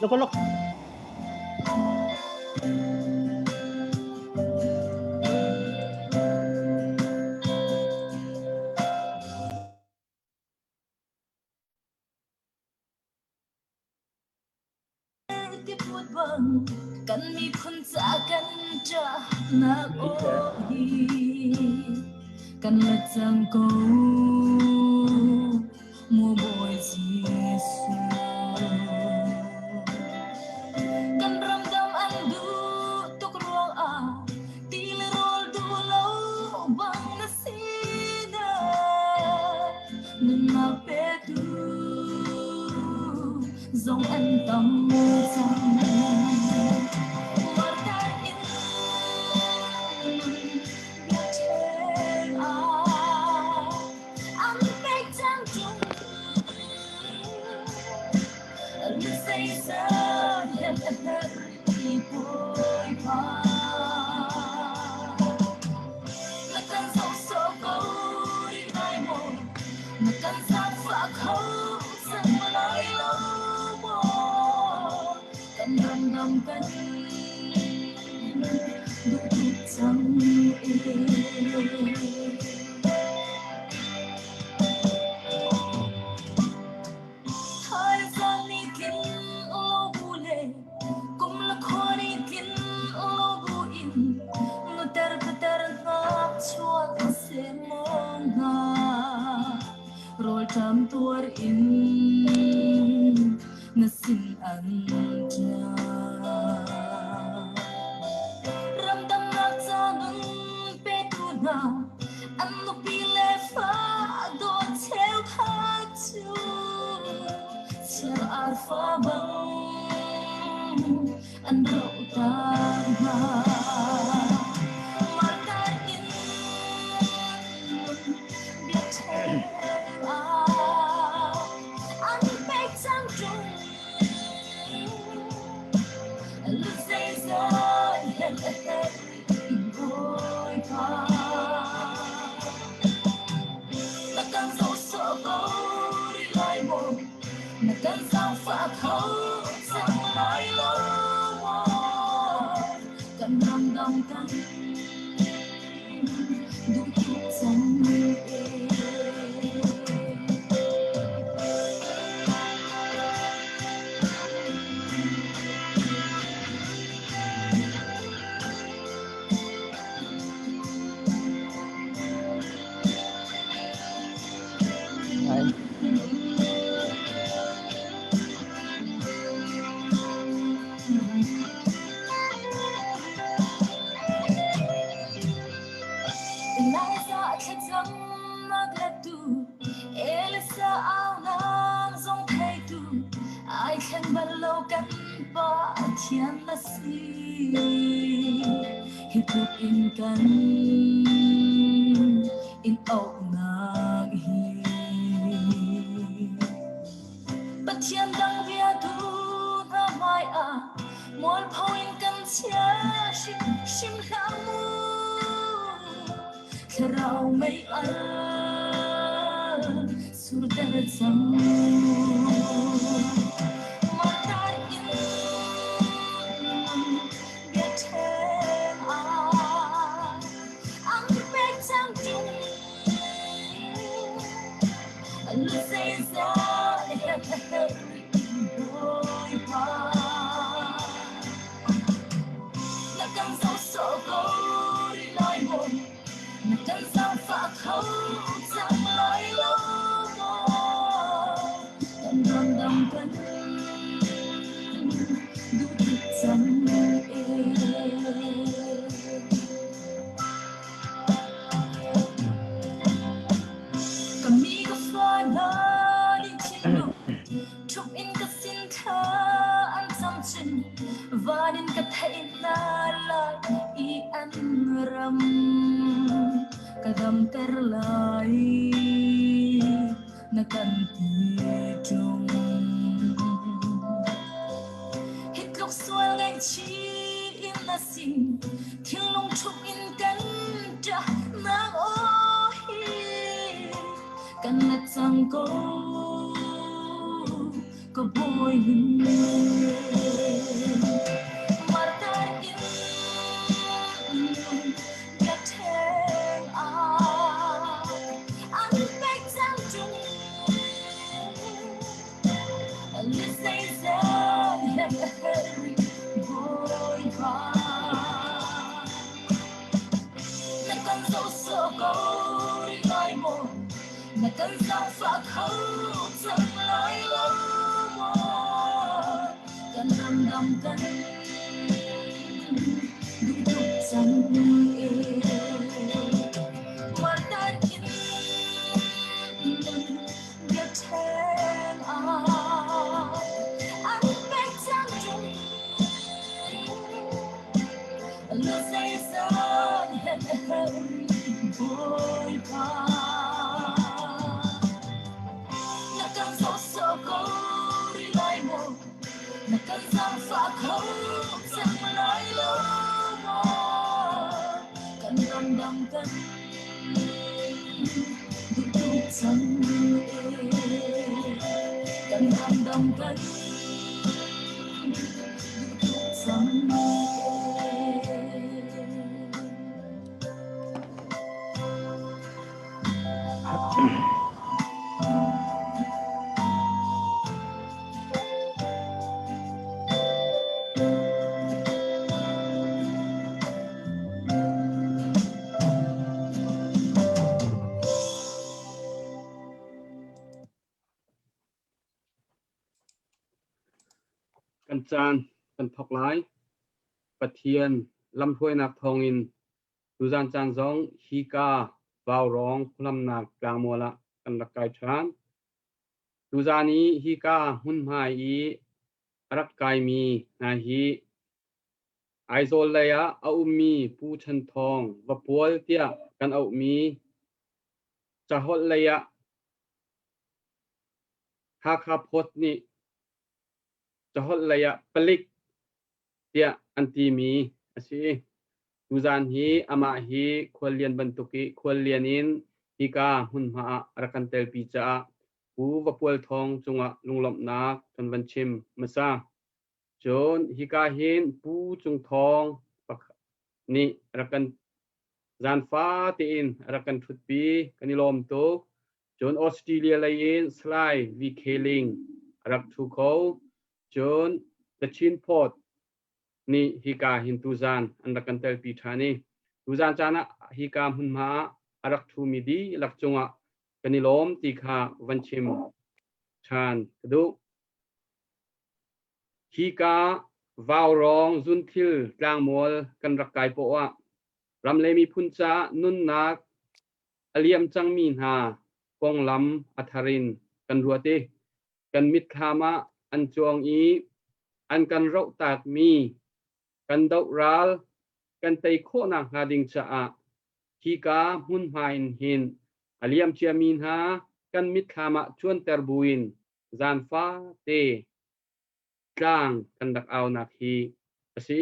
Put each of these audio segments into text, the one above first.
Look, look. Tiput bang kan miphun ca kan ṭahnak aw hi kan let cang ko mu Bawi Jesuh. Kan ramdam an duh tuk ruangah ti le rawl duh lo bang na si na nunnak petu zong an tam cang. Martar in biakṭheng ah an pek cang ṭung. Zeizat hen a herh i Bawipa. Na kan zoh sawh ko rih lai maw? Na kan zaangfah kho cang lai lo maw? Kan ramdang kan duh tuk cang e. Thaizang nih tlin lo bu le kum le khua nih tlin lo bu in nuter pater ngakchuak semong hna rawlṭam tuar in na sin an ṭa. Ramdamnak ca nun petu hna an nupi le fa dawt cheukhat cu chiar arfa bang an roh ta hna. Martar in biakṭheng ah an pek cang ṭung. Lu zeizat hen a herh in Bawipa. Na kan zoh sawh ko rih lai maw? Na kan zaangfah kho cang lai lo maw? Kan ramdang kan duh tuk cang e. Ai. Eliza thlacamnak lettu Elisa aunak zong theitu ai thleng bal lo kan Pathian na si hi tluk in kan in auhnak hi Pathian dang biatu hna hmai ah mualpho in kan chia hrim hrim hlah mu thlarau mei al surter cang Martar in biaṭheng ah an pek cang ṭung Na kan zoh sawh ko rih lai maw? Na kan zaangfah kho cang lai lo maw? Kan ramdang kan duh tuk cang e. Ka mi ka fa hna nih thinlung ṭhup in ka sin kha an cam chin van in ka theih hna lai i an ram ka damter lai na kan ti ṭung. Hi tluk sual ngaihchih in na sin thinlung ṭhup in kan ṭah nak aw. ko ka bawi Martar in biakṭheng ah an pek cang ṭung. Na kan zoh sawh ko rih lai maw? Na kan zaangfah kho cang lai lo maw? Kan ramdang kan duh tuk cang e. Martar in biakṭheng ah an pek cang ṭung. Zeizat hen a herh Bawipa. Na kan zoh sawh ko rih lai maw? Na kan zaangfah kho cang lai lo maw? Kan ramdang kan duh tuk cang e. Kan ramdang kan duh tuk cang e. Kan caan kan thawk lai. Pathian lamhruainak thawngin tuzan caan zong hika Vaurawng khualamnak tlangmual ah kan rak kai ṭhan. Tuzan i hika hmunhma i a rak kaimi hna hi Aizawl lei ah a ummi Pu Chan Thawng Vapual tiah kan auhmi caholh lei ah Hakha Post nih caholh lei ah palik tiah an timi a si. Tuzaan hi amah hi khuallian bantuk i khuallian in hika hmunhma ah a rak kan telpi caah Pu Vapual Thawng cungah lunglawmhnak kan van chim hmasa. Cun hika hin Pu Cung Thawng nih rak kan zaanfa tein rak kan ṭhutpi kan i lawm tuk. Cun Australia lei in Salai VK Ling a rak ṭhu kho. Cun The Chin Post nih hika hin tuzaan an rak kan telpi ṭhan i tuzaan caan ah hika hmunhma ah a rak ṭhumi dihlak cungah kan i lawm ti kha van chim ṭhan ka duh. Hika Vaurawng zunthil tlangmual kan rak kai poah ah ram le miphun caah nunnak a liam cangmi hna konglam a thar in kan ruat i kan mitthlam ah an cuang i an kan rohtakmi kan doh ral kan tei khawhnak hnga ding caah hika hmunhma in hin a liam ciami hna kan mitthlam ah cuanter buin zaanfa te tlang kan rak aunak hi a si.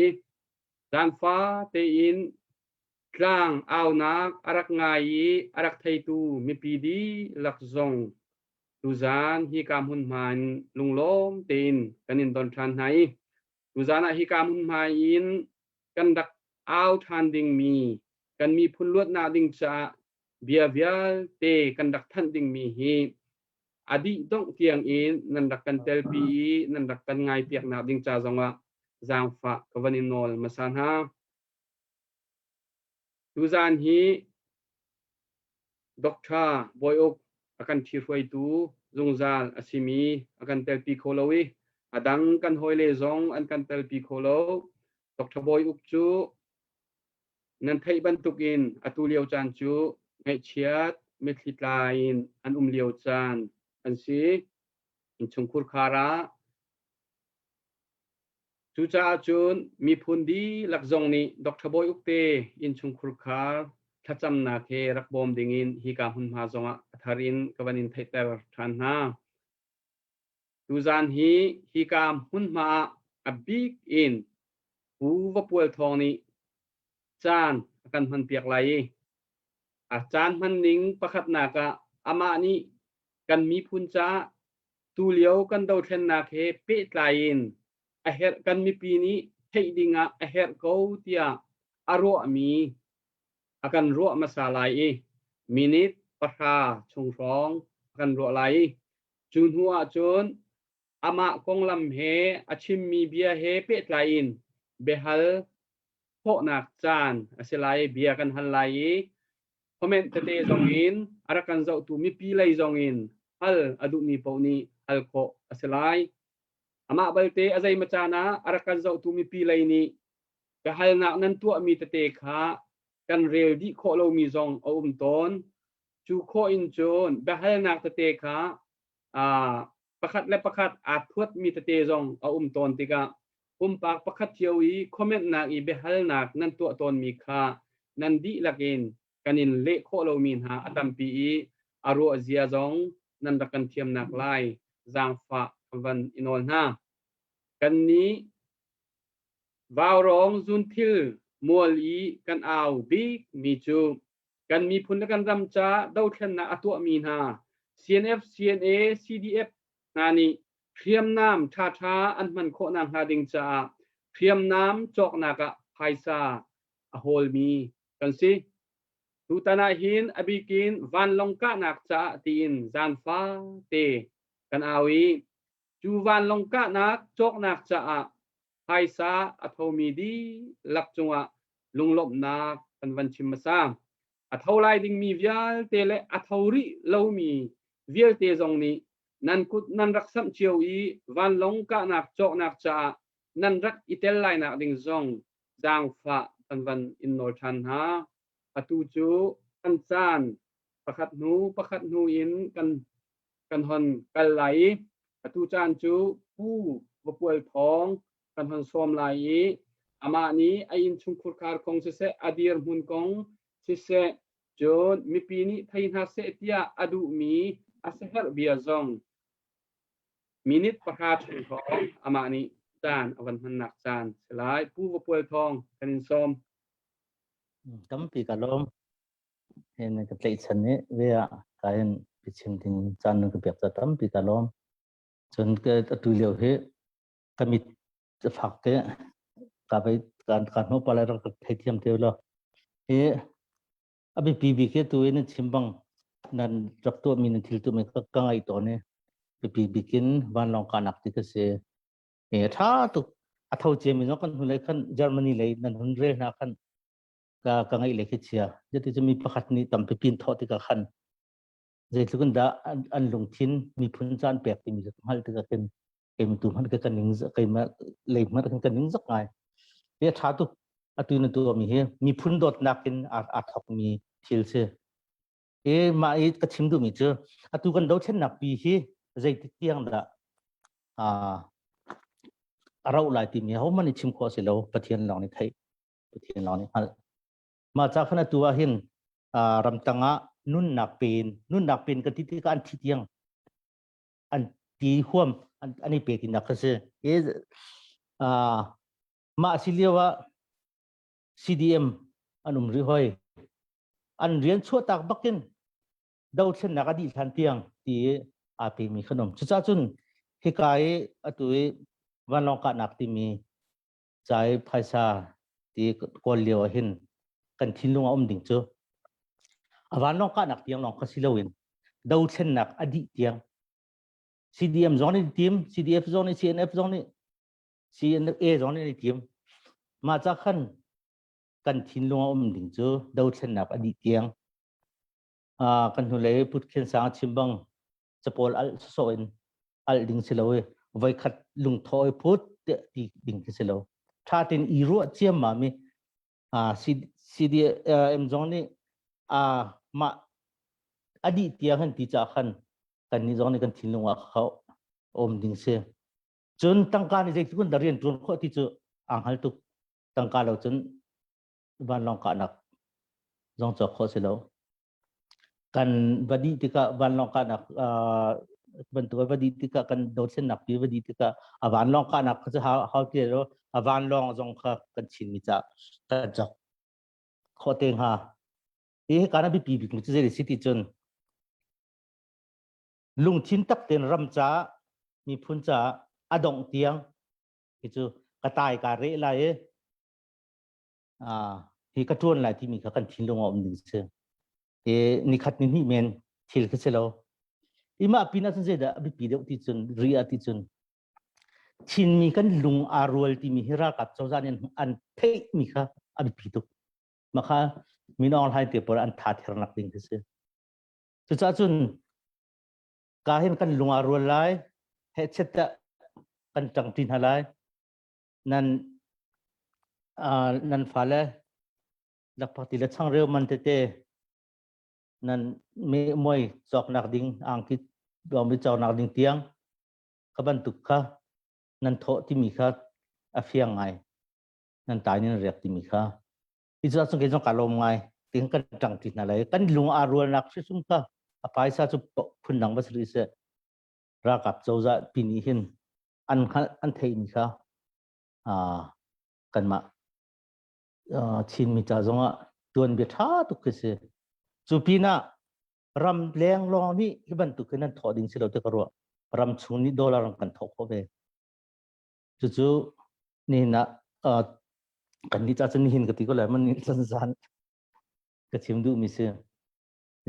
Zaanfa tein tlang aunak a rak ngai i a rak theitu mipi dihlak zong tuzaan hika hmunhma in lunglawm tein kan in don ṭhan hna i tuzaan ah hika hmunhma in kan rak au ṭhan dingmi kan miphun luatnak ding caah bia vialte kan rak thanh dingmi hi a dih dongh tiang in nan rak kan telpi i nan rak kan ngaipiaknak ding ca zongah zaangfah ka van in nawl hmasa hna. Tuzaan hi Doctor Bawi Uk a kan ṭhihruaitu zungzal a simi a kan telpi kho lo i a dang kan hawile zong an kan telpi kho lo. Doctor Bawi Uk cu nan theih bantukin atu lio caan cu ngaihchiat mitthli tla in an um lio caan an si. Innchungkhur khar ah Cucaah cun miphun dihlak zong nih Dr. Bawi Uk te innchungkhur khar thlacamnak he rak bawm dingin hika hmunhma zongah a thar in ka van in theihter ṭhan hna. Tuzaan hi hika hmunhma ah a bik in Pu Vapual Thawng nih caan a kan hmanpiak lai i a caan hman ning pakhatnak ah amah nih kan Kan miphun caah tulio kan dothlennak he pehtlai in a herh kan mipi nih theih dingah a herh ko tiah a ruahmi a kan ruah hmasa lai i minute 10 chung hrawng a kan ruah lai i cu hnu ahcun amah konglam he a chimmi bia he pehtlai in biahal khawhnak caan a si lai. Bia kan hal lai i comment tete zong in a rak kan zohtu mipi lei zong in hal a duhmi paoh nih hal khawh a si lai. Amah balte a zeimaw caan ah a rak kan zohtu mipi lei nih biahalnak nan tuahmi tete kha kan rel dih khawh lomi zong a um tawn. Cu khawh in cun biahalnak tete kha pakhat le pakhat aa thuatmi tete zong a um tawn tikah pumpak pakhat cio i comment nak i biahalnak nan tuah tawnmi kha nan dihlak in kan in leh khawh lomi hna a tampi i a ruah zia zong nan rak kan thiamnak lai zaangfah ka van i nawl hna. Kannih Vaurawng zunthil mual i kan au bik mi cu kan miphun le kan ram ca dothlennak a tuahmi hna CNF, CNA, CDF hna nih hriamnam ṭhaṭha an hman khawhnak hnga ding caah hriamnam cawknak ah phaisa a hawlmi kan si. Tutan ah hin a bikin vanlawng kahnak caah tiin zaanfa te kan au i cu vanlawng kahnak cawknak caah phaisa a thomi dihlak cungah lunglawmhnak kan van chim hmasa. A tho lai dingmi vialte le a tho rih lomi vialte zong nih nan kut nan rak samh cio i vanlawng kahnak cawknak caah nan rak i tel lainak ding zong zaangfah kan van in nawl ṭhan hna. Atu cu kan caan pakhat hnu pakhat hnu in kan hon kal lai i atu caan cu Pu Vapual Thawng kan hon sawm lai i amah nih a innchungkhur khar kong siseh, a dirhmun kong siseh, cun mipi nih thei hna seh tiah a duhmi a siaherh bia zong minute 10 chung hrawng amah nih caan a van hmannak caan si lai. Pu Vapual Thawng kan in sawm. Tampi ka lawm. Hin ka tlaihchan i ve ah ka hin biachim ding caan nan ka pek ca tampi ka lawm. Cun ka atu lio hi ka mit fak te ka vai kan ka hno pala rak theithiam te lo. Hi a biapi bik hi tu in chim bang nan rak tuah mi nan thil tu mi ka ka ngai tawn i biapi bik in vanlawng ka nak ti ka si. E tha tuk a tho che mi no kan hun lei khan Germany lei nan hun rel hna khan ka ka ngaih le khi chia jati cu mi pakhat nih tampi pin thawh tikah khan zeitluk in dah an lungthin miphun caan pek timi ka hngalh tikah khin keimah tu hmanh ka ning keimah lei hmanh khan ka ning zak ngai hi a tha tuk atu na tuah mi hi miphun dawtnak in a thok mi thil si e mah i ka chim duhmi cu atu kan dothlennak pi hi zeitik tiang dah a rauh lai timi hohmanh nih chim khawh si lo Pathian lawng nih theih Pathian lawng nih hngalh. Mah ca khan atu ah hin ramtang ah nunnak pen nunnak pen kan ti tikah an thi tiang an ti huam an i pe tinak kha si. E mah si lio ah CDM an um rih hoi. An rian chuahtak bakin dothlennak a dih hlan tiang ti aa pemi khan um. Cucaah cun hika i atu i vanlawng kahnak timi cai phaisa ti kawl lio ah hin kan thinlung a um ding cu a vanlawng kahnak tiang lawng kha si loin dothlennak a dih tiang CDM zong nih tim CDF zong nih CNF zong nih CNA zong nih tim mah ca khan kan thinlung a um ding cu dothlennak a dih tiang kan hnulei Put Khen Sang a chim bang capawl al sawsawh in al ding si lo i voikhat lungthaw i phut ti ding khi si lo tha tin i ruah ciam ma mi CDM zong nih a mah adi tiang han ti cha khan kan ni zong nih kan thinlung ah kha om ding si cun tangka ni zeitluk in rian tuan khawh ti cu ang hal tuk tangka lo cun vanlawng kahnak zong cawk khawh si lo Kan va dih tikah vanlawng kahnak bantuk va dih tikah kan dothlennak pi va dih tikah a vanlawng kahnak kha cu hau ti lo a vanlawng zong kha kan Chinmi ca kan cawk khawh te hnga. Hi kan a biapi bik mi cu zei si ti cun. Lungthin tak tein ram caah miphun caah a dongh tiang hi cu ka tai ka reh lai i hi ka ṭuan lai timi kha kan thinlung ah um ding si. I nikhat ni hnih men thil kha si lo. Imah pin ah cun zeidah a biapi deuh ti cun ri ah ti cun Chinmi kan lung aa rual timi hi ralkap cozah nih an theihmi kha a biapi tuk. Mah kha Min Aung Hlaing te pawl an tha thernak ding khi si. Cucaah cun ka hin kan lung aa rual lai, hehchet dah kan ṭangṭi hna lai. Nan uh, nan fale lakphakti le changreu man tete nan me moi cawknak ding angki dawmi cawknak ding tiang ka bantuk kha nan thawh timi kha a fiang ngai nan tai nan riak timi kha hi cu cun kei zong ka lawm ngai ting kan ṭang ti hna lai kan lung aa rualnak hrisum kha a phaisa cu phun dang va si rih seh ralkap cozah pi nih hin an hngalh an theihmi kha kanmah Chinmi ca zongah tuanbia ṭha tuk khi si. Cu pinah ram leng lawng nih hi bantuk hin an thawh ding si lo ti ka ruah. Ram chung nih dollar an kan thawh khawh ve. Cucu nihin ah kan nih ca cun nihin ka ti ko lai man ni cun zan ka chim duhmi si.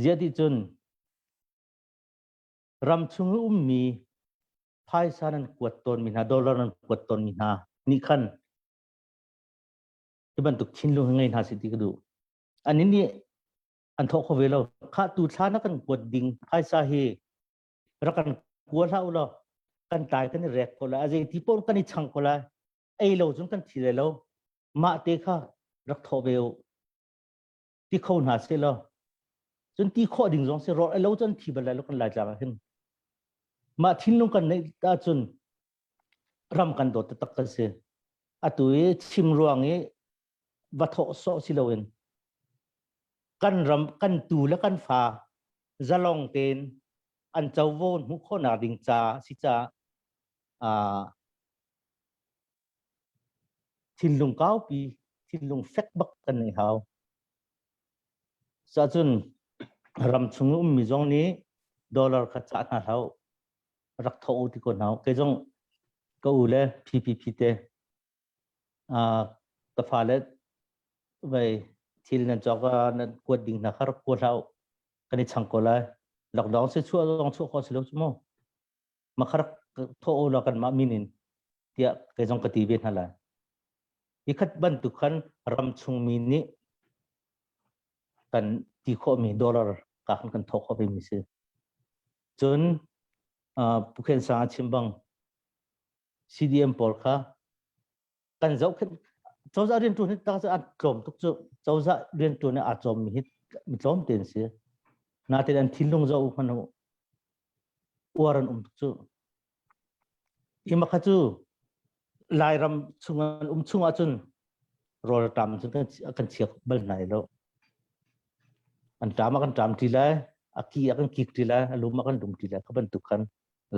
Ziah ti cun ram chung i ummi phaisa nan kuat tawnmi hna dollar nan kuat tawnmi hna nih khan hi bantuk thinlung hi ngei hna sih ti ka duh. An nih an thawh kho ve lo. Khah tu thla na kan kuat ding phaisa hi rak kan kua hlah u law kan tai kan i rek ko lai a zei ti paoh kan i chang ko lai ei lo cun kan thi lai lo mah te kha rak thawh ve u ti kho hna seh law cun ti khawh ding zong si rawh lo cun thi bal lai lo kan lai tlang ah hin mah thinlung kan neih ahcun ram kan dawt taktak kan si atu i chim ruang i va thawh sawh si loin kan ram kan tu le kan fa zalong tein an covo hmuh khawhnak ding ca si ca thinlung kaupi thinlung fek bak kan nei hau cun ram chung ummi zong nih dollar kha cah hna hlau rak tho u ti ko hna kei zong ka u le PPP te ka fale vei thil nan cawk nan kuat ding hna kha rak kua hlah kan i chang ko lai lockdown se chuah zong chuah khawh si lo cu mu ma kha rak tho u law kanmah min in tiah kei zong ka ti ve hna lai hi khat bantuk khan ram chung mi nih kan ti khawhmi dollar ka khan kan thawk khawh ve mi si cun Pukhen sang a chim bang CDM pawl kha kan zohkhenh cozah rianṭuan hi tak an tlawm tuk cu cozah rianṭuan aa cawmmi hi mi tlawm te an si natin an thinlung zoh hmanh u uar an um tuk cu ima kha cu Lairam chung an um chung ahcun rawl ṭam cun kan chiak bal hna lo an ṭam ah kan ṭam ṭi lai a ki ah kan kik ṭi lai a lum ah kan lum ṭi lai kha bantuk khan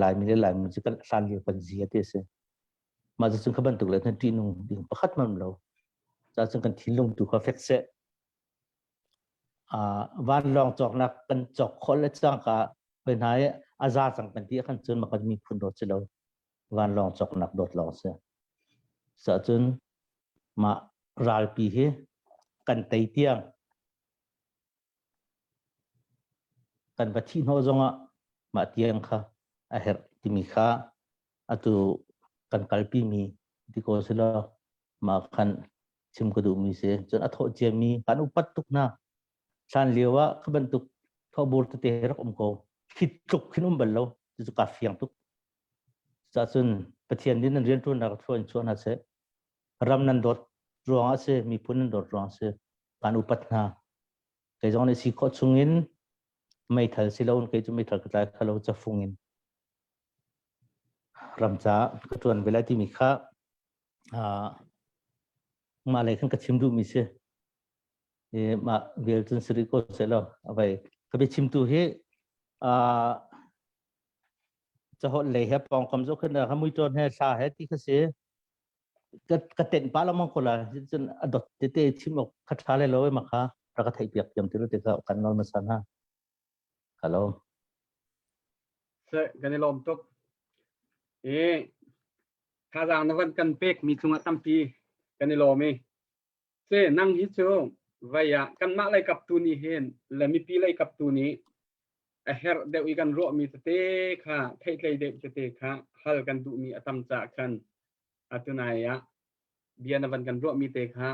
Laimi le Laimi cu kan hlan lio kan zia te a si. Mah cu kha bantuk le ṭih nung ding pakhat man lo. Ca cun kan thinlung tu kha fek seh. Vanlawng cawknak kan cawk khawh le cangka hoi hna i a za cang kan ti khan cun mah kan miphun dawt si lo. Vanlawng cawknak dawt lawng si. Ca cun mah ralpi hi kan tei tiang Kan va thih hnawh zongah mah tiang kha a herh timi kha atu kan kalpi mi ti ko selaw mah khan chim ka duhmi si. Cun a thawh ciami kan upat tuk hna. Hlan lio ah kha bantuk thawhbur tete rak um ko. Khi tluk khin um bal lo. Cucu ka fiang tuk. Cucun Pathian nih nan rianṭuannak thlua in chuah hna seh. Ram nan dawt ruangah a si, miphun nan dawt ruangah a si. Kan upat hna. Kei zong nih si khawh chungin meithal si loin kei cu meithal ka tlai kha lo cafung in ram caah ka ṭuan ve lai timi kha mah lei khan ka chim duhmi si. I mah vial cun si rih ko seh law avei ka biachimtu hi caholh lei he pawngkam zoh khin ha muiṭawn he hla he ti kha si. Ka tenh pa lengmang ko la cun a dot tete chim awk kha ṭha le lo ma kha rak ka theih piak thiam ti lo ti kha kan nawl hmasa hna. Hello. Seh, kan i lawm tuk. I thazaang na van kan pek mi cungah tampi kan i lawm i Se nang hi cu vai ah kanmah lei kap tu nih hin le mipi lei kap tu nih a herh deuh i kan ruahmi tete kha theihtlei deuh tete kha hal kan duhmi a tam caah khan atunai ah bia na van kan ruahmi te kha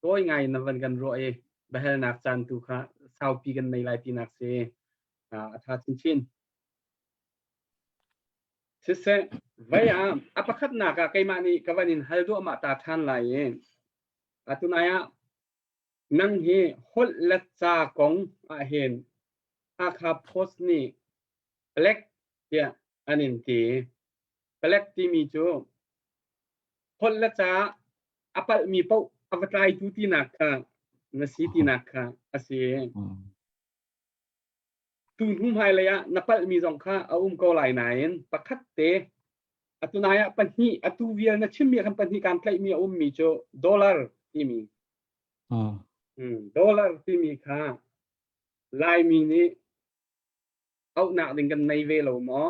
tawi ngai na van kan ruah i biahalnak caan tu kha saupi kan nei lai tinak si a tha chinchin. Siseh, vai ah a pakhatnak ah keimah nih ka van in hal duahmah ta ṭhan lai i atunai ah nang hi holh le ca kong ah hin Hakha Post nih palek tiah an in ti. Palek timi cu holh le ca a palhmi paoh a va tlaitu tinak kha na si tinak kha a si. Tu hnu hmailei ah na palhmi zong kha a um ko lai nain pakhat te atunai ah pahnih atu vial na chimmi khan pahnih kan tlaihmi a ummi cu dollar timi. Dollar timi kha Laimi nih auhnak ding kan nei ve lo maw?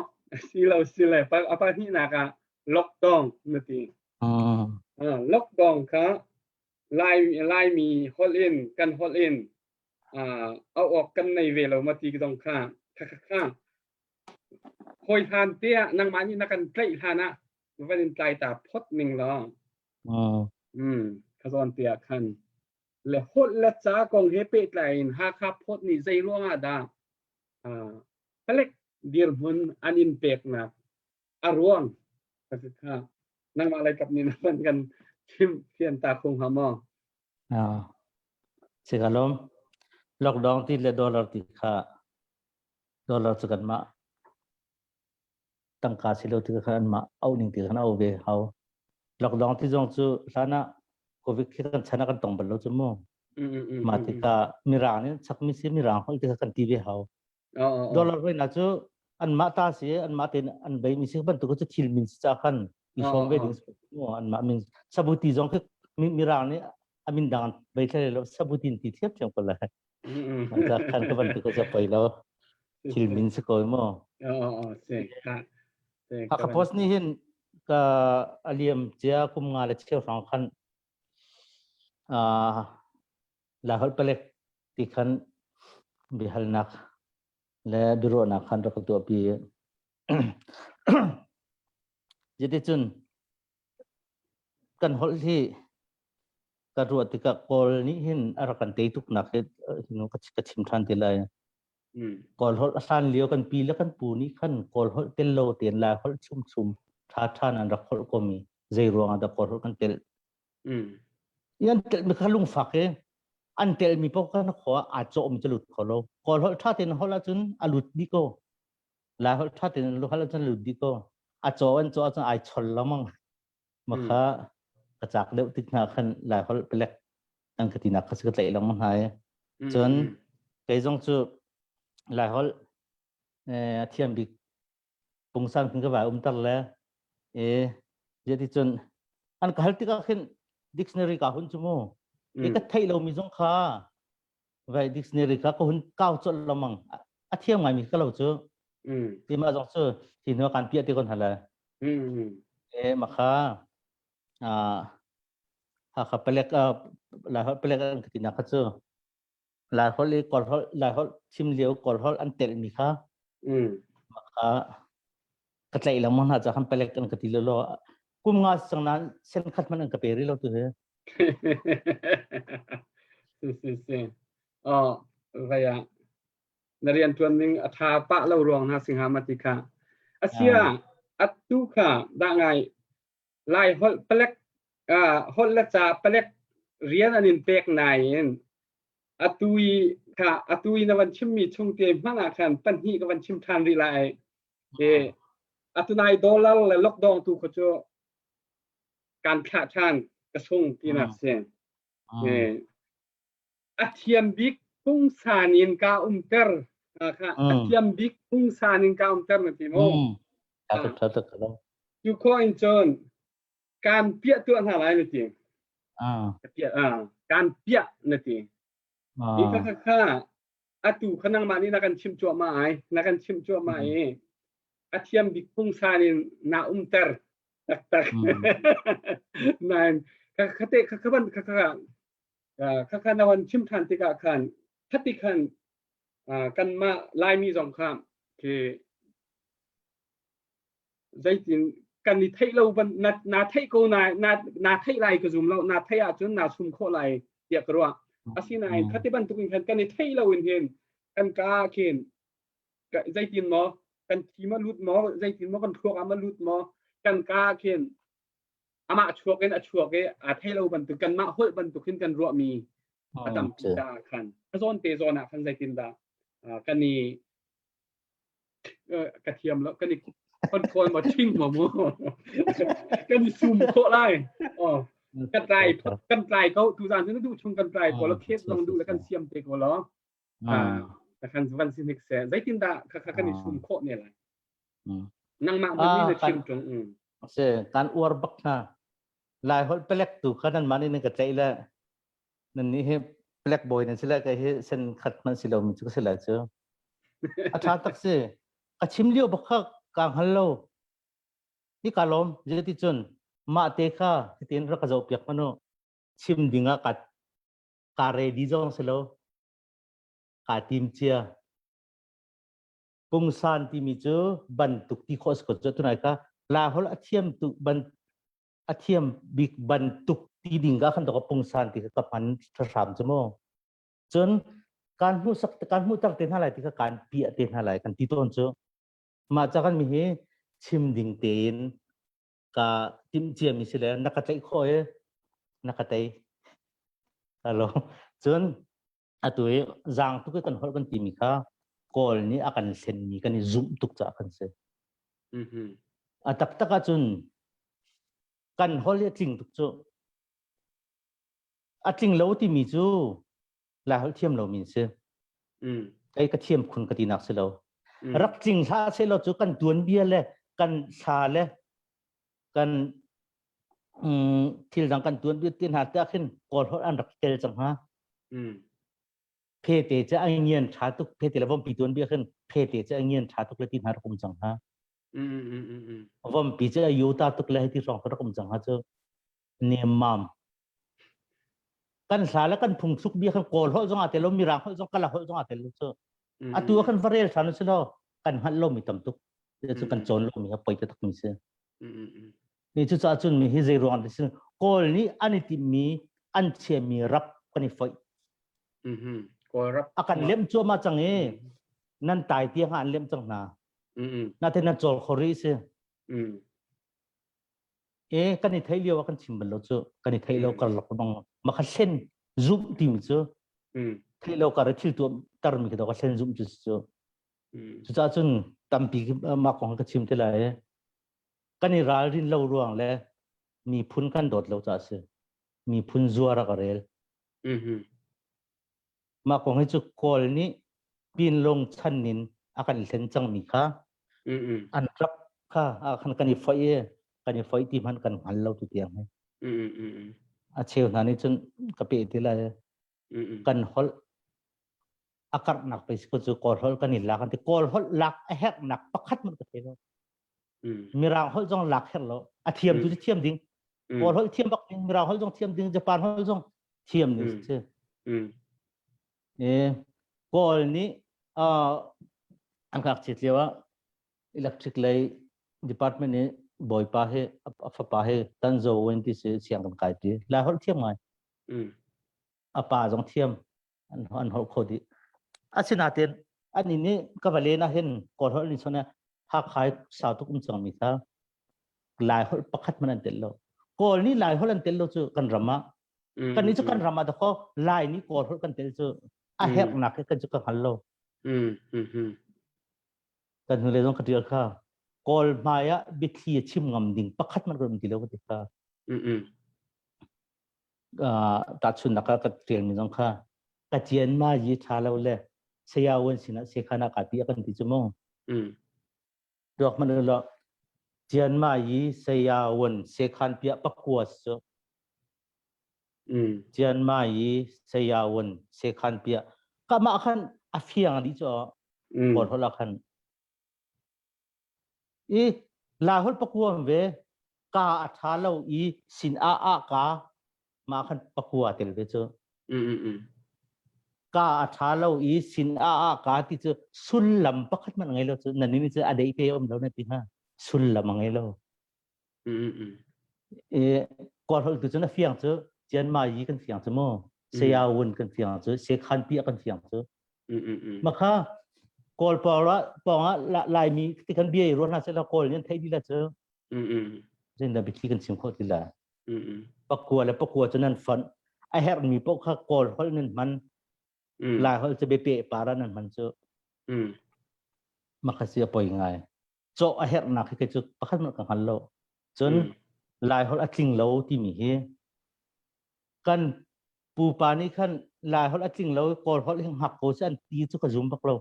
Si lo si le a pahnihnak ah lockdown na ti. Lockdown kha Lai Laimi holh in kan holh in auh awk kan nei ve lo ma ti zong kha kha kha kha hawi hlan te ah nangmah nih na kan tlaih hlan ah van in tlai ta phot ning law kha zawn te ah khan le holh le ca kong he pehtlai in Hakha phot nih zei ruang ah dah palek dirhmun an in peknak a ruang kha nangmah lei kap nih na van kan chim fian ta khung ha maw? Si ka lawm. Lockdown ti le dollar ti kha dollar cu kanmah tangka si lo ti kha anmah auh ning ti khan au ve hau. Lockdown ti zong cu hlan ah COVID khi kan chan ah kan tong bal lo cu mu. Mah tikah mirang nih chakmi si mirang holh ti kha kan ti ve hau. Dollar hoi na cu anmah ta si anmah tein an bei mi si bantuk cu thil min si ca khan i hrawm ve ding anmah min sabuti zong khi mirang nih a min dang bei thlai lo sabutin ti thiam thiam ko lai ca khan ka bantuk cu poi lo thil min si ko mo Hakha Post nih hin ka aliam cia kum nga le cheu hrawng khan Laiholh palek ti khan biahalnak le biaruahnak khan rak ka tuahpi. Cuticun kan holh hi ka ruah tikah Kawl nih hin a rak kan tei tuknak hi ka chim ṭhan ti lai. Kawl holh a hlan lio kan pi le kan pu nih khan Kawl holh tel lo tein Lai holh chumchum ṭha ṭhan an rak holh komi zei ruang ah dah Kawl holh kan telh An telhmi kha lungfak i an telhmi paoh kha na khua aa cawhmi cu lut kho lo. Kawl holh ṭha tein holh ahcun a lut dih ko. Lai holh ṭha tein holh ahcun a lut dih ko. A caw an caw ahcun ai chol lengmang. Ma kha ka cak deuh tik hna khan Lai holh palek an ka tinak kha si ka tlaih lengmang hna i. Cun kei zong cu Lai holh a thiam bik pungsan khin ka vai umter le e zeticun an ka hal tikah khin dictionary ka hun chu mu i ka theih lomi zong kha vai dictionary kha ka hun kau colh lengmang a thiam ngaimi ka lo cu ti ma zong cu hi hnu kan piah ti kon hala e makha a ha kha palek la palek an ka tina kha cu Laiholh i Kawlholh Laiholh chim lio Kawlholh an telhmi kha kha ka tlaih lengmang hna ca khan palek an ka ti lo kum nga sang nain sen khat hmanh an ka pe rih lo tu hi. Si si si. Oh, vaya. Na rian tuan ning a tha pah lo ruang hna singha ma ti kha. Asia atu kha da ngai Lai holh palek holh le ca palek rian an in pek nain atu i kha atu i na van chimmi chung te hmanh ah khan pahnih ka van chim ṭhan rih lai e atu nai dollar le lockdown tu kha cu kan thlah ṭhan ka sung tinak si e a thiam bik pungsan in ka umter kha a thiam bik pungsan in ka umter na ti mu cu khawh in cun kan piah tuah hna lai na ti kan piah na ti hi kha kha atu kha nangmah nih na kan chimh cuahmah ai na kan chimh cuahmah i. A thiam bik pungsan in na umter taktak. Nain khate kha ban kha kha kha kha na hon chim than tikah khan khati khan kanmah Laimi zong kha khi zeitin kan i theih lo ban na na theih ko na na na theih lai ka zum lo na theih ahcun na sum khawh lai tiah ka ruah asinain khati bantuk in khan kan i theih lo in hin kan ka khin zeitin maw kan thi ma lut maw zeitin maw kan thluak ah ma lut maw kan ka khin amah chuak in a chuak i aa thei lo bantuk kanmah holh bantuk hin kan ruahmi a tampi caah khan a zawn te zawn ah khan zeitin dah kan i ka thiam lo kan i control maw ching maw mu kan i sum khawh lai oh kan tlai kan tlai ko tu zan cu na duh chung kan tlai ko lo khet zong duh le kan siam te ko lo kan van si hnik se zeitin dah kha kha kan i sum khawh ne lai nangmah hmanh nih na chim ṭung se kan uar bak hna lai holh pelek tu kha nan mah nih ka tlaih le nan nih hi black boy nan si le kai hi sen khat hmanh si lo mi cu ka si lai cu a ṭha tak si ka chim lio bak kha ka hngal lo hi ka lawm zeiti cun mah te kha hitin rak ka zoh piak manu chim ding ah ka ka ready zong si lo ka tim cia pungsan timi cu bantuk ti khawh si ko cu tunai ka la hol a thiam tu ban a thiam bik bantuk ti ding ka khan to ka pungsan ti ka hman hram chu mu cun kan hmu sak kan hmu tak te hna lai ti ka kan pia te hna lai kan ti ton chu ma cha kan mi hi chim ding tein ka tim cia mi si le na ka tlaih kho e na ka tei hello cun atu i zaang tuk i kan holh kan timi kha kawl nih a kan thlenmi kan i zumh tuk caah kan si a taktak ahcun kan holh hi a tling tuk cu a tling lo timi cu lai holh thiam lomi si kei ka thiam khun ka tinak si lo rak tling hlah seh law cu kan tuanbia le kan thla le kan thil dang kan tuanbia ti hna te khin kawl holh an rak tel cang ha phete che a ngian tha tuk phete le vompi tuanbia khin phete che a ngian tha tuk le ti hna rak um cang ha vompi che a yota tuk le ti hrawng rak um cang ha cu nemmam kan hla le kan phungthluk bia kan kawl holh zong ah tel lo mirang holh zong kala holh zong ah tel lo cu atu ah kan va rel than si lo kan hngalh lo mi tam tuk cu kan cawn lo mi ha poi tak mi si ni cu ca cun mi hi zei ruang ti sin kawl nih an i timmi an chiami rap kan i foih kawl rap a kan lem cuahmah cang i nan tai tiang ah an lem cang hna na te nan cawl khori si e kan i thei lio ah kan chim bal lo cu kan i thei lo kar lak bang ma kha thlen zumh timi cu thei lo kar thil tuam tar mi ka thlen zumh cu cu cucaah cun tampi mah kong ka chim te lai kan i ralrin lo ruang le miphun kan dawt lo caah si miphun zuar a ka rel Mah kong hi cu Kawl nih Pinlung chan in a kan thlen cangmi kha an rak kha khan kan i foih i kan i foih ti hmanh kan hngal lo tu tiang hi. A cheu hna nih cun ka pe ti lai kan holh a karhnak pe si ko cu Kawl holh kan i lak an ti Kawl holh lak a herhnak pakhat hmanh ka thei lo. Mirang holh zong lak herh lo. A thiam tu cu thiam ding. Kawl holh thiam bak ding, Mirang holh zong thiam ding, Japan holh zong thiam ding si. E Kawl nih an ngakchiat lio ah electric lei department i bawipa he a fapa he Tanzo wen ti si siang kan kai ti. Lai holh thiam ngai. A pa zong thiam. An an holh kho dih. Asinain an inn i ka va len ah hin Kawl holh nih cun Hakha i sau tuk um cangmi kha Lai holh pakhat hmanh an telh lo. Kawl nih Lai holh an telh lo cu kan ram ah. Kan nih cu kan ram ah dakaw Lai nih Kawl holh kan telh cu a herhnak hi kan cu ka hngal lo. Kan hnulei zong ka tial kha Kawl hmai ah biathli a chim ngam ding pakhat hmanh kan um ti lo ka ti kha. Tahchunhnak ah ka ṭialmi zong kha ka cian ma yi ṭha lo le saya wan sinah sekhana ka ti a kan ti cu mu. Tuak hmanh lo cian ma yi saya wan sekhan pia pakua cu. Cian ma yi saya wan sekhan pia ka mah khan a fiang dih cu kawl holh ah khan. I Lai holh pakua ve ka a ṭha lo i sin a a ka mah khan pakua tel ve cu. Ka a ṭha lo i sin a a ka ti cu sullam pakhat hmanh ngei lo cu nan nih cu a dei te um lo na ti hnga sullam a ngei lo. I Kawl holh tu cu na fiang cu Cian Ma Yi kan fiang cu mu Saya Wun kan fiang cu Sekhan Pi kan fiang cu Makha Kawl pawng ah Laimi ti kan bia i ruah hna seh Kawl nih an theih dih la cu. Zeitindah biathli kan chim khawh ti la. Pakua le pakua cu nan fonh. A herhmi paoh kha Kawl holh nan hman. Lai holh cu biape para nan hman cu. Makha si a poi ngai. Cawh a herhnak hi kei cu pakhat hmanh ka hngal lo. Cun Lai holh a tling lo timi hi kan pupa nih khan Lai holh a tling lo Kawl holh hi hngak ko seh an ti cu ka zum bak lo.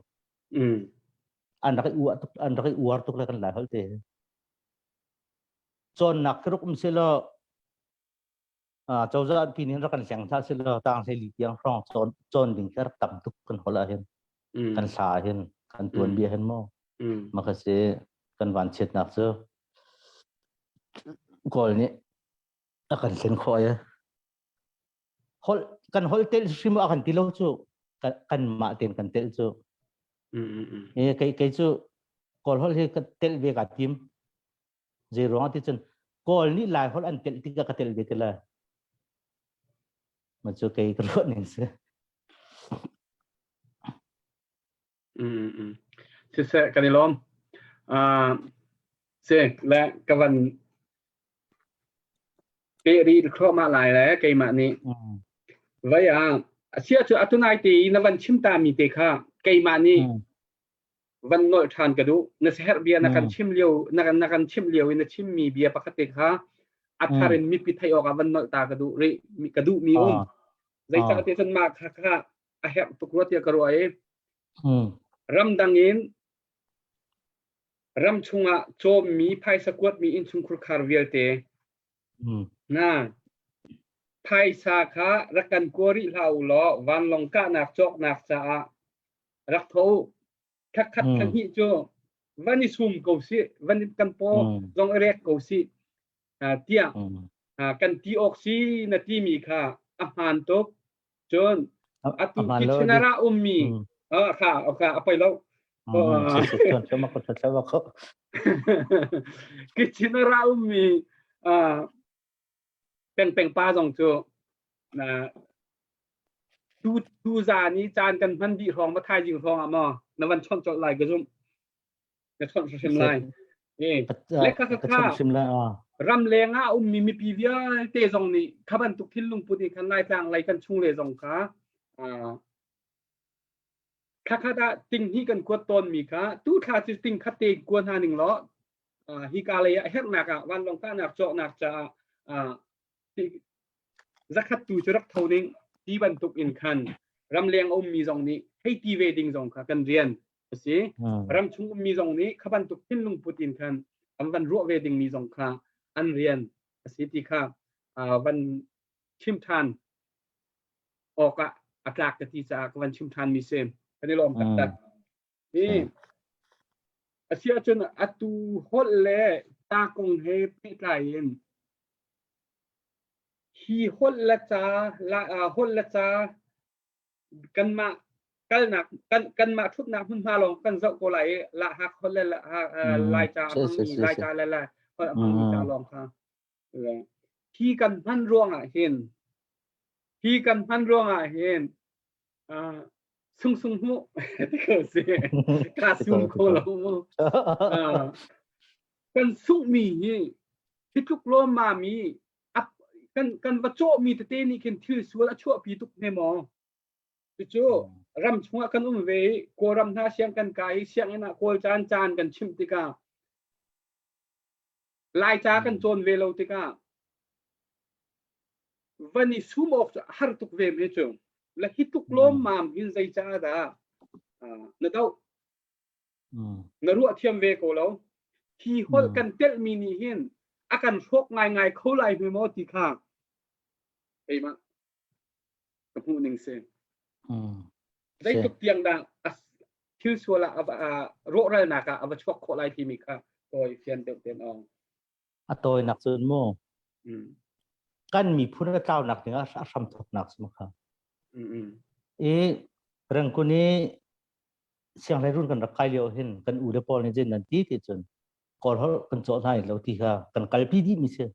An rak i uar tuk an rak i uar tuk le kan Lai holh te hi. Cawnnak khi ruk um selaw cozah pi nih rak kan hleng hlah selaw tang hlei li tiang hrawng cawn cawn ding khi rak tam tuk kan holh ah hin kan hla ah hin kan tuanbia hin maw maka si kan vanchiatnak cu Kawl nih a kan thlen khawh i holh kan holh telh hrim a kan ti lo cu kan mah ten kan telh cu e kei kei cu kawl holh hi ka telh ve ka tim zei ruang ti cun kawl nih lai holh an telh tikah ka telh ve te la ma cu kei ka ruah ning si. Siseh kan i lawm. Si le ka van peh rih thluahmah lai le keimah nih. Vai ah asia cu atunai te i na van chim ta mi te kha keimah nih van nolh ṭhan ka duh. Na siaherh bia na kan chim lio na kan na kan chimh lio i na chimmi bia pakhat te kha a thar in mipi theih awk ah van nolh ta ka duh rih ka duh mi um. Zeicah ti cun mah kha kha a herh tuk rua tiah ka ruah i ramdang in ram chungah cawmmi phaisa kuatmi innchungkhur khar vialte na phaisa kha rak kan kua rih hlah u law vanlawng kahnak cawknak caah rak tho u. Thakhat thahnih cu van i sum ko si van kan paw zong i rek ko si tiah kan ti awk si na timi kha a hmaan tuk. Cun atu Kitchener ah ummi kha kha a poi lo. Kitchener ah ummi pengpeng pa zong cu tu tu zan i caan kan hman dih hrawng ma thaizing hrawng ah maw na van chawnh colh lai ka zumh. Na chawnh hrim lai. Le kha kha ramleng ah ummi mipi vialte zong nih kha bantuk thinlung put in khan Laitlang lei kan chung le zong kha thla khat ah ting hnih kan kuat tawnmi kha tu thla cu ting khat te kua hna ning law hika lei ah herhnak ah vanlawng kahnak cawknak caah zakhat tu cu rak tho ding ti bantuk in khan ramleng a ummi zong nih hei ti ve ding zong kha kan rian a si. Ramchung ummi zong nih kha bantuk thinlung put in khan an van ruah ve dingmi zong kha an rian a si ti kha van chim ṭhan awkah a tlak ka ti caah ka van chim ṭhanmi si. Kan i lawm taktak. Hi a si ahcun atu holh le ca kong he pehtlai in hi holh le ca holh le ca kanmah kalnak kan kanmah ṭhutnak hmunhma lawng kan zoh ko lai i lahak holh le Laica a hmangmi Laica le Lai holh a hmangmi ca lawng kha hi kan hman ruangah hin hi kan hman ruangah hin sung sung hmu ti ko si ka sum kho lo mu kan sungmi hi hi tluk lawm ma mi kan kan va cawhmi tete nih khin thil sual a chuahpi tuk hme maw? Cucu ram chungah kan um ve i Kawlram hna siang kan kai i sianginn ah Kawl caan caan kan chimh tikah Laica kan cawn ve lo tikah van i sum awk cu a har tuk ve me cu. La hi tuk lawmmam hin zei caah dah na doh? Na ruah thiam ve ko lo. Hi holh kan telhmi nih hin a kan hrawk ngaingai kho lai hme maw ti kha keimah ka hmuh ning si. Zeitluk tiang dah thil sual ah rawhralnak ah a va chuak khawh lai timi kha Tawi fian deuh ten ong. A tawinak cun mu. Kan miphun a tlaunak ding ah a hram thoknak si kha. I Rangkun i sianghleirun kan rak kai lio hin kan u le pawl nih cun nan ti ti cun kawl holh kan cawh hna lo ti kha kan kalpi dih mi si.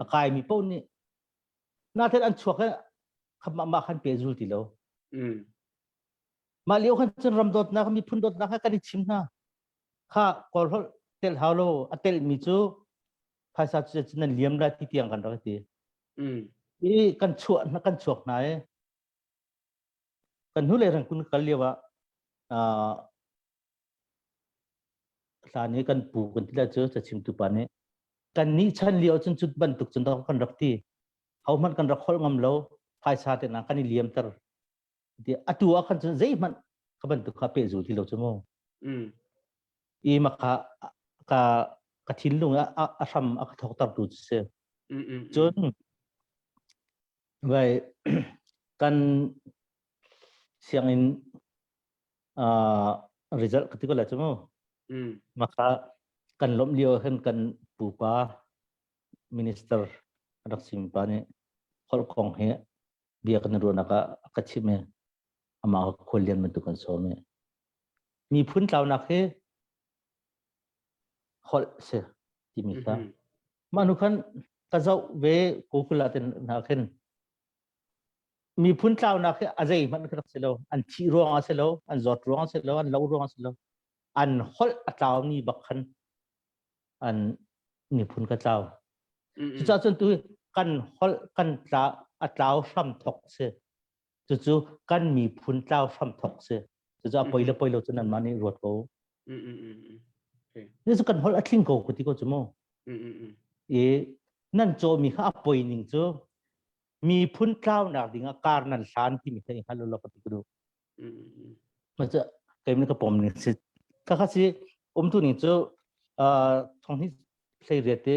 A kai mi paoh nih naten an chuak i mah mah khan pe zul ti lo. Mah lio khan cun ram dawtnak miphun dawtnak kha kan i chim hna. Kha kawl holh tel hau lo a tel mi cu phaisa cu cu nan liam lai ti tiang kan rak ti. I kan chuah kan chuak hna i kan hnu le rangkun kal lio ah hlan i kan pu kan ti lai cu cachimtu pa nih kan nih chan lio cun cut bantuk cun kan rak ti ho hmanh kan rak holh ngam lo phaisa te na kan i liamter ti atu ah khan cun zeihmanh kha bantuk kha pehzul ti lo cu mu i maka ka ka thinlung a a hram a ka thokter tu cu si cun vai kan sianginn uh, result ka ti ko la chu mu maka kan lom lio hin kan pupa minister rak sim pa nih holh kong hi bia kan ruahnak ah a ka chim i amah khual lian bantuk kan sawm i miphun tlaunak hi holh si timi kha mah nu khan ka zoh ve Google ah ten hna khin miphun tlaunak hi a zei hmanh rak si lo an thih ruang ah si lo an zawt ruang ah si lo an lo ruang ah si lo an holh a tlaumi bak khan an miphun ka tlau cucaah cun tu kan holh kan tla a tlau hram thok si cucu kan miphun tlau hram thok si cucu a poi le poi lo cu nan mah nih ruat ko ni cu kan holh a thling ko ku ti ko cu mu i nan caw mi kha a poi ning cu miphun tlaunak ding ah kar nan hlan timi kha i hngal lo ka ti ku du Maca keimah ka pom ning si. Ka kha si umtu ning cu thong hi hlei riat te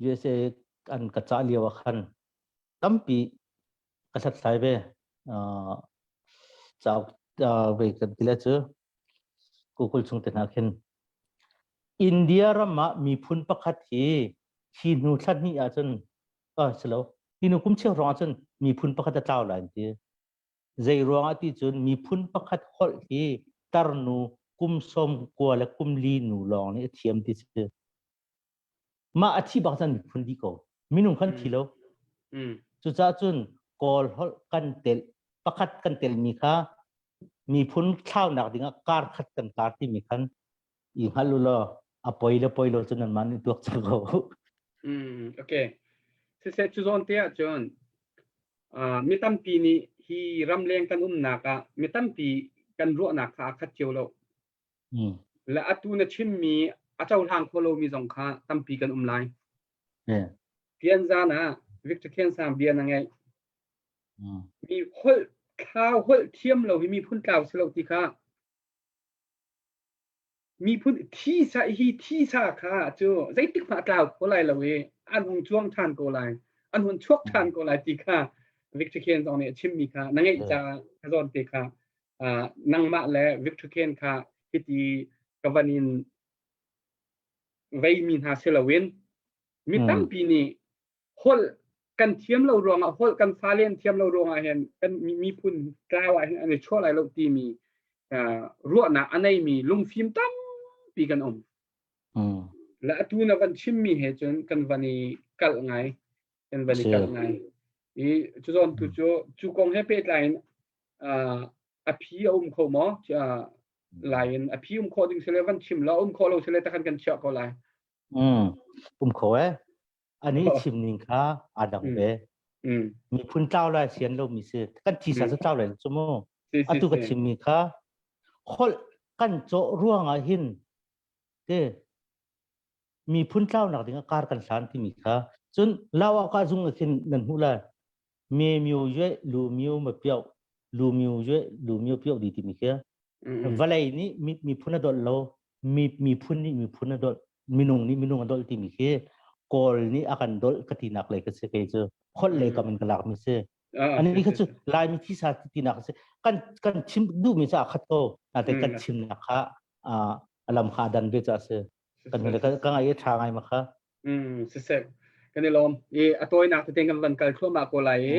USA an ka ca lio ah khan tampi ka hlathlai ve. Cauk ve kan ti le cu Google chung te hna khin India ram ah miphun pakhat hi hi hnu thla hnih ahcun ah si lo hi hnu kum cheu hrawng ahcun miphun pakhat a tlau lai an ti. Zei ruangah ti cun miphun pakhat holh hi tarnu kum 90 le kum li nu lawng nih a thiam ti si. Mah a thi bak cun miphun dih ko. Minung kan thi lo. Cucaah cun Kawl holh kan telh pakhat kan telmi kha miphun thlaunak dingah kar khat kan kar timi khan i hngal u law a poi le poi lo cu nanmah nih tuak cang ko. Okay. Siseh cu zawn te ahcun mi tampi nih hi ramleng kan umnak ah mi tampi kan ruahnak kha aa khat cio lo. Le atu na chimmi a cohlang kho lomi zong kha tampi kan um lai. Pian zan ah Victor Khen Sang bia na ngeih. Mi holh thlau holh thiam lo hi miphun tlau si lo ti kha Miphun thisa hi thisa kha cu zeitik hmanh a tlau kho lai lo i an hung cuang ṭhan ko lai, an hun chuak ṭhan ko lai ti kha Victor Khen zong nih a chimmi kha na ngeih caah ka zawn te kha nangmah le Victor Khen kha hiti ka van in veimi hna si loin mi tampi nih holh kan thiam lo ruangah holh kan fale an thiam lo ruangah hin kan miphun tlau ah hin an i chuah lai lo timi ruahnak a neimi lungfim tampi kan um. Le atu na van chimmi he cun kan van i kalh ngai kan van i kalh ngai i cu zawn tu cu cu kong he pehtlai in a phi a um kho maw lai in a phi um khawh ding sile van chim lo um khawh lo sile takhan kan chiah ko lai um kho eh Ani chim ning kha aa dang ve. Miphun tlau lai sian lomi si. Kan thisa cu tlau lai cu mu. Atu ka chimmi kha holh kan cawh ruangah hin te miphun tlaunak ding ah kar kan hlan timi kha cun lau ah ka zung ah khin nan hmuh lai me myo yue lu myo ma piao lu myo yue lu myo piao di timi khi vawlei nih miphun a dolh lo mi miphun nih miphun a dolh minung nih minung a dolh timi khi kawl nih a kan dolh ka tinak lei ka si kei cu holh lei kam in ka lak mi si ani kha cu laimi thisa tinak si kan kan chim duhmi cu a khat ko ate kan chimnak kha a lam kha dan ve ca si. Kan hnu le ka ngai i ṭha ngai ma kha. Siseh. Kan i lawm. I a tawinak tete kan van kal thluahmah ko lai i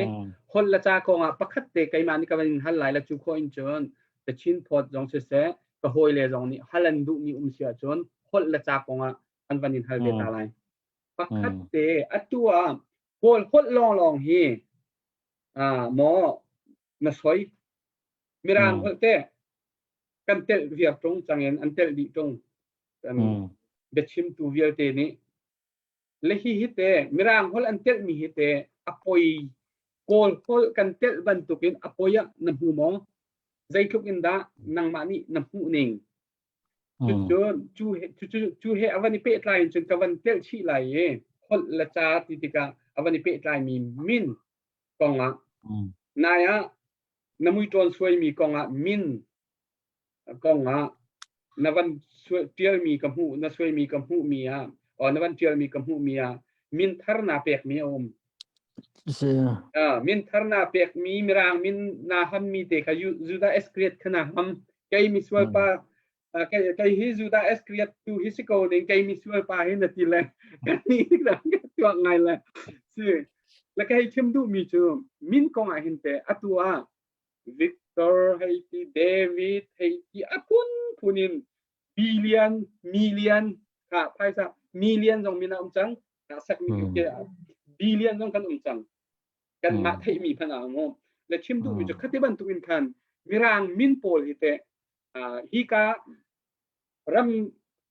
holh le ca kong ah pakhat te keimah nih ka van in hal lai la cu khawh in cun The Chin Post zong siseh ka hawile zong nih hal an duhmi um si ahcun holh le ca kong ah an van in hal ve ta lai. Pakhat te atu ah Kawl holh lawnglawng hi maw na soi Mirang holh te kan telh viar ṭung cangin an telh dih ṭung. Kan biachimtu vialte nih le hi hi te Mirang holh an telhmi hi te a poi Kawl holh kan telh bantukin a poi ah na hmu maw? Zeitluk in dah nangmah nih na hmuh ning? Cucun cu cu cu he a van i pehtlai in cun ka van telh chih lai i holh le ca ti tikah a van i pehtlaimi min kongah nai ah na muiṭawn suaimi kongah min kongah na van ṭialmi ka hmuh na suaimi ka hmuhmi ah or na van ṭialmi ka hmuhmi ah min thar naa pekmi a um. Min thar naa pekmi Mirang min naa hammi te kha Judah Iscariot kha naa ham. Kei misual pa kei hi Judah Iscariot tu hi si ko ning kei misual pa hi na ti le kan ni tuak ngai le si le ka hei chim duhmi cu min kong ah hin te atu ah Victor hei ti David hei ti a phunphun in billion million kha phaisa million zong min a um cang ka sakmi ke billion zong kan um cang kan mah theihmi phan ah um le chim duhmi cu khati bantuk in khan mirang min pawl hi te hi ka ram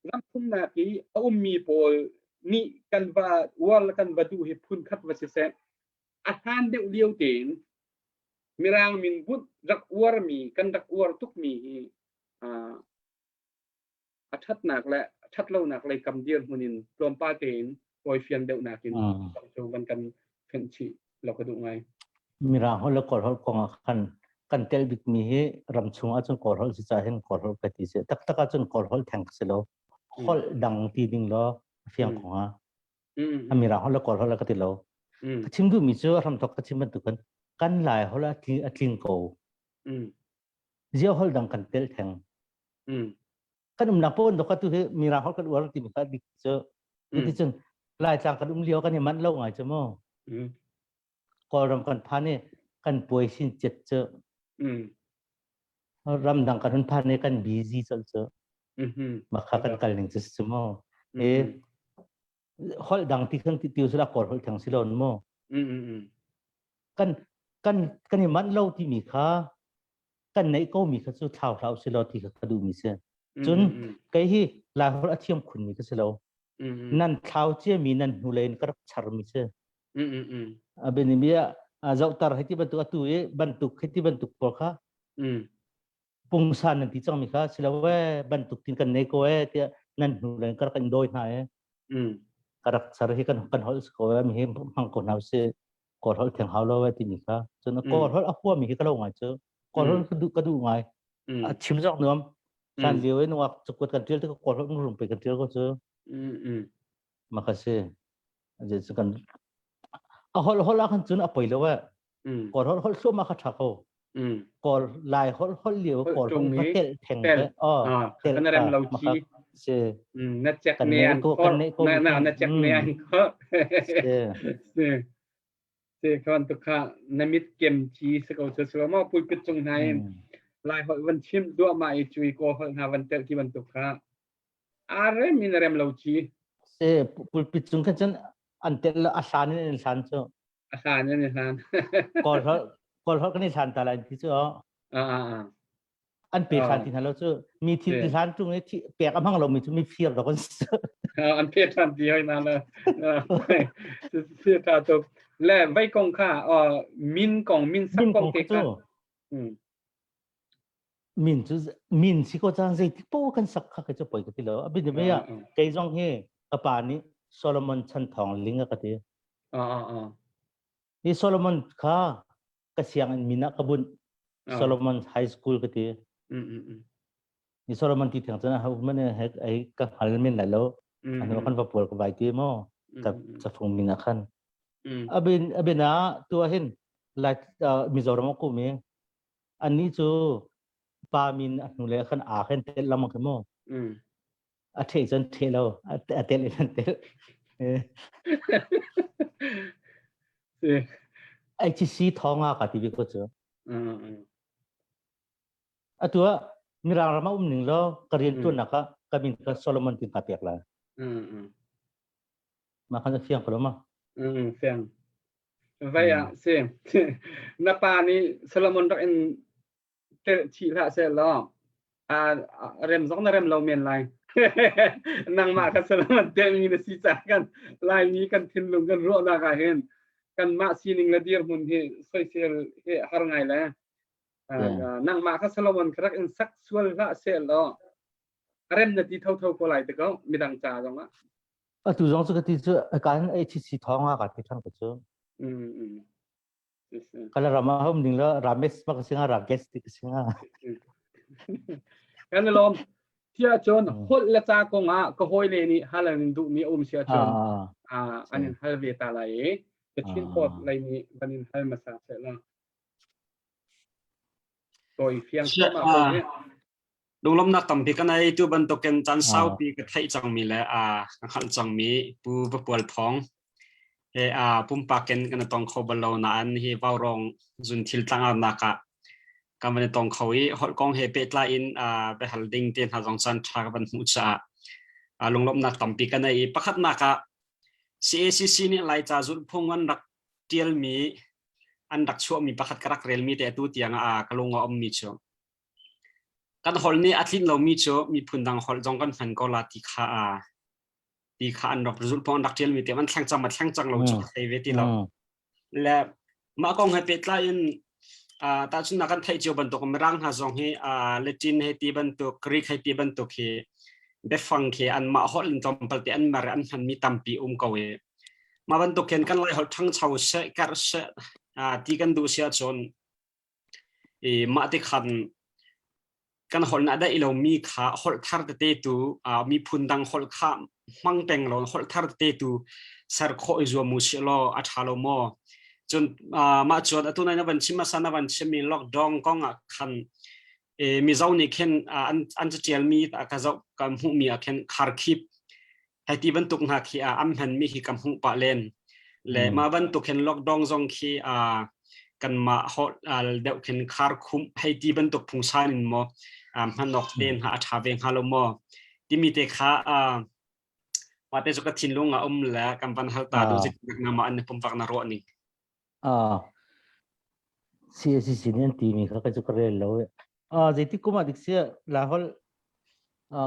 ram thumnak i a ummi pawl nih kan va uar le kan va duh hi phun khat va siseh a hlan deuh lio tein mirang min bunh rak uarmi kan rak uar tukmi hi a ṭhatnak le ṭhatlonak lei kam dirhmun in tlawmpal tein tawifian deuhnak in cu van kan fenh chih lo ka duh ngai. Mirang holh le Kawl holh kong ah khan kan tel bikmi hi ram chung ahcun Kawl holh si caah hin Kawl holh ka ti si. Taktak ahcun Kawl holh theng si lo. Holh dang ti ding law fiang kong ah. A mirang holh le Kawl holh ka ti lo. Ka chim duhmi cu hramthok ka chim bantuk kan kan Lai holh a tling ko. Zia holh dang kan tel theng. Kan umnak pawn dok tu hi mirang holh kan uar timi kha dik cu. Cuticun Laitlang kan um lio kan i manh lo ngai cu mu. Kawlram kan phan i kan puai sin cet cu. Ramdang kan hun phan i kan busy colh cu. Makha kan kal ning cu si mu. E holh dang ti khan ti sila kawl holh theng si lo mu. Kan kan kan i manh lo timi kha kan neih ko mi kha cu thlau hlah usih law ti kha ka duhmi si. Cun kei hi Laiholh a thiam khunmi ka si lo. Nan thlau ciami nan hnulei in ka rak charmi si. A bianimi ah zohtar hei ti bantuk atu i bantuk hei ti bantuk pawl kha pungsan nan ti cangmi kha si lo e bantuk tin kan nei ko e tiah nan hnulei in ka rak in dawi hna e. Ka rak char hi kan kan holh si ko e mi hi hmang ko hna usih. Kawl holh theng hau lo e timi kha cun kawl holh a huami hi ka lo ngai cu kawl holh ka duh ka duh ngai a chim zok nuam kan lio in wak cukut kan tial te kawl holh rum pe kan tial ko cu maka si je cu kan a holh holh ah khan cun a poi lo e kawl holh holh thluahmah kha tha ko kawl lai holh holh lio kawl holh ka tel theng te o tel kan rem lo chi si na check ne an ko na na na check ne an ko si si kon tu kha na mit kem chi se ko chu so ma pulpit chung na in lai holh van chim duah ma i chui ko holh na van tel ti ban tu kha a rem in rem lo chi si pulpit chung khan cun an tel a hlan in an hlan cu A hlan in i hlan. Kawl holh kawl holh kan i hlan ta lai ti cu an pe hlan ti hna lo cu mi thil ti hlan tung i pek a hmang lo mi cu mi fir dok an si. An pe than ti hoi na le si ta tuk le vai kong kha min kong min sak kong te kha min cu min si ko cang zei tik po kan sak kha ke chu poi ka ti lo a bin me ya kei zong hi ka pa nih Solomon chan thong ling a ka ti Hi Solomon kha ka sianginn min ah ka bunh. Solomon High School ka ti. Hi Solomon ti theng cun ho man he ai ka hngal men lai lo. Anu kan va pawl ka vai ti mo ka cafung min ah khan. Abin abin ah tu hin lai Mizoram ko mi ani cu pa min a hnu le khan a khen tel lam ke mo. A ṭheh cun ṭheh lo, a telh in an telh. HC thawng ah ka ti bik ko cu. Atu ah Mirang ram ah um ning law ka rian ṭuannak ah ka min kha Solomon tin ka pek lai. Mah khan fiang ko lo ma? Fiang. Vai ah si. Na pa nih Solomon rak in telh chih hlah seh law rem zong na rem lo men lai. Nangmah kha Solomon telmi na si caah kan Laimi kan thinlung kan ruahnak ah hin kanmah sining le dirhmun hi soisel hi har ngai le nangmah kha Solomon kha rak in sak sual hlah seh law rem na ti thotho ko lai te ko midang ca zong ah. Atu zong cu ka ti cu kan HCC thawng ah ka ti than ko cu. Kala rama hom ding la Ramesh ma ka singa Rakesh ti ka singa. Kan lom tia chon hol le ca kong ah ka hoi le nih hal an duh mi um sia chon an in hal ve ta lai i ka chin pot lai ni van in hal masa se la toi fiang ma ko ni. Lunglawmhnak tampi ka nei. Tu bantukin caan saupi ka theih cangmi le ka hngalh cangmi Pu Vapual Thawng he pumpak in kan i tong kho bal lo nain hi Vaurawng zunthil tlangaunak ah kan van i tong kho i holh kong he pehtlai in biahal ding te hna zong caan ṭha ka van hmuh caah lunglawmhnak tampi ka nei i pakhatnak ah CACC nih Laica zulhphung an rak ṭialmi an rak chuahmi pakhat ka rak relmi te atu tiang ah ka lung a ummi cu Kan holh nih a tlinh lomi cu miphun dang holh zong kan hman ko la ti kha ti kha an rak zulhphung an rak ṭialmi te an thleng cang ma thleng cang lo cu ka thei ve ti lo. Le mah kong he pehtlai in tahchunhnak kan theih cio bantuk Mirang hna zong hi Latin he ti bantuk Greek he ti bantuk hi biafang khi anmah holh in tlawmpal te an mer an hmanmi tampi um ko i mah bantuk hin kan Lai holh ṭhangcho seh karh seh ti kan duh si ahcun I mah ti khan kan holh na daih lomi kha holh thar tete tu miphun dang holh kha hmang peng lo holh thar tete tu ser khawh i zuam u sih law a ṭha lo maw? Cun mah cun atu nai na van chim hmasa na van chimmi lockdown kong ah khan Mizo nih khin an an caṭialmi ka zoh ka hmuhmi ah khin kharkhip hei ti bantuk hna khi an hmanmi khi ka hmuh pah len le mah bantuk hin lockdown zong khi kanmah holh deuh khin khar khumh hei ti bantuk phungsan in maw hman awk te hna a ṭha ve hnga lo maw timi te kha mah te cu ka thinlung ah um le kan van hal ta du zik na ma an pumpak na ruah ning. CACC nih an timi kha ka cu ka rel lo. Zeiti kum ah dik si la hol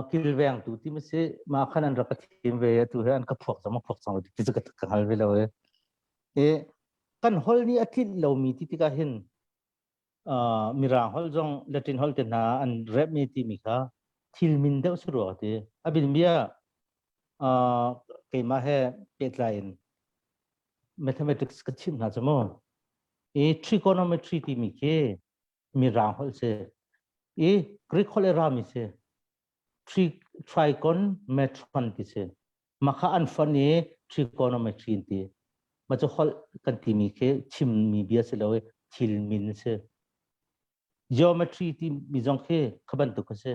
kilveng tu ti ma si ma khan an rak ka thim ve tu he an ka phuak cang ma phuak cang ti cu ka hngal ve lo e. Kan hol nih a tlinh lomi ti tikah hin Mirang holh zong Latin holh te hna an rep mi timi kha thil min deuh si rua ti. A bin bia keimah he pehtlai in mathematics ka chimh hna cu mu. I trigonometry timi khi Mirang holh si. I Greek holh i rami si. Trigon metron ti si. Makha an fon i trigonometry an ti. Ma cu holh kan timi khi chimmi bia si lo i thil min si. Geometry timi zong khi kha bantuk a si.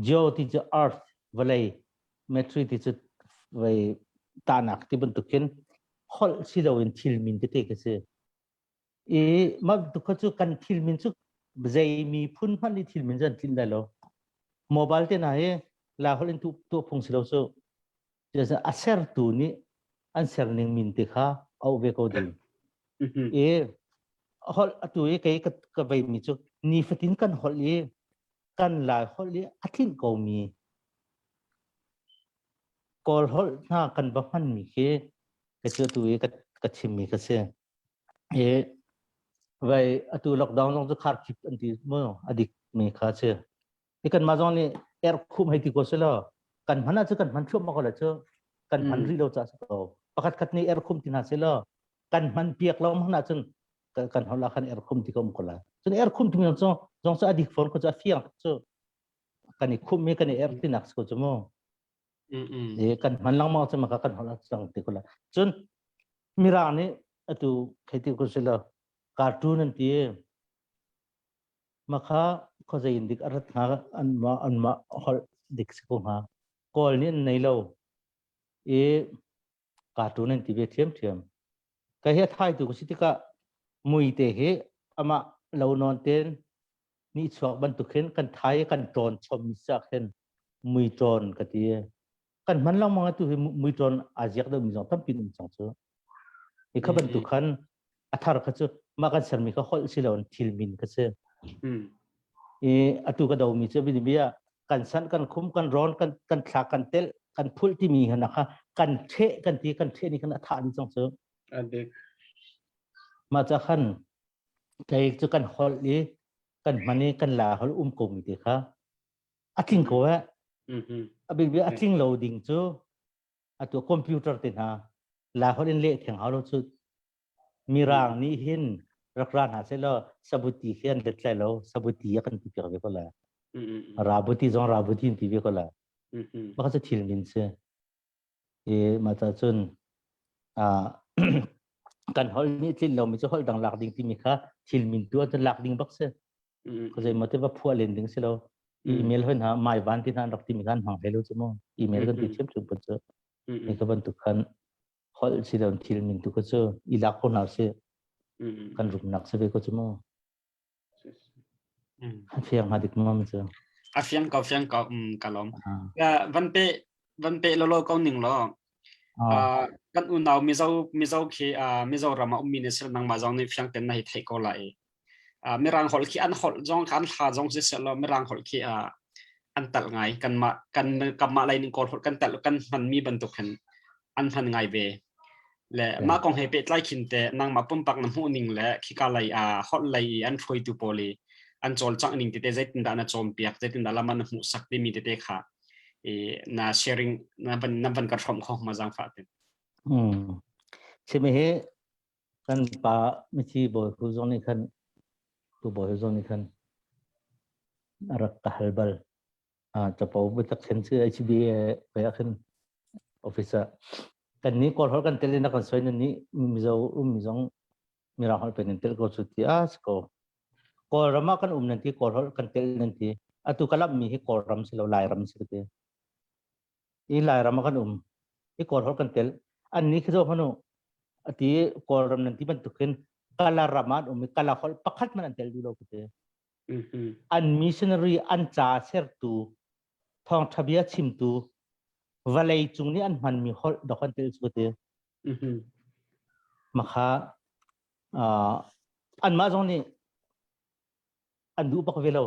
Geo ti cu earth, vawlei, metry ti cu vei tahnak ti bantuk khin holh si loin thil min tete khi si. I mah bantuk kha cu kan thil min cu zei miphun hmanh nih thil min cu an tlinh lai lo. Mobile te hna hi la holh in tu tuah phung si lo cu. A sertu nih an serning min te kha auh ve ko ding. I holh atu i kei ka vei mi cu nifatin kan holh i kan lai holh i a tlinh ko mi Kawl holh hna kan va hman mi khi ka cu atu i ka chim mi ka si. I vai atu lockdown zong cu kharkhip an ti mu a dik mi kha si. I kanmah zong nih erkhum hei ti ko si law kan hman ahcun kan hman thluahmah ko la cu kan hman rih lo caah si ko. Pakhat khat nih erkhum ti hna si law kan hman piak lo hman ahcun kan holh ah khan erkhum ti ko um ko lai. Cun erkhum timi cu zong cu a dik fawn ko cu a fiang cu kan i khum i kan i er tinak si ko cu mu. I kan hman lengmang cu maka kan holh ah cang ti ko lai. Cun Mirang nih atu thei ti ko si law cartoon an ti Makha khuazei in dik a rat hnga anmah anmah holh dik si ko hnga. Kawl nih an nei lo i cartoon an ti ve ṭhiamṭhiam. Ka hi a thaitu ka si tikah mui te hi amah lo nawn ten nihchuak bantuk hin kan thai kan ṭawn chom mi sak hin mui ṭawn ka ti. Kan hman lengmang atu hi mui ṭawn aa ziak deuh mi zong tampi um cang cu. Hi kha bantuk khan a thar kha cu mah kan sermi kha holh si lo thil min kha si. I atu ka do mi cu bia kan san kan khum kan rawn kan kan thla kan tel kan phul timi hna kha kan the kan ti kan the ni khan a tha ni cang cu. Mah ca khan kei cu kan holh i kan hman i kan la holh um ko mi te kha a tling ko eh. A bik a tling lo ding cu atu computer te hna la holh in leh theng hau lo cu mirang nih hin rak ra hna seh law sabuti khi an let lai lo sabuti a kan ti piak ve ko la rabuti zong rabuti in ti ve ko la mah cu thil min si i mah ca cun kan holh nih tlin lomi cu holh dang lak ding timi kha thil min tu an lak ding bak si Ko zei maw te va phuah len ding si lo. Email hoi hna mai van ti hna rak timi khan hmang hlei lo cu mu. Email kan ti thiam thiam pun cu. Ni ka bantuk khan holh si lo thil min tu ko cu i lak ko hna si. Kan rumnak si ve ko cu mu. A fiang ha dik ma cu. A fiang ko fiang ko ka lom. Van pe van pe lo lo ko ning lo. Kan unau Mizo Mizo khi Mizoram a ummi ne sel nangmah zong nih fiang ten na hi theih ko lai. Mirang holh khi an holh zong kha an hla zong siseh law Mirang holh khi an talh ngai. Kanmah kan kanmah lei ning Kawl holh kan talh kan hmanmi bantuk hin an hman ngai ve. Le mah kong he pehtlai khin te nangmah pumpak na hmuh ning le khika lei holh lei i an hruaitu pawl i an cawlcangh ning tete zeitindah na cawnpiak zeitindah lam na hmuhsak timi tete kha i na sharing na van na van kan hrawmh kho ma zaangfah tin. Simi hi Kan pa mithi bawi hu zong nih khan tu bawi zong nih khan a rak ka hal bal. Capo biatak khin cu HBA pei ah khin office ah kan nih Kawl holh kan tel in a kan soi nan nih Mizo ummi zong Mirang holh pe nan tel ko cu ti a si ko. Kawlram ah kan um nan ti Kawl holh kan tel nan ti. Atu ka lamh mi hi Kawlram si lo Lairam si ka ti. I Lairam ah kan um i Kawlholh kan tel. An nih khi zoh hmanh u ati Kawlram nan ti bantukin Kala ram ah an um i Kala holh pakhat hmanh an tel duh lo ka ti. An missionary an ca sertu thawngṭha bia chimtu vawlei cung nih an hmanmi holh dok an tel cu ka ti. Makha anmah zong nih an duh bak ve lo.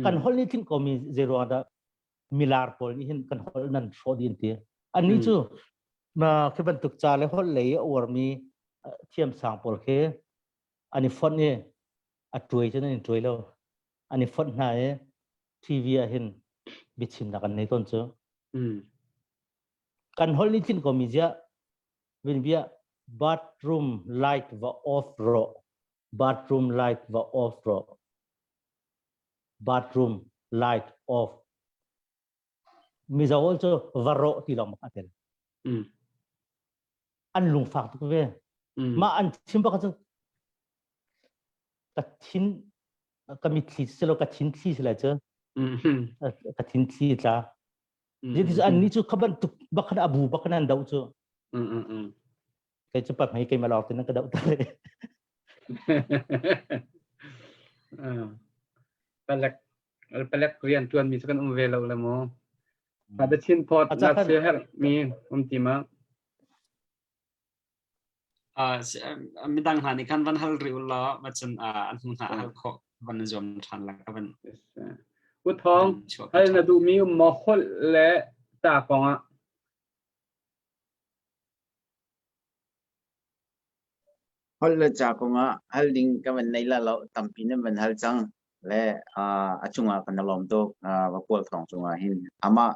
Kan holh nih tlinh komi zei ruang dah milar pawl nih hin kan holh nan hrawh dih an ti. Annih cu khi bantuk ca le holh lei a uarmi thiamsang pawl khi an i fonh i a tuai cun an i tuai lo. An i fonh hna i TV ah hin biachimnak an nei tawn cu. Kan holh nih tlinh komi ziah bia bathroom light va off rawh bathroom light va off rawh bathroom light off Mizo cu va rawh ti lawng a tel an lungfak tuk ve mah an chim bak cu ka thin ka mitthli si lo ka thin thli si lai cu ka thin thli tla Jadi an ni cu kha bantuk bak khan abu bak khan an do cu Kei cu pa hmei keimah lawng tin ka doh ter. Palek palek rian tuan mi cu kan um ve lo le mu. The Chin Pot na se her mi um ti ma. Midang hna nih khan van hal ri ulaw macun an hmu hna hal khawh van zuam ṭhan la ka van. U Thong, hal na duh mi um maw holh le ta kong ah? Holh le ca kongah hal ding ka van nei la lo tampi nan van hal cang le a cungah kan i lawm tuk Vapual thawng cungah hin amah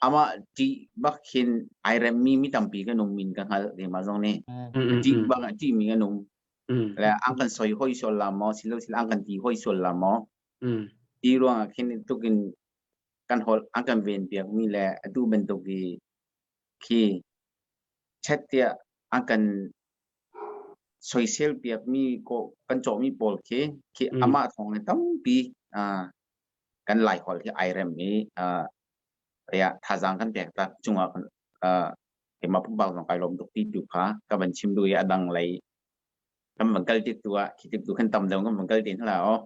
amah ṭih bak hin ai remmi mi tampi kan um min ka hngalh keimah zong nih ṭih bak a ṭihmi kan um le an kan soi hoi sual la maw silo silo an kan ti hoi sual la maw ti ruangah khin tukin kan holh an kan ven piak mi le atu bantuk i khi chet tiah an kan soisel piakmi kan cawhmi pawl khi khi amah thawng in tampi kan Laiholh hi ai rem i. Ya thazaang kan pek tak cungah kan keimah pumpak zong kai lawm tuk ti tu kha ka van chim duh i a dang lei kan van kal tik tu ah khi tik tu khan tam deuh kan van kal te hna la aw.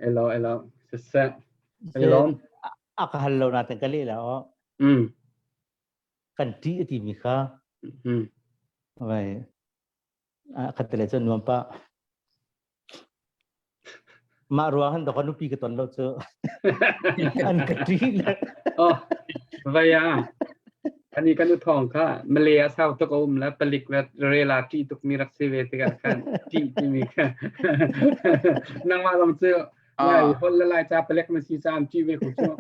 Elo elo siseh. Elom. A ka hal lo na ten ka le la aw. Kan ṭih a timi kha vai khat te le cun nuam pa mah ruang han dok nupi ka ton lo cu an ka ṭih le oh vai a ani kan u thong kha Malay a sau tuk a um le palik le rela ṭih tuk mi rak si ve tikah khan ṭih timi kha nangmah zong cu lai hol le lai ca palek na si ca an ṭih ve ko cu.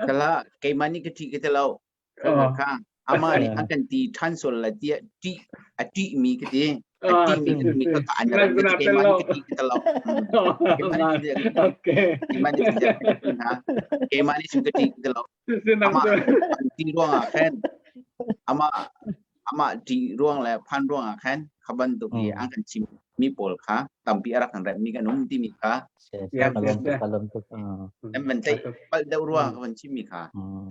Kala keimah nih ka ṭih ka ti lo. Kha amah nih an kan ti ṭhan sual la tiah ṭih a ṭih mi ka ti. A ṭih mi ka ti ka an ram ka ti keimah nih ka ṭih ka ti lo. Keimah nih ka ti hna. Keimah nih cun ka ṭih ka ti lo. Amah an ti ruang ah khan amah amah ṭih ruang le phan ruang ah khan kha bantuk i an kan chim mi pawl kha tampi a rak kan remh mi kan um timi kha an van tlaih palh deuh ruang ka van chim mi kha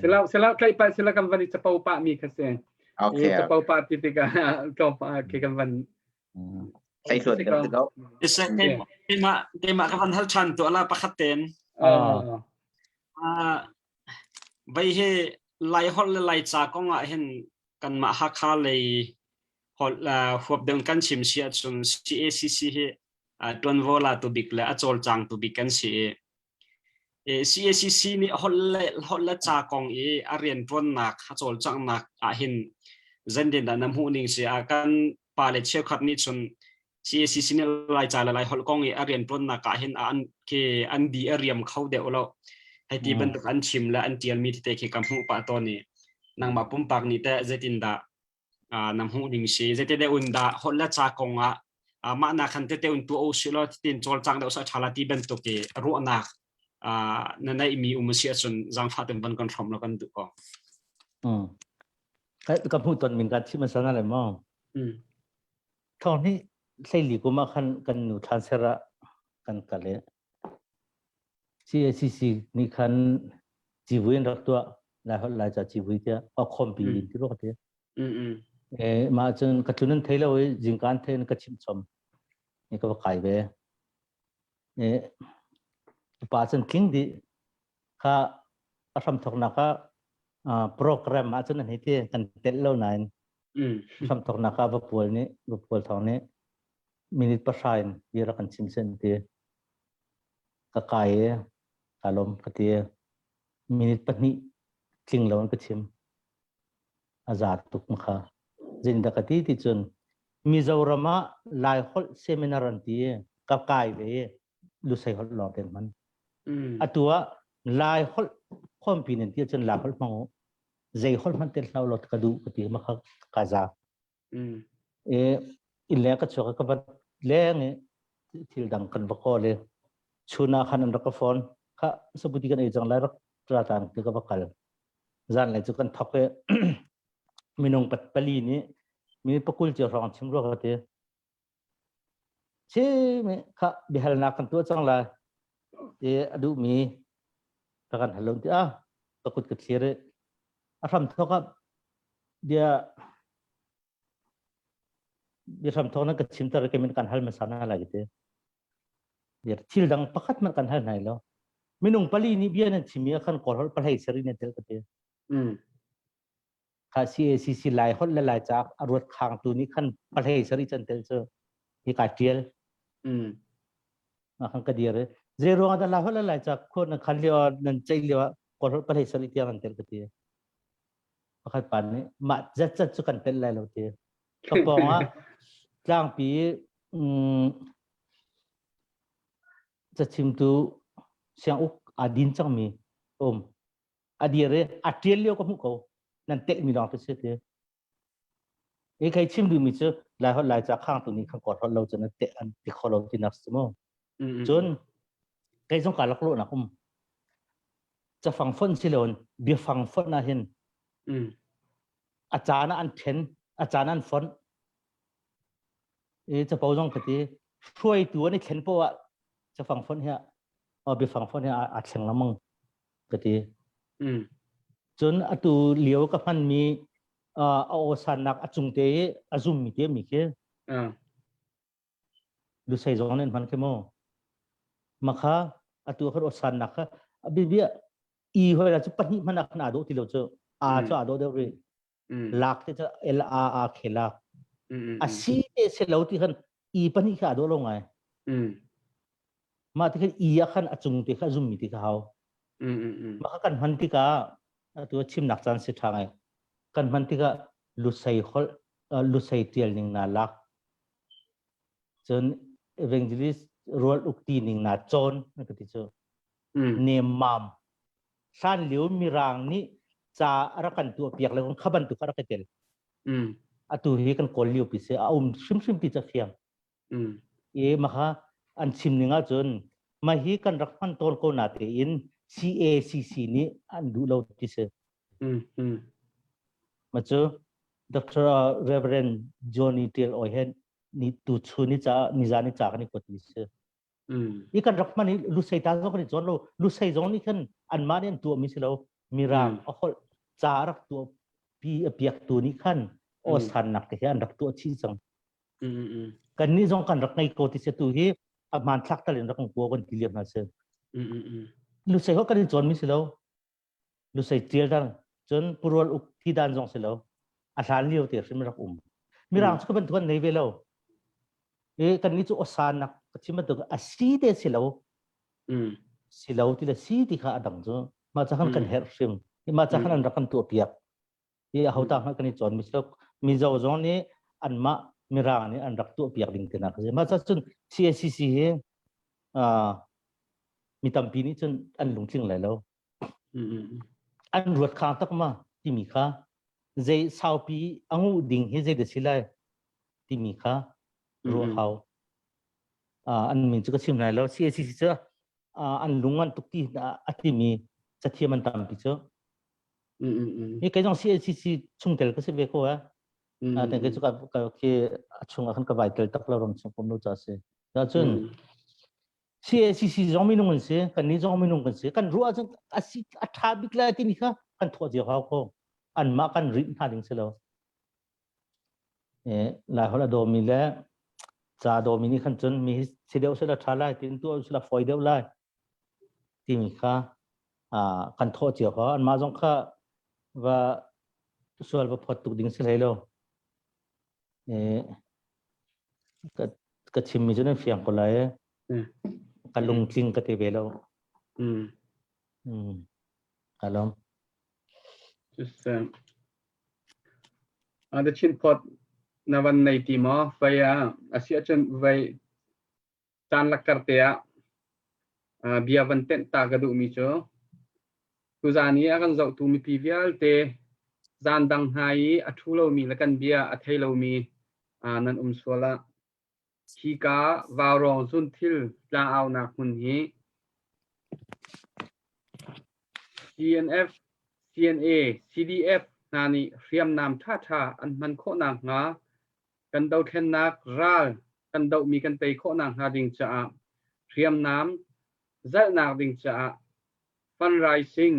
sila sila tlaih palh sila kan van i capo pah mi kha si okay capo pah ti tikah tlawmpah khi kan van tlaih hluat deuh ti ko Isa keimah keimah ka van hal ṭhan tu ala pakhat ten vai he lai holh le lai ca kong ah hin kanmah Hakha lei holh huap deuh kan chim si ahcun CACC hi ṭuanvo latu bik le a cawlcangtu bik kan si i CACC nih holh le holh le ca kong i a rianṭuannak a cawlcanghnak ahhin zetin dah na hmuh ning si ah kan pale cheukhat nih cun CACC nih Laica le Laiholh kong i a rianṭuannak ahhin an khi an di a riam kho deuh lo. Hei ti bantuk an chim le an ṭialmi tete khi ka hmuh pah tawn i nangmah pumpak nih teh zeitindah na hmuh ding si zeite deuh in dah holh le ca kong ah mah nak khan tete un tuah u sih law tin cawlcang deuh sa ṭha la ti bantuk i ruahnak na neihmi um si ahcun zaangfah ten van kan hrawm lo kan duh ko. Ka hmuh ton min ka chim asana le maw? Thawng hi hleili kum ah khan kan nu thlanser ah kan kal i CACC nih khan civui an rak tuah lai holh lai ca civui tiah a khawmpi in ti rua ti. Eh mah cun ka tlun an thei lo i zingka an thei in ka chimh chom. Ni ka va kai ve. Eh upa cun tling dih kha a hramthoknak ah program ah cun an hei ti kan telh lo nain hramthoknak ah vapual nih vapual thawng nih minute pahra in bia rak kan chim sen ti ka kai i ka lawm ka ti minute pahnih tling lo in ka chim a za tuk ma kha zinda ka ti ti cun Mizoram ah Lai holh seminar an ti ka kai ve i Lusei holh lawng te hman atu ah Lai holh khawmpi nan ti cun Lai holh hmang u zei holh hmanh tel hlau lo ka duh ka ti ma kha ka za e in le ka chuak ka va leng i thil dang kan va kawl i chuna khan an rak ka phone kha sabuti kan ei cang lai rak ra tan ti ka va kal zan lai cu kan thok i minung pat pali nih mi pakul cio hrawng chim rua ka ti Chim kha biahalnak kan tuah cang lai ti a duhmi ka kan hal lo ti ah ka kut ka thlir i a hram thawk ah bia bia hram thawk na ka chimter ke min kan hal hmasa hna lai ti bia thil dang pakhat hmanh kan hal hna lo minung pali nih bia nan chim i khan kawl holh palhei sari nan tel ka ti Kha CACC Lai holh le Lai ca a ruat khangtu nih khan pahlei sarih can tel cu hi ka tial. Ma khan ka dir. Zei ruang dah Lai holh le Lai ca khua nan khan lio nan ceih lio ah kawl holh pahlei sarih tiang nan tel ka ti. Pakhat pa nih mah zat zat cu kan tel lai lo ti. Ka pawng ah tlangpi cachimtu siang uk aa din cangmi um. A dir i a ṭial lio ka hmuh ko nan telhmi lawng te si ti i kai chim duhmi cu lai holh lai ca khangtu nih khan kawl holh lo cun an te an ti kho lo ti nak si mu cun kei zong ka lak nak um cafang fonh si loin biafang fonh ah hin a caan ah an ṭhen a caan an fonh i capo zong ka ti hruaitu an i thlen poah ah cafang fonh hi biafang fonh hi a thleng lengmang ka ti. Cun atu lio ka hmanmi a aw sannak a cung te i a zummi te mi khi lusei zong nih an hman khi mu. Makha atu khan aw sannak kha bibia i hoi la cu pahnih hmanh ah khan aa dawh ti lo cu. A cu aa dawh deuh rih. Lak te cu L A A khe lak. A si te si lo ti khan i pahnih kha aa dawh lo ngai. Mah ti khan i ah khan a cung te kha a zummi ti kha hau. Mah kha kan hman tikah atu chimnak caan si ṭha ngai. Kan hman tikah lusei holh lusei ṭial ning naa lak. Cun evangelist rual uk ti ning naa cawn na ka ti cu. Nemmam. Hlan lio Mirang nih ca a rak kan tuah piak le kha bantuk kha rak i tel. Atu hi kan kawl lio pi si a um hrimhrim ti ca fiang. I maka an chim ning ahcun mah hi kan rak hman tawn ko na tein CACC nih an duh lo ti si. Ma cu Dr. Reverend Johnny Tial Oi he ni tu chun ni ca nizan ni ca kan i kuat mi si. I kan rak hman i lusei ta zong kan i cawn lo lusei zong nih khan anmah nih an tuah mi si lo mirang a holh ca rak tuah pi a piak tu nih khan aw sannak te hi an rak tuah chih cang. Kan nih zong kan rak ngei ko ti se tu hi a hmanthlak tal in rak kua kan ti liam hna si. Lusei ho kan in cawn mi si lo. Lusei tial dang cun purual uk thi dan zong si lo. A hlan lio te hrim rak um. Mirang cu ka bantuk an nei ve lo. E kan nih cu osan nak ka chim bantuk a si te si lo. Si lo ti le si ti kha a dang cu. Mah ca khan kan herh hrim. Mah ca khan an rak kan tuah piak. Hi aho ta hmanh kan i cawn mi si lo. Mizo zong nih anmah Mirang nih an rak tuah piak ding tinak a si. Mah cun CACC hi mi tampi nih cun an lungtling lai lo. An ruat khang tak ma timi kha zei saupi a nguh ding hi zei dah si lai timi kha ruah hau. An min cu ka chim lai lo. CACC cu an lung an tuk ti a timi cathiam an tampi cu. Hi kei zong CACC chungtel ka si ve ko eh. Te ke cu ka ka khi a chung ah khan ka vai tel tak lo ram chung pom lo cha si. Da cun CACC zong minung an si, kan ni zong minung kan si. Kan ruah cun a si a tha bik lai timi kha kan thuah cio hau ko. Anmah kan rinh hna ding si lo. Eh lai hol a dawmi le ca dawmi nih khan cun mi si deuh sila tha lai tin tu sila foi deuh lai timi kha kan thawh cio kha anmah zong kha va sual va phot tuk ding si hlei lo. Ka ka chimmi cu nan fiang ko lai. Ka lungtling ka ti ve lo. Ka lawm. Just the chin pot na van nei ti maw vai ah asi ahcun vai caan lakkar te ah bia van tenh ta ka duhmi cu tuzaan i a kan zohtu mipi vialte zaan dang hna i a ṭhu lomi le kan bia a thei lomi nan um sual ah hika vaurawng zunthil tlang-aunak hmun hi CNF, CNA, CDF hna nih hriamnam ṭhaṭha an hman khawh nakhnga kan dothlennak ral kan dohmi kan tei khawh nakhnga ding caah hriamnam zalhnak ding caah fundraising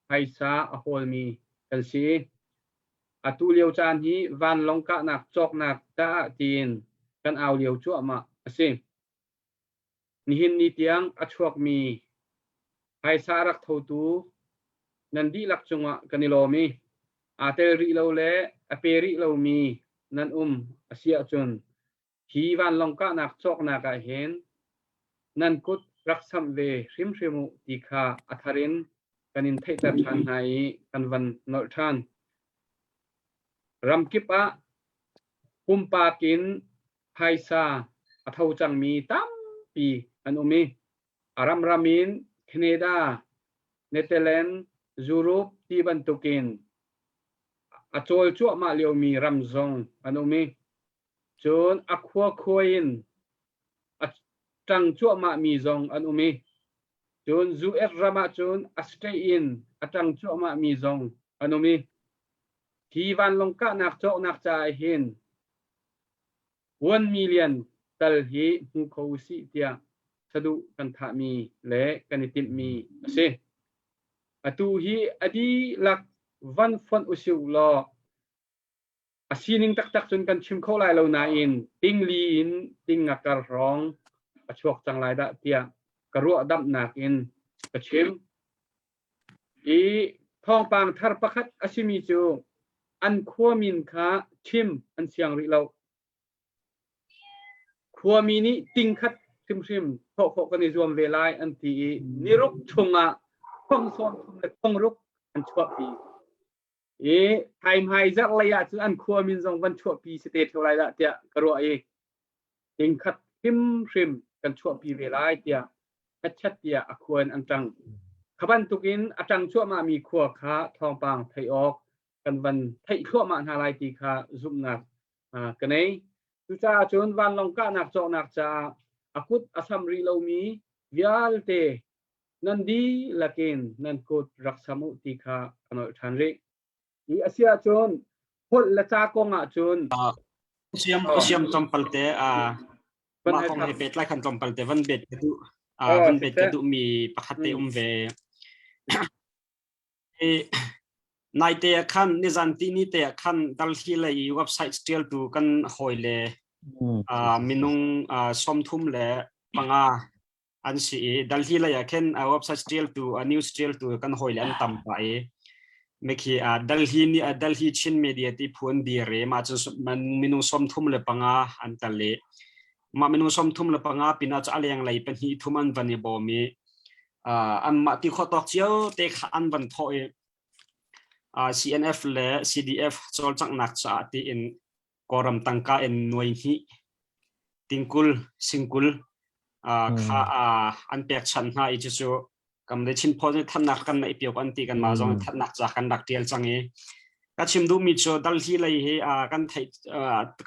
phaisa a hawlmi kan si. Atu lio caan hi vanlawng kahnak cawknak caah tiin kan au lio cuahmah a si. Nihin ni tiang a chuakmi phaisa a rak thotu nan dihlak cungah kan i lawm i aa tel rih lo le a pe rih lomi nan um a si ahcun hi vanlawng kahnak cawknak ah hin nan kut rak samh ve hrimhrim u ti kha a thar in kan in theihter ṭhan hna i kan van nolh ṭhan. Ramkip ah pumpak in phaisa a tho cangmi tampi an um i a ramram in Canada, Netherlands, Europe ti bantukin a cawl cuahmah liomi ram zong an um i cun a khua khua in a ṭang cuahmahmi zong an um i cun US ram ah cun a state in a ṭang cuahmahmi zong an um i hi vanlawng kahnak cawknak caah hin 1 million tal hi hmu kho usih tiah saduh kan thahmi le kan i timhmi a si. Atu hi a dihlak. van fonh usih law a sining taktak cun kan chim kho lai lo nain tingli in tinga kar hrawng a chuak cang lai dah tiah ka ruah damhnak in ka chim. I thawngpang thar pakhat a simi cu an khuamin kha chim an siang rih lo. Khuami nih tingkhat hrimhrim thawh khawh kan i zuam ve lai an ti i niruk chungah thong 30 le thong ruk an chuahpi. I thaimhai zarh lei ah cun an khua min zong van chuahpi si te ṭheo lai dah tiah ka ruah i tingkhat hrimhrim kan chuahpi ve lai tiah hetchet tiah a khua in an ṭang. Kha bantukin a ṭang cuahmahmi khua kha thawngpang theih awk kan van theih thluahmah hna lai ti kha zumhnak ka nei. Cucaah cun vanlawng kahnak cawknak caah a kut a sam rih lomi vialte nan dihlak in nan kut rak sam u ti kha ka nolh ṭhan rih. Hi a si ahcun holh le ca kong ahcun siam siam tlawmpal te mah kong he pehtlai khan tlawmpal te van bet ka duh van bet ka duh mi pakhat te um ve. Naite ah khan nizan tihni te ah khan Delhi lei i website ṭialtu kan hawile minung 35 an si i Delhi lei ah khin website ṭialtu news ṭialtu kan hawile an tam pah i mikhi Delhi nih Delhi Chin Media ti phu an dir i mah cu minung 35 an tal i mah minung 35 pinah cu a lenglei pahnih thum an van i bawm i anmah ti khawh tawk cio te kha an van thawh i CNF le CDF cawlcanghnak caah tiin Kawlram tangka in nuai hnih tingkul singkul kha an pekchanh hna i cucu kam le Chin Paul nih thannak kan neih piak an ti kan mah zong thannak ca kan rak tial cang i ka chim duhmi cu Delhi lei hi kan theih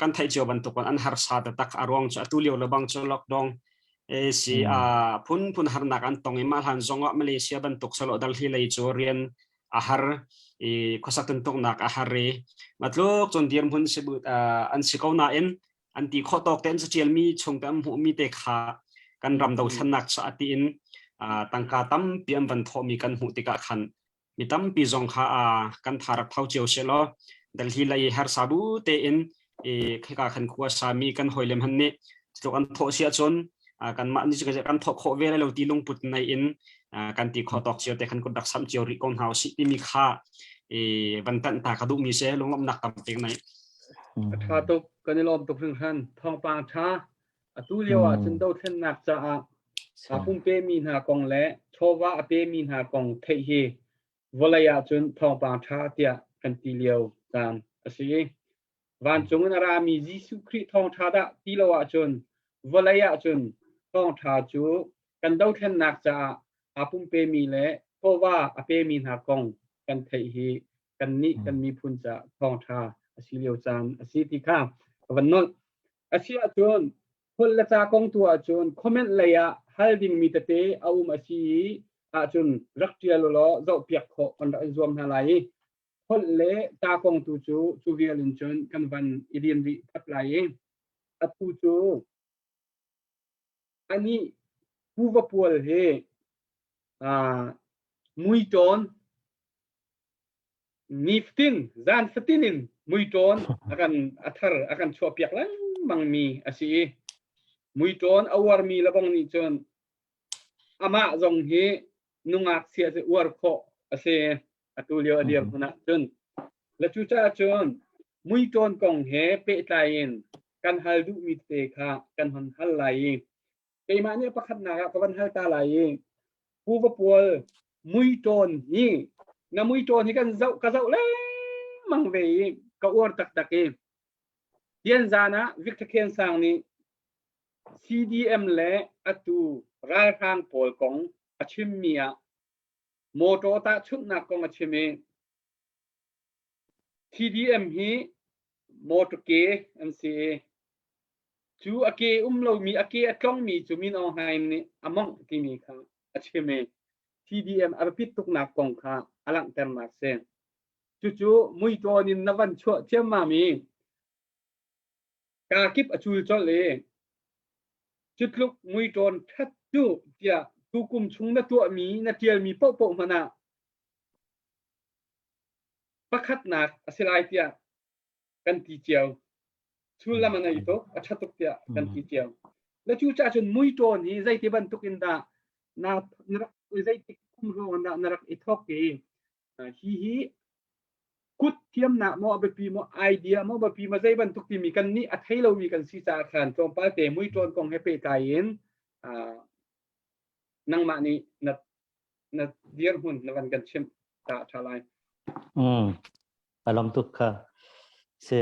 kan theih cio bantuk an harsa taktak a ruang cu atu lio le bang cu lockdown si phunphun harnak an tong i mah hlan zong ah Malaysia bantuk salo Delhi lei cu rian a har i khuasak tuntuknak a har i matluk cun dirhmun si an si ko nain an ti khawh tawk te an catialmi chung te an hmuhmi te kha kan ram dothlennak caah tiin tangka tampi an van thawhmi kan hmuh tikah khan mi tampi zong kha kan tha rak tho cio seh law Delhi lei harsa bu tein i khika khan khua sami kan hawilem han nih tluk an thawh si ahcun kanmah nih kan thawh khawh ve lai lo ti lungput nei in kan ti khawh tawk cio te khan kut rak sam cio rih ko hna usih timi kha i van tanh ta ka duhmi si lunglawmhnak tampi nei. A ṭha tuk kan i lawm tuk hringhran thawngpang ṭha atu lio ah cun dothlennak caah a pumpemi hna kong le chawva a pemi hna kong theih hi vawlei ah cun thawngpang ṭha tiah kan ti lio caan a si. Vancung in a rami Jesuh Khrih thawngṭha dah ti lo ahcun vawlei ah cun thawngṭha cu kan dothlennak caah aa pumpemi le chawva a pemi hna kong kan theih hi kannih kan miphun caah thawngṭha a si lio caan a si ti kha ka van nolh. A si ahcun holh le ca kong tu ahcun comment lei ah hal dingmi tete a um a si i ahcun rak ṭial u law zohpiak khawh kan rak in zuam hna lai i holh le ca kong tu cu cu vial in cun kan van i lim rih phot lai i atu cu anih Pu Va Pual hi muitawn nifatin zan fatin in muitawn a kan a thar a kan chuahpiak lengmang mi a si i muitawn a uarmi lebang nih cun amah zong hi nungak sia cu uar khawh a si atu lio a dir hmun ah cun le cucaah cun muitawn kong he pehtlai in kan hal duhmi tete kha kan hon hal lai i keimah nih pakhatnak ah ka van hal ta lai i Pu Va Pual muitawn hi na muitawn hi kan zoh ka zoh lengmang ve i ka uar taktak i tian zan ah Victor Khen Sang nih CDM le atu ralhrang pawl kong a chimmi ah motor tahchunhnak kong a chim i CDM hi motor ke an si i cu a ke um lomi a ke a tlongmi cu Min Aung Hlaing nih a mongh timi kha a chim i CDM a biapit tuknak kong kha a langhternak si. Cucu muitawn in na van chuah ciammam i kaa kip a cul colh i cutluk muitawn ṭhat cu tiah tukum chung na tuahmi na ṭialmi paohpaoh hmanh ah. Pakhatnak a si lai tiah kan ti cio. Sullam a ngei tuk, a ṭha tuk tiah kan ti cio. Le cu caah cun muiṭawn hi zeiti bantuk in dah na na rak zeitik kum hrawng dah na rak i thawk i hi hi kut thiamnak maw a biapi maw idea maw biapi maw zei bantuk timi kan nih a thei lomi kan si caah khan tlawmpal te muiṭawn kong he pehtlai in nangmah nih na na dirhmun na van kan chimh ta ṭha lai. A lam tuk kha si.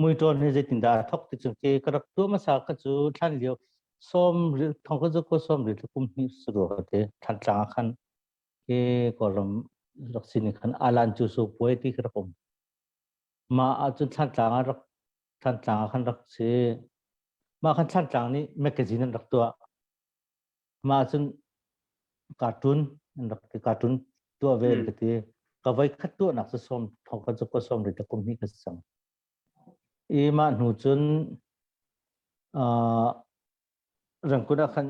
Muiṭawn hi zeitindah aa thawk ti cu ke ka rak tuah hmasa kha cu thlan lio sawm ril thong ka zu ko sawm ril kum hnih su rua ka ti Thantlang ah khan ke Kawlram rak sin khan alan cu su puai ti kha rak um. Mah ahcun Thlantlang ah rak Thlantlang ah khan rak si. Mah khan Thlantlang nih magazine an rak tuah. Mah ahcun cartoon an rak ti cartoon tuah ve an ka ti. Ka voi khat tuahnak cu sawm thong ka cu ko sawm ri ta kum hnih ka si cang. I mah hnu cun uh, Rangkun ah khan